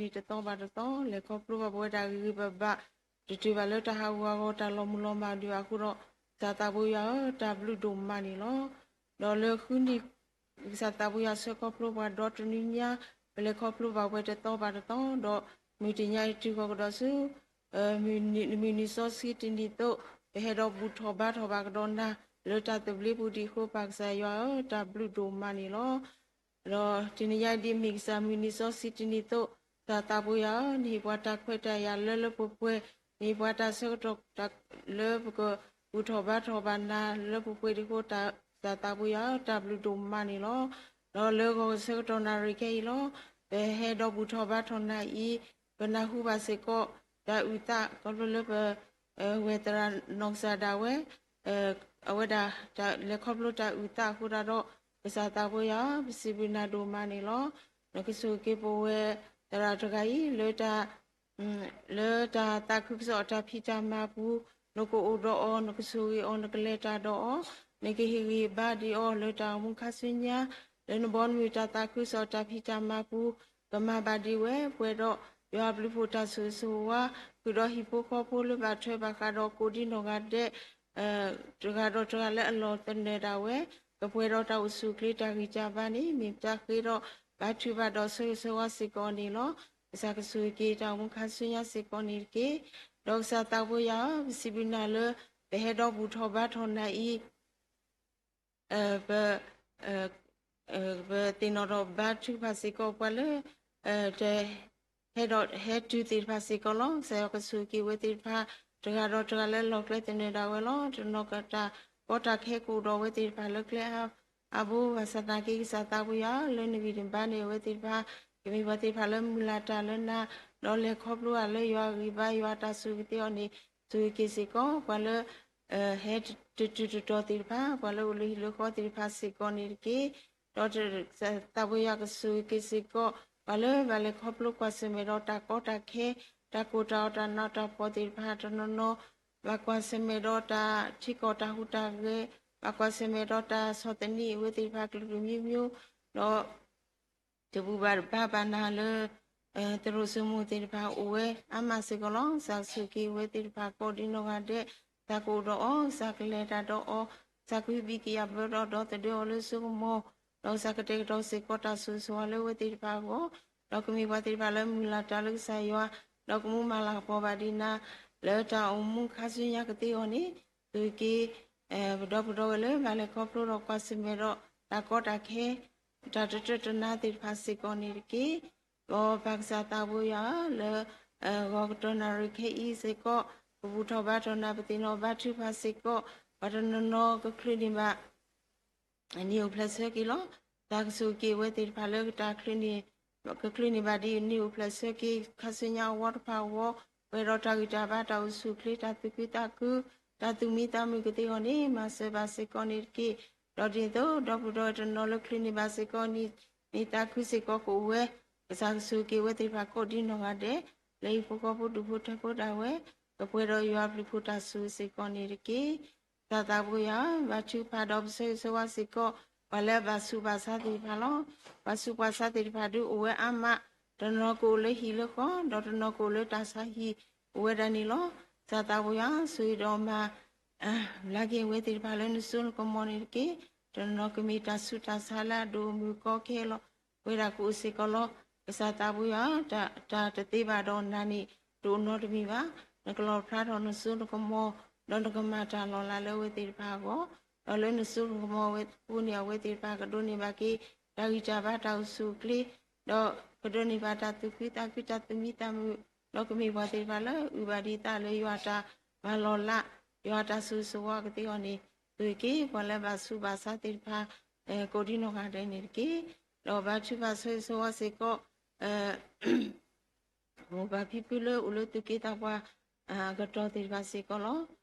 လဲၤခီဖျိဘၣ်ပဝဲဒၣ်ဂ့ၤဂ့ၤဘၣ်ဘၣ် တတုၤဘၣ်လၢတၢ်ဟးဂူာ်ဟးဂီၤ တၢ်လီၤမုၢ်လီၤမၢ်ဒံးဘၣ်အဃိဒီး ကစၢ်သးဘိယွၤဧၢ တၢ်ဘျုးဒိၣ်မးန့ၣ်လီၤ. ဒီးလၢဃုနံၣ် ကစၢ်သးဘိယွၤဆှၢခီဖျိပှၤဒီတနွံညါ ပလဲၤခီဖျိဘၣ်ဝဲတသီဘၣ်တသီ ဒီးမုၢ်တနံၤအံၤတုၤဃီၤကဒီးဆူ မုၢ်နံၤစီဆှံတနံၤအသိး ပဟဲဒီးဘူၣ်ထီၣ်ဘါထီၣ်ဘၣ်ကဒီးနၤ လၢတၢ်သဘျ့ပူၤဒံးအဃိ ပၢ်ကစၢ်ယွၤဧၢ တၢ်ဘျုးဒိၣ်မးန့ၣ်လီၤ. ဒီးတနံၤညါအံၤဒ်အမ့ၢ်ကစၢ်မုၢ်နံၤစီဆှံတနံၤအသိး ကစၢ်သးဘိယွၤဧၢ နဟ့ၣ်ပှၤတၢ်ခွဲးတၢ်ယာ်လၢလၢပှဲၤပှဲၤ, နဟ့ၣ်ပှၤတၢ်ဆၢကတီၢ်လၢပကဘူၣ်ထီၣ်ဘါထီၣ်ဘၣ်နၤလၢပှဲၤပှဲၤဒံးအဃိ ကစၢ်သးဘိယွၤဧၢ တၢ်ဘျုးဒိၣ်မးန့ၣ်လီၤ. ဒီးလၢဂီၤဆၢကတီၢ်နၣ်ရံၣ်ခဲအံၤလီၤ ပဟဲဒီးဘူၣ်ထီၣ်ဘါထီၣ်နၤအံၤ ပနၢ်ဟူဘၣ်စ့ၢ်ကီး တၢ်အုၣ်သးခီဖျိလၢပ ဝဲၢ်သရၣ်နီၢ်ကစၢ်ဒၣ်ဝဲ အဝဲဒၣ်လဲၤခီဖျိတၢ်အုၣ်သးအဃိသတးဒီး ကစၢ်သးဘိယွၤ ပစံးဘျုးနၤဒိၣ်မးန့ၣ်လီၤ. နကဆိၣ်ဂ့ၤက့ၤပဝဲၢ်သရၣ်တဂၤအံၤ လၢတၢ် လၢတၢ်သးခုကစီၣ်အတၢ်ဖံးတၢ်မၤပူၤ, နကအိၣ်ဒီးအီၤ, နကဆိၣ်ဂ့ၤအီၤ, နကလဲၤတၢ်ဒီးအီၤ, နကဟ့ၣ်ဂံၢ်ဘါဒံးအီၤလၢတၢ်အိၣ်မူခါဆူညါ, လၢနဘီနမုၢ်တၢ်သးခုကစီၣ်တၢ်ဖံးတၢ်မၤပူၤ, ကမၤဘၣ်ဒံးဝဲ, ပှဲၤဒီးယွၤအဘျုးအဖှိၣ်တၢ်ဆိၣ်ဂ့ၤဆိၣ်ဝါ, ဃုာ်ဒီးဟံၣ်ဖိဃီဖိလၢဘၣ်ထွဲဘၣ်ဃးဒီးကိးဒံနီၢ်ဂၤဒဲး တဂၤဒီးတဂၤလၢအလီၢ်သနၢၣ်ဒၣ်ဝဲ, ကပှဲၤဒီးတၢ်အိၣ်ဆူၣ်အိၣ်ချ့တၢ်ဂံၢ်တၢ်ဘါန့ၣ် မ့ၢ်တၢ်ဃ့ဒီးဘါထုကဖၣ်ဒီးဆၢဂ့ၤဆၢဝါစ့ၢ်ကီးန့ၣ်လီၤ. ကစၢ်ကဆိၣ်ဂ့ၤက့ၤတၢ်အိၣ်မူခါဆူညါစ့ၢ်ကီးန့ၣ်တက့ၢ်. ဒီးကစၢ်သးပှၢ်ယွၤဧၢ, ပစံးဘျုးနၤလၢ ပဟဲဒီးဘူၣ်ထီၣ်ဘါထီၣ်နၤအံၤ ပ ပသ့ၣ်နီၣ်ထီၣ်ဘါထုကဖၣ်စ့ၢ်ကီးပှၤလၢ တ ဟဲဒီးဟဲတုၤသ့ၣ်တဖၣ်စ့ၢ်ကီးလီၤ. ကစၢ်ယွၤကဆိၣ်ဂ့ၤက့ၤဝဲသ့ၣ်တဖၣ် တဂၤဒီးတဂၤလၢလီၢ်ကျဲသနၢၣ်ဒၣ်ဝဲလီၤ. တနီၤကတၢ်ကီတၢ်ခဲကအိၣ်ဒီးအဝဲသ့ၣ်တဖၣ်လၢကျဲအါဘိ ဘၣ်ဆၣ်သနာ်က့ ကစၢ်သးပှၢ်ယွၤဧၢ, လၢနဂံၢ်နဘါန့ၣ် အဝဲသ့ၣ်တဖၣ် ကမ့ၢ်ပှၤသ့ၣ်တဖၣ်လၢမုၢ်လၢ်တၢ်လၢနၤ, ဒီးလဲၤခီဖျိတၢ်လၢယွၤအဂံၢ်ဘါ ယွၤအတၢ်ဆိၣ်ဂ့ၤကသ့အီၤန့ၣ် ဆိၣ်ဂ့ၤက့ၤစ့ၢ်ကီး ပှၤလၢ ဟဲတတုၤတတီၤသ့ၣ်တဖၣ်, ပှၤလၢအိၣ်လၢဟံၣ်လၢဃီသ့ၣ်တဖၣ်စ့ၢ်ကီးန့ၣ်တက့ၢ်. ဒီးသးပှၢ်ယွၤကဆိၣ်ဂ့ၤက့ၤစ့ၢ်ကီး ပှၤလၢဘၣ်လဲၤခီဖျိကွၢ်ဆၢၣ်မဲာ်ဒီးတၢ်ကီတၢ်ခဲ, တၢ်ကိၢ်တၢ်ဂီၤတၢ်နးတၢ်ဖှီၣ်သ့ၣ်တဖၣ် တနီၤနီၤ ဘၣ်ကွၢ်ဆၢၣ်မဲာ်ဒီးတၢ်ထံကီၢ်တၢ်ဟူးတၢ်ဂဲၤ, ဘၣ်ကွၢ်ဆၢၣ်မဲာ်ဒီးတၢ်ဆီၣ်သနံးအဝဲသ့ၣ်တဖၣ်ကလုာ်ကလုာ်မံၤမံၤ, ဒီး တဘူၣ်ဘၣ်တဘါဘၣ်နၤလၢ တရူးစိမိၢ်သ့ၣ်တဖၣ်အိၣ်ဝဲအါမးစ့ၢ်ကီးလီၤ. ကစၢ်ကဆိၣ်ဂ့ၤက့ၤအဝဲသ့ၣ်တဖၣ်ကိးဒံနီၢ်ဂၤဒဲး, ကစၢ်ကအိၣ်ဒီးအီၤ, ကစၢ်ကလဲၤတၢ်ဒီးအီၤ, ကစၢ်ကဟုဘံၣ်ကယာ်ဘၢဒီးဒီသဒၢအီၤလၢစိကမီၤ, ဒီးကစၢ်ကတဲာ်ကတီၤစ့ၢ်ကီးတၢ်ဆိၣ်ဂ့ၤဆိၣ်ဝါလၢအဝဲသ့ၣ်တဖၣ်အဂီၢ်, ဒီးကမ့ၢ်ပှၤသ့ၣ်တဖၣ်လၢမုၢ်လၢ်တၢ်လၢကစၢ်ယွၤ, ဒီးကမူမၤလၤကပီၤဘၣ်ဒံးနၤ လၢတၢ်အိၣ်မူခါဆူညါကသ့အီၤန့ၣ်, ဆိၣ်ဂ့ၤက့ၤ ပဒီပုၢ်ဒီဝဲၢ်လၢဘၣ်လဲၤခီဖျိဒီးကွၢ်ဆၢၣ်မဲာ်ဒီးတၢ်ကီတၢ်ခဲ တၢ်တတၢတနါသ့ၣ်တဖၣ်စ့ၢ်ကီးန့ၣ်တက့ၢ်. ဒီးပၢ်ကစၢ်သးဘိယွၤဧၢ, လၢ ဂီၤကတၢၢ်နၣ်ရံၣ်ခဲအံၤစ့ၢ်ကီး, ပဘူၣ်ထီၣ်ဘါထီၣ်နၤ, ပသ့ၣ်နီၣ်ဘါထုကဖၣ်စ့ၢ်ကီး, ပှၤတနီၤနီၤကချုးန့ၢ်ဘၣ် နံၣ်အိၣ်ဖျဲၣ်ဆၢက့ၤလီၤ. ကစၢ်ကဆိၣ်ဂ့ၤက့ၤအဝဲသ့ၣ်တဖၣ်လၢတၢ် ကချုးန့ၢ်ဘၣ်ဒ်နံၣ်အိၣ်ဖျဲၣ်ဆၢက့ၤ ခါဆူညါအဝီတဖၣ်အဂီၢ်, ပှဲၤဒီးတၢ်ဂံၢ်တၢ်ဘါ တၢ်အိၣ်ဆူၣ်အိၣ်ချ့ တၢ်သူၣ်ခုသးခု တၢ်သူၣ်မံသးမုာ်ကသ့အီၤန့ၣ် မၤစၢၤဘၣ်စ့ၢ်ကီးန့ၣ်တက့ၢ်. ဒီးဒ်သိး ဒီပုၢ်ဒီဝဲၢ်တနီၤလၢချုးန့ၢ်ဘၣ်စ့ၢ်ကီး နံၣ်သးခုစ့ၢ်ကီးကအိၣ်ဝဲ, ကစၢ်ကဆိၣ်ဂ့ၤက့ၤအဝဲသ့ၣ်တဖၣ်ကိးဒံနီၢ်ဂၤဒဲး, လၢဟံၣ်ဖိဃီဖိဒူၣ်ဖိထၢဖိဒၣ်ဝဲ, ကပှဲၤဒီးယွၤအဘျုးအဖှိၣ်တၢ်ဆိၣ်ဂ့ၤစ့ၢ်ကီးန့ၣ်တက့ၢ်. ကစၢ်သးဘိယွၤဧၢ, ဘါထုကဖၣ်ဒီးပဆၢဂ့ၤဆၢဝါစ့ၢ်ကီး ပှၤလၢအဘၣ်ဆူးဘၣ်ဆါသ့ၣ်တဖၣ်လီၤ. ပှၤဆူးပှၤဆါသ့ၣ်တဖၣ်ဒုးအိၣ်ဝဲအါမး, တနီၤကအိၣ်လၢဟံၣ်လၢဃီ, ဒီးတနီၤကအိၣ်လၢတၢ်ဆါဟံၣ်အိၣ်ဝဲဒၣ်န့ၣ်လီၤ. ကစၢ်သးဘိယွၤဧၢ, ဆိၣ်ဂ့ၤဒီးမၤ ဘျါက့ၤအဝဲသ့ၣ်တဖၣ်လၢနစိနကမီၤန့ၣ်တက့ၢ်. တနီၤကမ့ၢ်တၢ်ဆူးတၢ်ဆါလၢအဒိၣ်အမုၢ်ကီခဲလီၤ ဝဲဒၣ်ကအိၣ်စ့ၢ်ကီးလီၤ. ကစၢ်သးဘိယွၤဧၢ, တၢ်တသ့ဘၣ်ဒီးနၤန့ၣ် တအိၣ်နီတမံၤဘၣ်. နကလီၣ်ဖျါထီၣ်နစိနကမီၤ, ဒီးနကမၤတၢ်လီၤလးလၢအဝဲသ့ၣ်တဖၣ်အဂီၢ်, ဒီးလၢနစိနကမီၤအဝဲပူၤန့ၣ် အဝဲသ့ၣ်တဖၣ်ကဒိးန့ၢ်ဘၣ်က့ၤ တၢ်ဂံၢ်တၢ်ဘါ တၢ်အိၣ်ဆူၣ်အိၣ်ချ့, ဒီးကဒိးန့ၢ်ဘၣ်တၢ်သူၣ်ခုသးခု တၢ်သူၣ်မံသးမုာ်, ဒီးကမ့ၢ်ပှၤသ့ၣ်တဖၣ်လၢအုၣ်ဘၣ်ဒံးသးလၢယွၤအတၢ်မၤလီၤလး, ယွၤအတၢ်ဆိၣ်ဂ့ၤဆိၣ်ဝါကသ့အီၤန့ၣ်, ဆိၣ်ဂ့ၤက့ၤ ပှၤလၢအဘၣ်ဆူးဘၣ်ဆါသ့ၣ်တဖၣ် ကိးဒံနီၢ်ဂၤဒဲးန့ၣ်တက့ၢ်. ဒီးဘါထုကဖၣ်ဆၢဂ့ၤဆၢဝါစ့ၢ်ကီး မိၢ်ပၢ်ဖံဖုလၢအိၣ်လၢသူၣ်က့သးပှၢ်အကတီၢ်သ့ၣ်တဖၣ်စ့ၢ်ကီးလီၤ.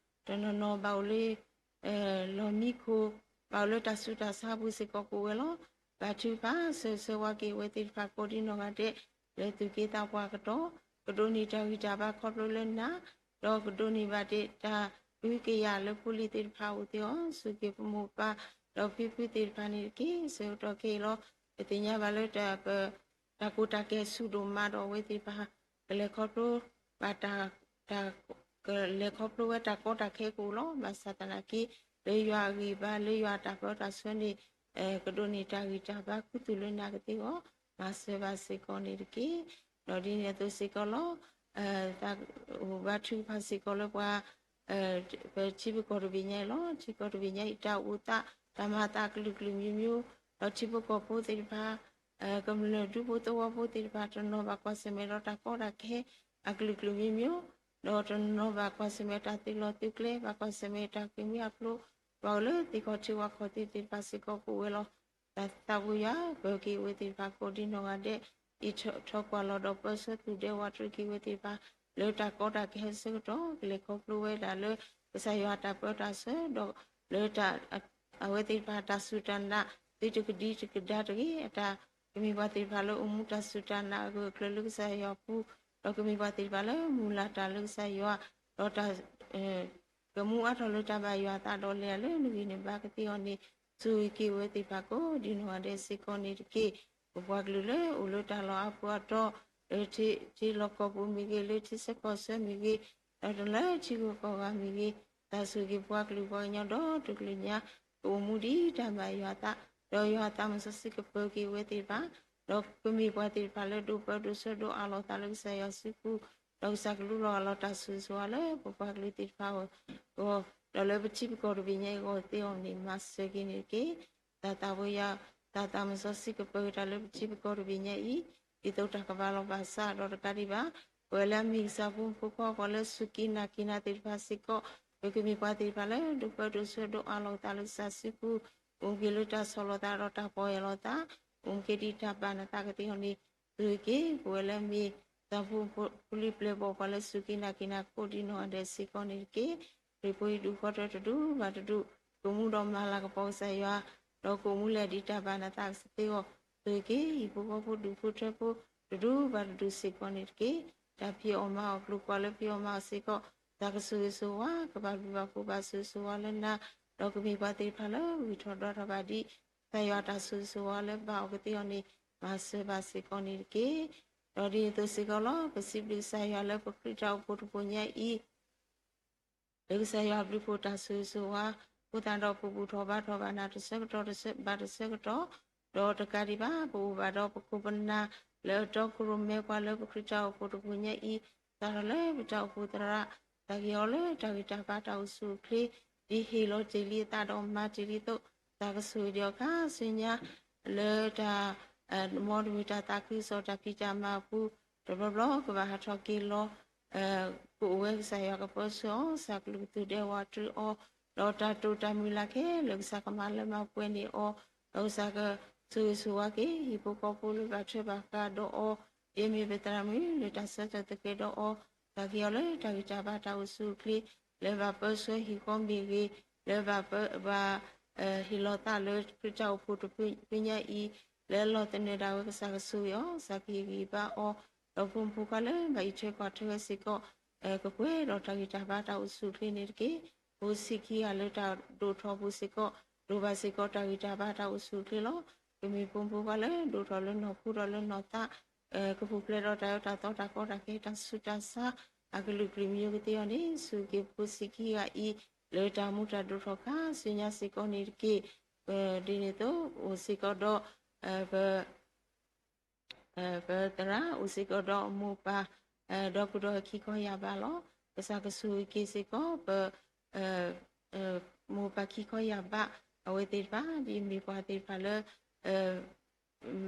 တနီၤနီၤဘၣ်အိၣ်လၢ လီၢ်မံခိၣ်, ဘၣ်အိၣ်လၢတၢ်ဆူးတၢ်ဆါပူၤစ့ၢ်ကီးကအိၣ်ဝဲလီၤ. ဘါထုကဖၣ်ဆၢဂ့ၤဆၢဝါက့ၤအဝဲသ့ၣ်တဖၣ်ကိးဒံနီၢ်ဂၤဒဲး လၢသူၣ်က့သးပှၢ်အကတီၢ်, ကဒိးန့ၢ်တၢ်ဂံၢ်တၢ်ဘါခီဖျိလၢနၤ, ဒီးကဒိးန့ၢ်ဘၣ်ဒံးတၢ်ကဟုကယာ်လၢဖိလံၤသ့ၣ်တဖၣ်အိၣ်သ့အီၤ, ဆိၣ်ဂ့ၤက့ၤပမိၢ်ပၢ် ဒီးဖံဖုသ့ၣ်တဖၣ်န့ၣ်တက့ၢ်. ဆၢကတီၢ်ခဲအံၤလီၤ. ပသ့ၣ်ညါဘၣ်လၢ တၢ်ကိၢ်တၢ်ဂီၤဆူၣ်ဒိၣ်မးဒီးအဝဲသ့ၣ်တဖၣ် ကလဲၤခီဖျိဘၣ်တၢ် ကလဲၤခီဖျိဝဲတၢ်ကီတၢ်ခဲကအိၣ်လီၤ. ဘၣ်ဆၣ်သနာ်က့ လၢယွၤအဂံၢ်အဘါ လၢယွၤအတၢ်ပၢတၢ်ဆှၢန့ၣ် ကဒိးန့ၢ်တၢ်ဂံၢ်တၢ်ဘါခူသူၣ်လၢနၤကသ့အီၤ, မၤစၢၤဘၣ်စ့ၢ်ကီးန့ၣ်တက့ၢ်. ဒီးဒ်န့ၣ်အသိးစ့ၢ်ကီးလီၤ. ဘါထုကဖၣ်စ့ၢ်ကီးလၢပှၤ ပထံပကီၢ်တဘ့ၣ်ညါအံၤလီၤ. ထံကီၢ်တဘ့ၣ်ညါအံၤ တၢ်အိၣ်သး တၢ်မၤအသးအကလုာ်ကလုာ်မျိုးမျိုး, ဒီးထံဖိကီၢ်ဖိသ့ၣ်တဖၣ် ကမျၢၢ်ဒူဖိသဝီဖိသ့ၣ်တဖၣ် တနီၤဘၣ်ကွၢ်ဆၢၣ်မဲာ်ဒီးတၢ်ကီတၢ်ခဲ အကလုာ်ကလုာ်မျိုးမျိုး, ဒီးတနီၤဘၣ်ကွၢ်ဆၢၣ်မဲာ်တၢ်သုးလီၢ်သုးကျဲ, ဘၣ်ကွၢ်ဆၢၣ်မဲာ်တၢ်ဃ့ၢ်မှံဟးဖျိး, ဘၣ်အိၣ်လၢသ့ၣ်ခီၣ်ထံးဝၣ်ခီၣ်ထံးသ့ၣ်တဖၣ်စ့ၢ်ကီးကအိၣ်ဝဲလီၤ. တၢ်သးဝံၣ်ယွၤ ပၢၤက့ၤအဝဲသ့ၣ်တဖၣ်ကိးဒံနီၢ်ဂၤဒဲး, အံးထွဲကွၢ်လီၤဒီးပၢဆှၢသူၣ်ဒဲဝးတြီက့ၤဝဲသ့ၣ်တဖၣ် လၢတၢ်ကီတၢ်ခဲအဆၢကတီၢ် ကလဲၤခီဖျိဝဲဒၣ်လၢ ကစၢ်ယွၤအတၢ်ပၢတၢ်ဆှၢ ဒီးလၢ အဝဲသ့ၣ်တဖၣ်တၢ်စူၢ်တၢ်နာ် သုတကဒံတကဒါတဂ့ၤ, အတၢ်ကမ့ၢ်ပှၤသ့ၣ်တဖၣ်လၢအိၣ်မူတၢ်စူၢ်တၢ်နာ်အဂၢၢ်အကျၢၤလၢကစၢ်ယွၤအပူၤ ဒီးကမ့ၢ်ပှၤသ့ၣ်တဖၣ်လၢမုၢ်လၢ်တၢ်လၢကစၢ်ယွၤ, ဒီးတၢ် ကမူအါထီၣ်လၢတၢ်ဘၣ်ယွၤအသးဒီးလဲၤလၢနဂံၢ်နဘါကသ့အီၤန့ၣ်, ဆိၣ်ဂ့ၤက့ၤဝဲသ့ၣ်တဖၣ်ကိးဒ်နီၢ်ဂၤဒဲးစ့ၢ်ကီးန့ၣ်တက့ၢ်. ပပှၤကလုာ်လၢအိၣ်လၢတၢ်လီၢ်အါပူၤအတီၢ်, လၢထံလီၢ်ကီၢ်ပူၤမ့ၢ်ဂ့ၤ, လၢထံဆၢကီၢ်ဆၢမ့ၢ်ဂ့ၤ, ဒီးတလၢထံဂုၤကီၢ်ဂၤမ့ၢ်ဂ့ၤ, တၢ်ဆိၣ်ဂ့ၤပှၤကလုာ်ပှၤကညီဒီတကလုာ်ညါ, ကအိၣ်မူဒ်တၢ်ဘၣ်ယွၤအသး, ဒီးယွၤအသးမုၢ်စီဆှံကပၢၤက့ၤဝဲသ့ၣ်တဖၣ်, ဒီးကမ့ၢ်ပှၤသ့ၣ်တဖၣ်လၢဒိးပၢဒိးဆှၢဒိးအးလီၤသးလၢကစၢ်ယွၤစုပူၤ, ဒီးကစၢ်ကလူလီၤအလီၤတၢ်ဆိၣ်ဂ့ၤဆိၣ်ဝါလၢပပှၤကလုာ်သ့ၣ်တဖၣ်အဂီၢ်, ဒီးလၢပထံပကီၢ်တဘ့ၣ်ညါအံၤအဂီၢ်သ့အီၤန့ၣ် မၤစၢၤက့ၤန့ၣ်တက့ၢ်. တၢ်သးဝံၣ်ယွၤ, တၢ်သးမုၢ်စီဆှံကပၢၤက့ၤတၢ်လၢပထံပကီၢ်တဘ့ၣ်ညါအံၤ, ဒ်သိးတၢ်ကဘၣ်လီၤဘၣ်စးဒီးတကးဒံးဘၣ်, ပဝဲလၢအမ့ၢ်ကစၢ်ဖိမုၣ်ဖိခွါ ပှၤလၢစူၢ်က့ၤနာ်က့ၤနၤသ့ၣ်တဖၣ်စ့ၢ်ကီး, ပကမ့ၢ်ပှၤသ့ၣ်တဖၣ်လၢဒိးပၢဒိးဆှၢဒိးအးလီၤသးလၢကစၢ်စုပူၤ, အိၣ်မူက့ၤလၢတၢ်ဆီၣ်လီၤသးဒီးတၢ်ပီၢ်ယၢ်လီၤသး, အိၣ်မူက့ၤဒ်တၢ်ဘၣ်နသးကသ့အီၤန့ၣ်, ဆိၣ်ဂ့ၤက့ၤ ပဝဲလၢအမ့ၢ်သးဖိဖိလံၤပျဲၢ်ဘီၣ် ပှၤလၢစူၢ်က့ၤနာ်က့ၤနၤကိးဒ်နီၢ်ဂၤဒဲးစ့ၢ်ကီးန့ၣ်တက့ၢ်. ခရံာ်ဖိဟံၣ်ဒူၣ်ဃီထၢတဒူဘၣ်တဒူ, ကအိၣ်မူဒီးမၤလၤကပီၤကစၢ်ယွၤ, ဒီးကအိၣ်မူလဲၤဒ်တၢ်ဘၣ်နသးကသ့အီၤ, ဆိၣ်ဂ့ၤက့ၤ ဟံၣ်ဖိဃီဖိဒူၣ်ဖိထၢဖိတဒူဘၣ်တဒူစ့ၢ်ကီးန့ၣ်တက့ၢ်. တၢ်ဖံးအီၣ်မၤအီၣ်ကျိၤကွၢ်လၢဖံးအီၣ်မၤအီၣ်စ့ၢ်ကီး, တၢ်ကဆိၣ်ဂ့ၤဆိၣ်ဝါ ကဘၣ်ဘျုးဘၣ်ဖှိၣ်ဘၣ်ဆိၣ်ဂ့ၤဆိၣ်ဝါလၢနၤ, ဒီးကမ့ၢ်ပှၤသ့ၣ်တဖၣ်လၢဂံၢ်ထီၣ်ဒွးထီၣ်ဘၣ်ဒ် ကစၢ်ယွၤတၢ်ဆိၣ်ဂ့ၤဆိၣ်ဝါလၢဘၣ်အီၤကသ့အီၤန့ၣ် မၤစၢၤဘၣ်စ့ၢ်ကီးန့ၣ်တက့ၢ်. ဒီးဒ်န့ၣ်အသိးစ့ၢ်ကီးလီၤ. ပစံးဘျုးကစၢ်ယွၤလၢပခရံာ်တၢ်အိၣ်ဖှိၣ်တဖှိၣ်ညါအံၤ လၢကစၢ်ယွၤဘျုးဖှိၣ်တၢ်ဆိၣ်ဂ့ၤဆိၣ်ဝါ, အဃိသတးဒီးပဘူၣ်ထီၣ်ဘါထီၣ်ဘၣ်နၤတဆၢကတီၢ်ဘၣ်တဆၢကတီၢ်, ဒီးတကးဒံးဘၣ် ပအိၣ်ဘၣ်ဒီးပခိၣ်ပနၢ်လၢအတီခိၣ်ရိၣ်မဲ ပှၤလၢပခရံာ်တၢ်အိၣ်ဖှိၣ်တဖှိၣ်ညါအံၤ, စးထီၣ်လၢပတၢ်အိၣ်ဖှိၣ်သရၣ်, သးက့ၤအီၤလၢတၢ်ဂံၢ်တၢ်ဘါတၢ်အိၣ်ဆူၣ်အိၣ်ချ့, ဒ်ဟ့ၣ်လီၤတ့ၢ်လံအသးဒီးမၤတ့ၢ်လံအသိး, တၢ်ကဆိၣ်ဂ့ၤဒီးခါဆူညါ လၢတၢ် မ်တမ့ၢ်တၢ်သးခုကစီၣ်တၢ်ဖံးတၢ်မၤအပူၤ, တဘျီဘျီကဘၣ်ဟးထီၣ်က့ၤလီၤ, ကအိၣ်ဝဲကစၢ်ယွၤကပၢဆှၢအီၤ, ကစၢ်ကလုၢ်ကသူဒဲးဝးတြူးအီၤ, ဒီးတၢ်တိာ်တၢ်မုၢ်လၢ်ခဲလၢာ်ကစၢ်ကမၤလၢမၤပှဲၤန့ၢ်အီၤ, ဒီးကစၢ်ကဆိၣ်ဂ့ၤဆိၣ်ဝါက့ၤ ဟံၣ်ဖိဃီဖိလၢဘၣ်ထွဲဘၣ်ဃးဒီးအီၤ, ဒ်အမ့ၢ်ပသရၣ်မုၣ်လၢတၢ်ဆၢထၢၣ်သကဲးဒီးအီၤ, သးက့ၤအီၤလၢတၢ်ဂံၢ်တၢ်ဘါတၢ်အိၣ်ဆူၣ်အိၣ်ချ့, လၢဘၣ်ပၢဆှၢဟံၣ်ဃီမ့ၢ်ဂ့ၤ, လၢဘၣ်ပၢ ဘၣ် ဟ့ၣ်လီၤသးလၢခရံာ်တၢ်အိၣ်ဖှိၣ်တဖုညါအံၤ, လၢအလီၢ်သနၢၣ်ဒၣ်ဝဲကစၢ်ကဆိၣ်ဂ့ၤအီၤ, ကစၢ်ကဟ့ၣ်ဂံၢ်ဘါအီၤ, ဒီးဖိမုၣ်ဖိခွါလၢဘၣ်အံးထွဲကွၢ်ထွဲဝဲစ့ၢ်ကီး, ကပှဲၤဒီးတၢ်ဂံၢ်တၢ်ဘါတၢ်အိၣ်ဆူၣ်အိၣ်ချ့န့ၣ်တက့ၢ်. ဖိဆံးခံဂၤလၢတၢ်ဒိၣ်ထီၣ်ပူၤစ့ၢ်ကီး, ဒိးဘၣ်စ့ၢ်ကီးတၢ်ဂံၢ်တၢ်ဘါတၢ်အိၣ်ဆူၣ်အိၣ်ချ့လီၤ. ကမ့ၢ်ဖိမုၣ်ဖိခွါလၢဒိၣ်ထီၣ်လၢနီၢ်ခိဒီးလၢနီၢ်သး ကပူၤဖျဲးဒီးတၢ်အၢတၢ်သီတၢ်ကီတၢ်ခဲတၢ်ဆူးတၢ်ဆါ အကလုာ်ကလုာ်မံၤကသ့အီၤန့ၣ် ဆိၣ်ဂ့ၤက့ၤဖိဆံးခံဂၤအံၤ လၢတၢ်မူတၢ်ဒိၣ်ထီၣ်ခါဆူညါစ့ၢ်ကီးန့ၣ်တက့ၢ်. ဒ်န့ၣ်အသိး အိၣ်စ့ၢ်ကီးဒီး ပ ပသရၣ် အိၣ်စ့ၢ်ကီးဒီးအမိၢ်ပၢ် ဒီပုၢ်ဒီဝဲၢ်ခံခီယၢ်ဘးလီၤ. ကစၢ်ကဆိၣ်ဂ့ၤက့ၤစ့ၢ်ကီး ပ မိၢ်ပၢ်ခံခီယၢ်ဘး အဝဲသ့ၣ်တဖၣ် ဒ်အမ့ၢ်ပှၤသ့ၣ်တဖၣ်လၢ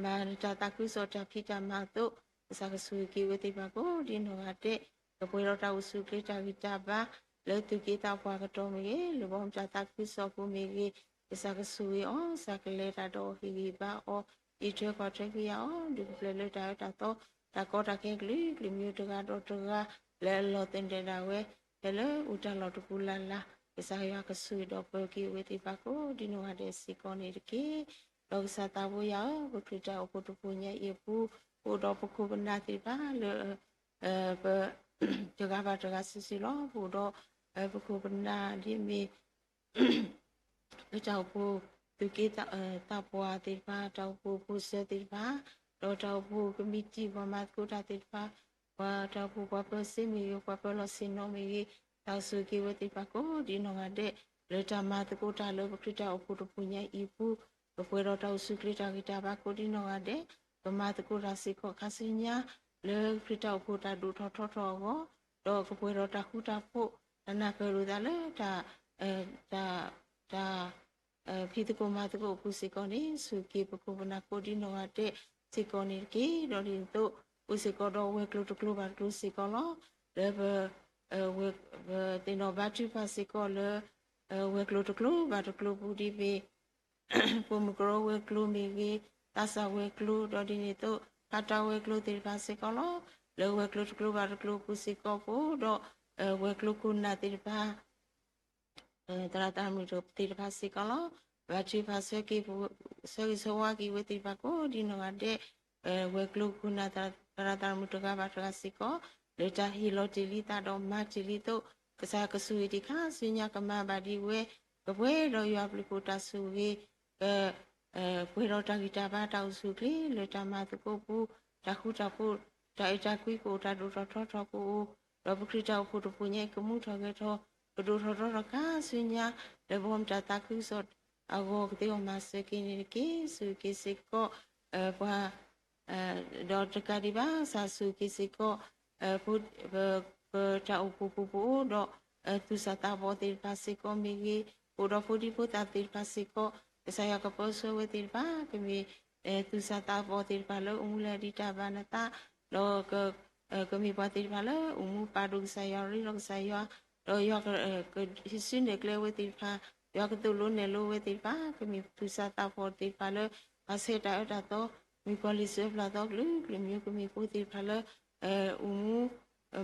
မၤနတၢ်သးခုကစီၣ်တၢ်ဖံးတၢ်မၤအသိး, ကစၢ်ကဆိၣ်ဂ့ၤက့ၤဝဲသ့ၣ်တဖၣ်ကိးဒ်နီၢ်ဂၤဒဲး, ကပှဲၤဒီးတၢ်အိၣ်ဆူၣ်အိၣ်ချ့တၢ်ဂံၢ်တၢ်ဘါ လၢသူၣ်က့သးပှၢ်ကတီၢ်မ့ၢ်ဂ့ၤ, လၢဘီမုၢ်တၢ်သးခုကစီၣ်အပူၤမ့ၢ်ဂ့ၤ, ကစၢ်ကဆိၣ်ဂ့ၤအီၤ, ကစၢ်ကလဲၤတၢ်ဒီးအီၤဟ့ၣ်ဂံၢ်ဘါအီၤ, အံးထွဲကွၢ်ထွဲက့ၤယၤအီၤ, ဒုးကပျဲလၢတၢ်အၢတၢ်သီ တၢ်ကီတၢ်ခဲကလုာ်ကလုာ်မံၤတဂၤဒီးတဂၤ လၢအလီၢ်သနၢၣ်ဒၣ်ဝဲ ဖဲလၢအိၣ်တၢ်လီၢ်တပူၤလၢ်လၢ်, ကစၢ်ယွၤကဆိၣ်ဂ့ၤဒီးပၢၤက့ၤဝဲသ့ၣ်တဖၣ်ကိးဒ်နီၢ်ဂၤဒဲးစ့ၢ်ကီးန့ၣ်တက့ၢ်. ဒီးကစၢ်သးဘိယွၤဧၢ, ပခရံာ်တၢ်အိၣ်ဖှိၣ်တဖှိၣ်ညါအံၤအပူၤ, ပအိၣ်ဒီးပခိၣ်ပနၢ်သ့ၣ်တဖၣ်လၢ ပ တဂၤဘၣ်တဂၤစုာ်စုာ်လီၤ. ပအိၣ်ဒီး ပခိၣ်ပနၢ်ဒ်အမ့ၢ် လၢတၢ်အိၣ်ဖှိၣ်သူၣ်က့သးပှၢ်သ့ၣ်တဖၣ်, တၢ်အိၣ်ဖှိၣ်ဖိစၢၤသ့ၣ်တဖၣ်, ဒီးတၢ်အိၣ်ဖှိၣ်ကမံးတံာ်ပှၤမၤသကိးတၢ်သ့ၣ်တဖၣ်, ပှၤတၢ်အိၣ်ဖှိၣ်ပှၤပၢၤစ့မ့ၢ်ဂ့ၤ, ပှၤပၢၤလီၢ်ဆ့ၣ်နီၤမ့ၢ်ဂ့ၤ, တၢ်ဆိၣ်ဂ့ၤက့ၤဝဲသ့ၣ်တဖၣ်ကိးဒ်နီၢ်ဂၤဒဲး, လၢတၢ်မၤသကိးတၢ်လၢပခရံာ်တၢ်အိၣ်ဖှိၣ်တဖှိၣ်ညါအံၤအပူၤ, ကပှဲၤဒီးတၢ်အိၣ်ဆူၣ်အိၣ်ချ့တၢ်ဂံၢ်တၢ်ဘါကိးဒ်နီၢ်ဂၤဒဲး, ကမၤသကိးတၢ်စ့ၢ်ကီးခါဆူညါ လၢခရံာ်တၢ်အိၣ်ဖှိၣ်တၢ်ဒိၣ်ထီၣ်ထီထီၣ်အဂီၢ်, ဒီးကပှဲၤဒီးတၢ်ဃူတၢ်ဖိး, တၢ်နၢ်ပၢၢ်လိာ်သးလၢတၢ် တၢ် တၢ် ဖံးသကိးမၤသကိးအပူၤစ့ၢ်ကီးန့ၣ် ဆိၣ်ဂ့ၤက့ၤပခိၣ်ပနၢ်ကိးဒ်နီၢ်ဂၤဒဲးစ့ၢ်ကီးန့ၣ်တက့ၢ်. ဒီးဒ်န့ၣ်အသိး အိၣ်စ့ၢ်ကီးဒီးဝဲၤကျိၤတကျိၤဘၣ်တကျိၤစ့ၢ်ကီးလီၤ. လၢပ ပသ့ၣ်နီၣ်ဘါထုကဖၣ်စ့ၢ်ကီးလၢ ဝဲၤကျိၤတကျိၤဘၣ်တကျိၤပူၤဒ်မ့ၢ် ပိာ်မုၣ်ကရၢဝဲၤကျိၤမ့ၢ်ဂ့ၤ, သးစၢ်ဝဲၤကျိၤ, ဒီးဒ်န့ၣ်အသိး ဖးတၢ်ဝဲၤကျိၤသ့ၣ်တဖၣ်စ့ၢ်ကီးလီၤ. လၢဝဲၤကျိၤတကျိၤဘၣ်တကျိၤအပူၤစ့ၢ်ကီး ပအိၣ်ဒီး ဝဲၤကျိၤခိၣ်နၢ်သ့ၣ်တဖၣ် သရၣ်သရၣ်မုၣ်သ့ၣ်တဖၣ်စ့ၢ်ကီးလီၤ. ဘါထုကဖၣ်ဆၢက့ၤ ဆၢဂ့ၤဆၢဝါက့ၤဝဲသ့ၣ်တဖၣ်ကိးဒ်နီၢ်ဂၤဒဲး, ဝဲၤကျိၤခိၣ်နၢ်သရၣ်သရၣ်မုၣ်တဂၤဘၣ်တဂၤစ့ၢ်ကီး, လၢတၢ်ဟ့ၣ်လီၤတ့ၢ်လံသးဒီးမၤတ့ၢ်လံအသိး, ကစၢ်ယွၤကဆိၣ်ဂ့ၤတ့ၢ်ခါဆူညါ ကမၤဘၣ်ဒံးဝဲ, ကပှဲၤဒီးယွၤအဘျုးအဖှိၣ်တၢ်ဆိၣ်ဂ့ၤ, က ပှဲၤဒီးတၢ်ဂံၢ်တၢ်ဘါတၢ်အိၣ်ဆူၣ်အိၣ်ချ့ လၢတၢ်မၤသကိးပူၤ, တၢ်ဃူတၢ်ဖိး, တၢ်အဲၣ်တၢ်ကွံကအိၣ် တၢ်ဒိၣ်ထီၣ်ထီထီၣ်ကအိၣ်, ဒီးပခရံာ်တၢ်အိၣ်ဖှိၣ်တဖုညါအံၤ ကမူထီၣ်ဂဲၤထီၣ်, ကဒိၣ်ထီၣ်ထီထီၣ်ခါဆူညါ, လၢပဂီၢ်မ့ၢ်တၢ်သးခုကစီၣ်အဂီၢ် ကသ့အီၣ်မၤစၢၤက့ၤန့ၣ်တက့ၢ်. ဆိၣ်ဂ့ၤက့ၤစ့ၢ်ကီး ပှၤ ဒီးတကးဒံးဘၣ် ကစၢ်ဆိၣ်ဂ့ၤက့ၤစ့ၢ်ကီး ပ ပတၢ်အိၣ်ဖှိၣ်ဖိပအိၣ်ဒီး သူၣ်စၢ်သးဘီၣ်သ့ၣ်တဖၣ်စ့ၢ်ကီးမ့ၢ်ဂ့ၤ, ပအိၣ်ဒီးဖိဒံဖိသၣ်သ့ၣ်တဖၣ်စ့ၢ်ကီး, ကစၢ်ယွၤကပၢဆှၢဝဲသ့ၣ်တဖၣ် ကမ့ၢ် သူၣ်စၢ်သးဘီၣ်သ့ၣ်တဖၣ်လၢအိၣ်မူလၢအဒံးတၢ်ဘၣ်နသး, ဒီး ကမ့ၢ်ပှၤသ့ၣ်တဖၣ်လၢ အိၣ်မူပာ်ဒိၣ်ကစၢ်ယွၤ ရ့ဒီးကစၢ်ယွၤ, ဒီးယွၤ ကဟံးစုနဲၣ်ကျဲဝဲသ့ၣ်တဖၣ်, ယွၤကသိၣ်လိနဲၣ်လိဝဲသ့ၣ်တဖၣ်, ကမ့ၢ်သူၣ်စၢ်သးဘီၣ်သ့ၣ်တဖၣ်လၢ ပှၤဆှၢတၢ်အၢတၢ်သီ, မ့ၢ်ပှၤလံာ်စၢပျၢ်သီကလုာ်ကလုာ် မ့ၢ်ကမ့ၢ်ဖိသ့ၣ်တဖၣ်လၢ အိၣ်မူ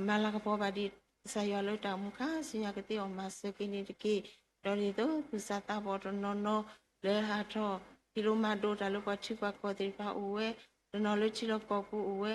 မၤလၤကပီၤဘၣ်ဒံး ကစၢ်ယွၤလၢတၢ်အိၣ်မူခါဆူညါ ကသ့အီၣ်မၤစၢၤက့ၤန့ၣ်တက့ၢ်. ဒီးဒ်သိး သူၣ်စၢ်သးဘီၣ်တနီၤနီၤ လၢဟးထီၣ် ဟံးလိာ်မၤဒိးတၢ်လၢပှၤထံပှၤကီၢ်သ့ၣ်တဖၣ်အိၣ်ဝဲ, တနီၤလၢထံလီၢ်ကီၢ်ပူၤအိၣ်ဝဲ,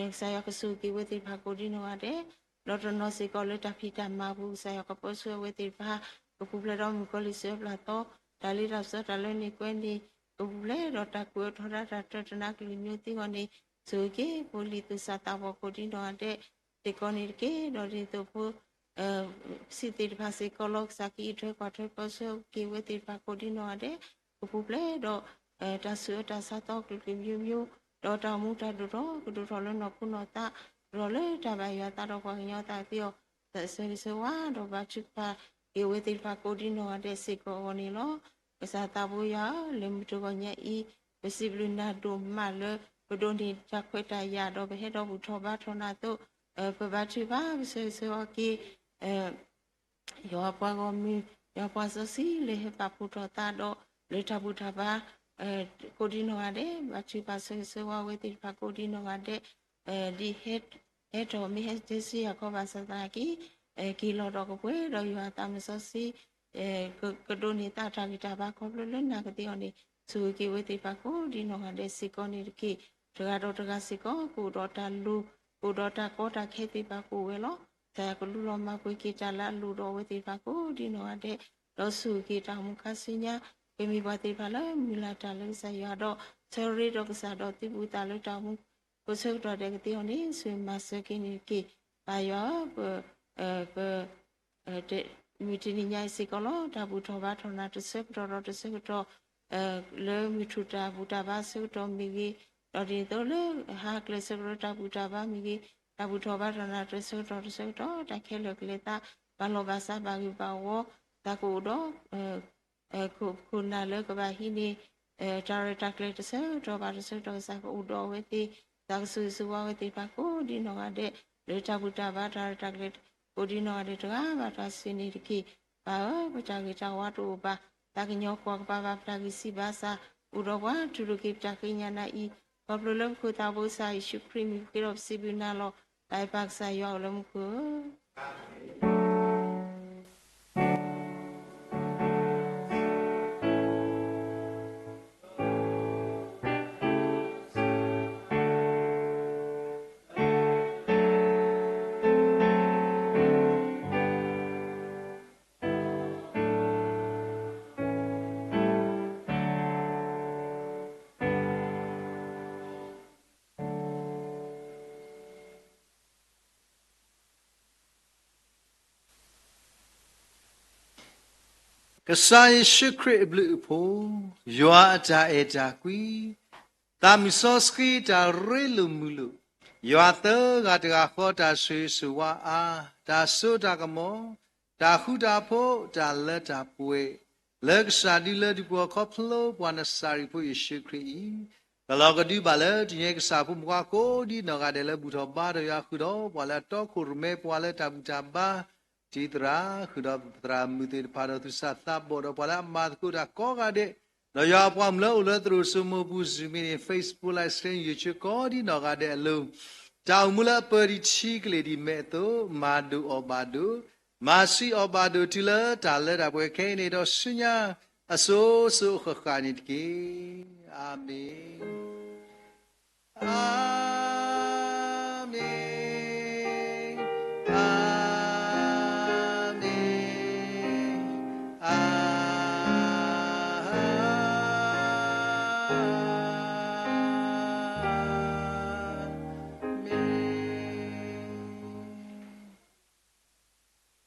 ကစၢ်ယွၤကဆိၣ်ဂ့ၤက့ၤဝဲသ့ၣ်တဖၣ်ကိးဒ်နီၢ်ဂၤဒဲး, ဒီးတနီၤစ့ၢ်ကီးလၢတၢ်ဖံးတၢ်မၤပူၤ ကစၢ်ယွၤကပၢဆှၢဝဲသ့ၣ်တဖၣ်, ကပူၤဖျဲးဒီးမုၣ်ကီၤလံၢ်စၢပျၢ်သီ, တၢ်လ့တၢ်ပစီတၢ်လၢန့ၣ်ကွဲန့ၣ်, ကပူၤဖျဲးဒီးတၢ်ကွဲးအၢထီဒါတၢ်တၢတနါ ကလုာ်ကလုာ်သ့အဂီၢ်န့ၣ်, ဆိၣ်ဂ့ၤက့ၤဖိလံၤသူၣ်စၢ်သးဘီၣ်ကိးဒ်နီၢ်ဂၤဒဲး စ့ၢ်ကီးန့ၣ်တက့ၢ်. ဒီးဒ်သိးဖိ ပစံးသ့ၣ်တဖၣ်စ့ၢ်ကီးလီၤ ကစၢ်ကအံးထွဲကွၢ်ထွဲပၢဆှၢက့ၤဝဲသ့ၣ်တဖၣ်ကိးဒ်နီၢ်ဂၤဒဲး, ကပူၤဖျဲးဒီး တၢ်ဆူးအၢတၢ်ဆါသီကလုာ်ကလုာ်မျိုးမျိုး, ဒီးတၢ်အိၣ်မူတၢ်ဒိၣ်ထီၣ် ကဒိၣ်ထီၣ်လၢနီၢ်ခိနီၢ်သး, ဒီးလၢတၢ်ဘၣ်ယွၤသးဒီးပှၤကညီသးသ့အီၤ, ဆၢဂ့ၤဆၢဝါဒီးဘါထုကဖၣ်က့ၤဝဲသ့ၣ်တဖၣ်ကိးဒ်နီၢ်ဂၤဒဲးစ့ၢ်ကီးအဂီၢ်န့ၣ်လီၤ. ကစၢ်သးဘိယွၤဧၢ, လၢမုၢ်တဂီၤညါအံၤ ပစံးဘျုးနၤဒိၣ်မးလၢ ပဒိးန့ၢ်တၢ်ခွဲးတၢ်ယာ်ဒီးပဟဲဒီးဘူၣ်ထီၣ်ဘါထီၣ်နၤအသိး, ပဘါထုကဖၣ် ပဆၢဂ့ၤဆၢဝါက့ၤ ယွၤပှၤဂီၢ်မုၢ် ယွၤပှၤစီဆှံလၢဟဲပာ်ဖှိၣ်ထီၣ်သးဒီး လၢတၢ်ဘူၣ်တၢ်ဘါ ကိးဒ်နီၢ်ဂၤဒဲး, ဘါထုကဖၣ်ဆၢဂ့ၤဆၢဝါဝဲသ့ၣ်တဖၣ်ကိးဒ်နီၢ်ဂၤဒဲး, ဒ်ဟဲ ဟဲထီၣ်မ့ၢ်ဟဲတဲဆူယၤခီဘၣ်ဆၣ်သနာ်က့ က့ၤလီၤဒီးကပှဲၤဒီးယွၤအသးမုၢ်စီဆှံ ကဒိးန့ၢ်သးတၢ်ဂံၢ်တၢ်ဘါခီဖျိလၢနၤကသ့အီၤန့ၣ်, ဆိၣ်ဂ့ၤက့ၤဝဲသ့ၣ်တဖၣ်ကိးဒ်နီၢ်ဂၤဒဲးစ့ၢ်ကီးန့ၣ်တက့ၢ်. တဂၤဒီးတဂၤစ့ၢ်ကီး ကအိၣ်ဒီးတၢ်လိၤ ကအိၣ်ဒီးတၢ်ကီတၢ်ခဲသ့ၣ်တဖၣ်ကအိၣ်ဝဲလီၤ. ကစၢ်ယွၤကလူလီၤမၤပှဲၤက့ၤတၢ်လၢအလိၣ်ဒီးအဝဲသ့ၣ်တဖၣ်ကိးဒ်နီၢ်ဂၤဒဲး, ဒီးဆိၣ်ဂ့ၤက့ၤတၢ်အိၣ်မူခါဆူညါ ကမ့ၢ်ပှၤသ့ၣ်တဖၣ်လၢမုၢ်လၢ်တၢ်လၢကစၢ်ယွၤဒီး ဆၢရ့ဒီးကစၢ်ဒီးသုးဘူးသးလၢတၢ်အိၣ်မူ ဖိဆၢကတီၢ်ဒဲးကသ့အီၤန့ၣ် ဆိၣ်ဂ့ၤမၤစၢၤက့ၤန့ၣ်တက့ၢ်. ပၢ်ယွၤဧၢ, ပ မုၢ်တနံၤညါအံၤစ့ၢ်ကီးလီၤ တၢ်ဘူၣ်ထီၣ်ဘါထီၣ်နၤတဆၢကတီၢ်ဒီးတဆၢကတီၢ်, လၢမုၢ်ထူၣ်တၢ်ဘူၣ်တၢ်ဘါဆၢကတီၢ်မ့ၢ်ဂ့ၤ, ဒီးဒ်သိးလၢဟါကျဲဆၢကတီၢ်တၢ်ဘူၣ်တၢ်ဘါမ့ၢ်ဂ့ၤ, တၢ်ဘူၣ်ထီၣ်ဘါထီၣ်နၤတဆၢကတီၢ်တဆၢကတီၢ် တၢ်ခဲလၢာ်ကလဲၤသး ဘၣ်လီၢ်ဘၣ်စးဘၣ်ဂ့ၤဘၣ်ဝီ, သးကအိၣ်ဒီး ခိၣ်နၢ်လၢကဘၣ်ဟံးန့ၢ် တၢ်ရဲၣ်တၢ်ကျဲၤတဆၢကတီၢ်ဘၣ်တဆၢကတီၢ် ကစၢ်ကအိၣ်ဒီးအဝဲသ့ၣ်, ကစၢ်ကဆိၣ်ဂ့ၤဆိၣ်ဝါဝဲသ့ၣ်တဖၣ်ကိးဒ်နီၢ်ဂၤဒဲး, လၢတၢ်ဘူၣ်တၢ်ဘါတၢ်ရဲၣ်တၢ်ကျဲၤကိးဒ်နီၢ်ဂၤဒဲးတဂၤဘၣ်တဂၤစ့ၢ်န့ၣ်တက့ၢ်. ပၢ်ဧၢ, ပတၢ်ဂ့ၤတၢ်ဝါတအိၣ်ဘၣ်, သးကညီၤကွၢ်ကပၤဘၣ်ပတၢ်ဂံၢ်စၢ်ဘါစၢ်, အိၣ်ဒီးပှၤတူၢ်လိာ်က့ၤပတၢ်ဃ့ညါနၤအံၤ, ခီဖျိလၢပခိၣ်သးဘိကစၢ်ယ့ၣ်ၡူးခရံာ်အမံၤ ပဃ့ဒီးပစံးဘျုးနၤလီၤ. တၢ်အဲၣ်ပၢ်ကစၢ်ယွၤအိၣ်လၢမူခိၣ်ဧၢ. ကစၢ်ယ့ၣ်ၡူးခရံာ်အဘျုးအဖှိၣ်, ယွၤအတၢ်အဲၣ်တၢ်ကွံ, သးမုၢ်စီဆှံတၢ်ရ့လိာ်မုာ်လိာ်, ယွၤသၢဂၤတဂၤဃီတၢ်ဆိၣ်ဂ့ၤဆိၣ်ဝါအါ, တၢ်စိတၢ်ကမီၤ, တၢ်ဃူတၢ်ဖိး, တၢ်လၢတၢ်ပှဲၤ, လၢကစၢ်ဒုလၢဒုးပှၤခီဖျိပှၤနစၤရ့းဖိယ့ၣ်ၡူးခရံာ်အံၤ, ကလီၤကဒုဘၣ်လၢတညဲကစၢ်ဖိမုၣ်ဖိကိးဒ်နီၢ်ဂၤဒဲးလၢဘူၣ်ထီၣ်ဘါထီၣ်ယွၤဃုာ်ဒီးပှၤလၢအတီခိၣ်ရိၣ်မဲပှၤလၢတၢ်ဘူၣ်တၢ်ဘါ တံၤသရၣ်, ဃုာ်ဒီးသရၣ်မုၣ်သ့ၣ်တဖၣ်ဒီးသူၣ်စၢ်သးဘီၣ်ဒီး ပှၤလၢအမၤသကိးတၢ်ကိးဂၤဒဲး, ဒီးယွၤအပှၤမုၣ်လၢအိၣ်လၢသရိာ်စိမိၢ်ပူၤ Zoom မ့ၢ်န့ၣ် Facebook Live Stream YouTube ကိးဒ်နီၢ်ဂၤဒဲးအလိၤ, တၢ်အိၣ်မူလၢအပၢၤဒံးထံကလ့ၢ်ဒံးမဲာ်အသိး မၤဒိၣ်အီၣ်ဘၣ်ဒိၣ်, မၤဆှံအီၣ်ဘၣ်ဒိၣ်တုၤလၢတၢ်လၢတၢ်ပှဲၤခဲအံၤန့ၣ်ဒီးဆူညါ အစိၤစိၤအဃၣ်ဃၣ်န့ၣ်တက့ၢ်. အၤမ့ၣ်.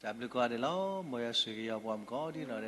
တၢ်ဘျုးကိးဂၤဒဲးလီၤ. မ်ယွၤဆိၣ်ဂ့ၤက့ၤပှၤမုၣ်ကိးဒံနီၢ်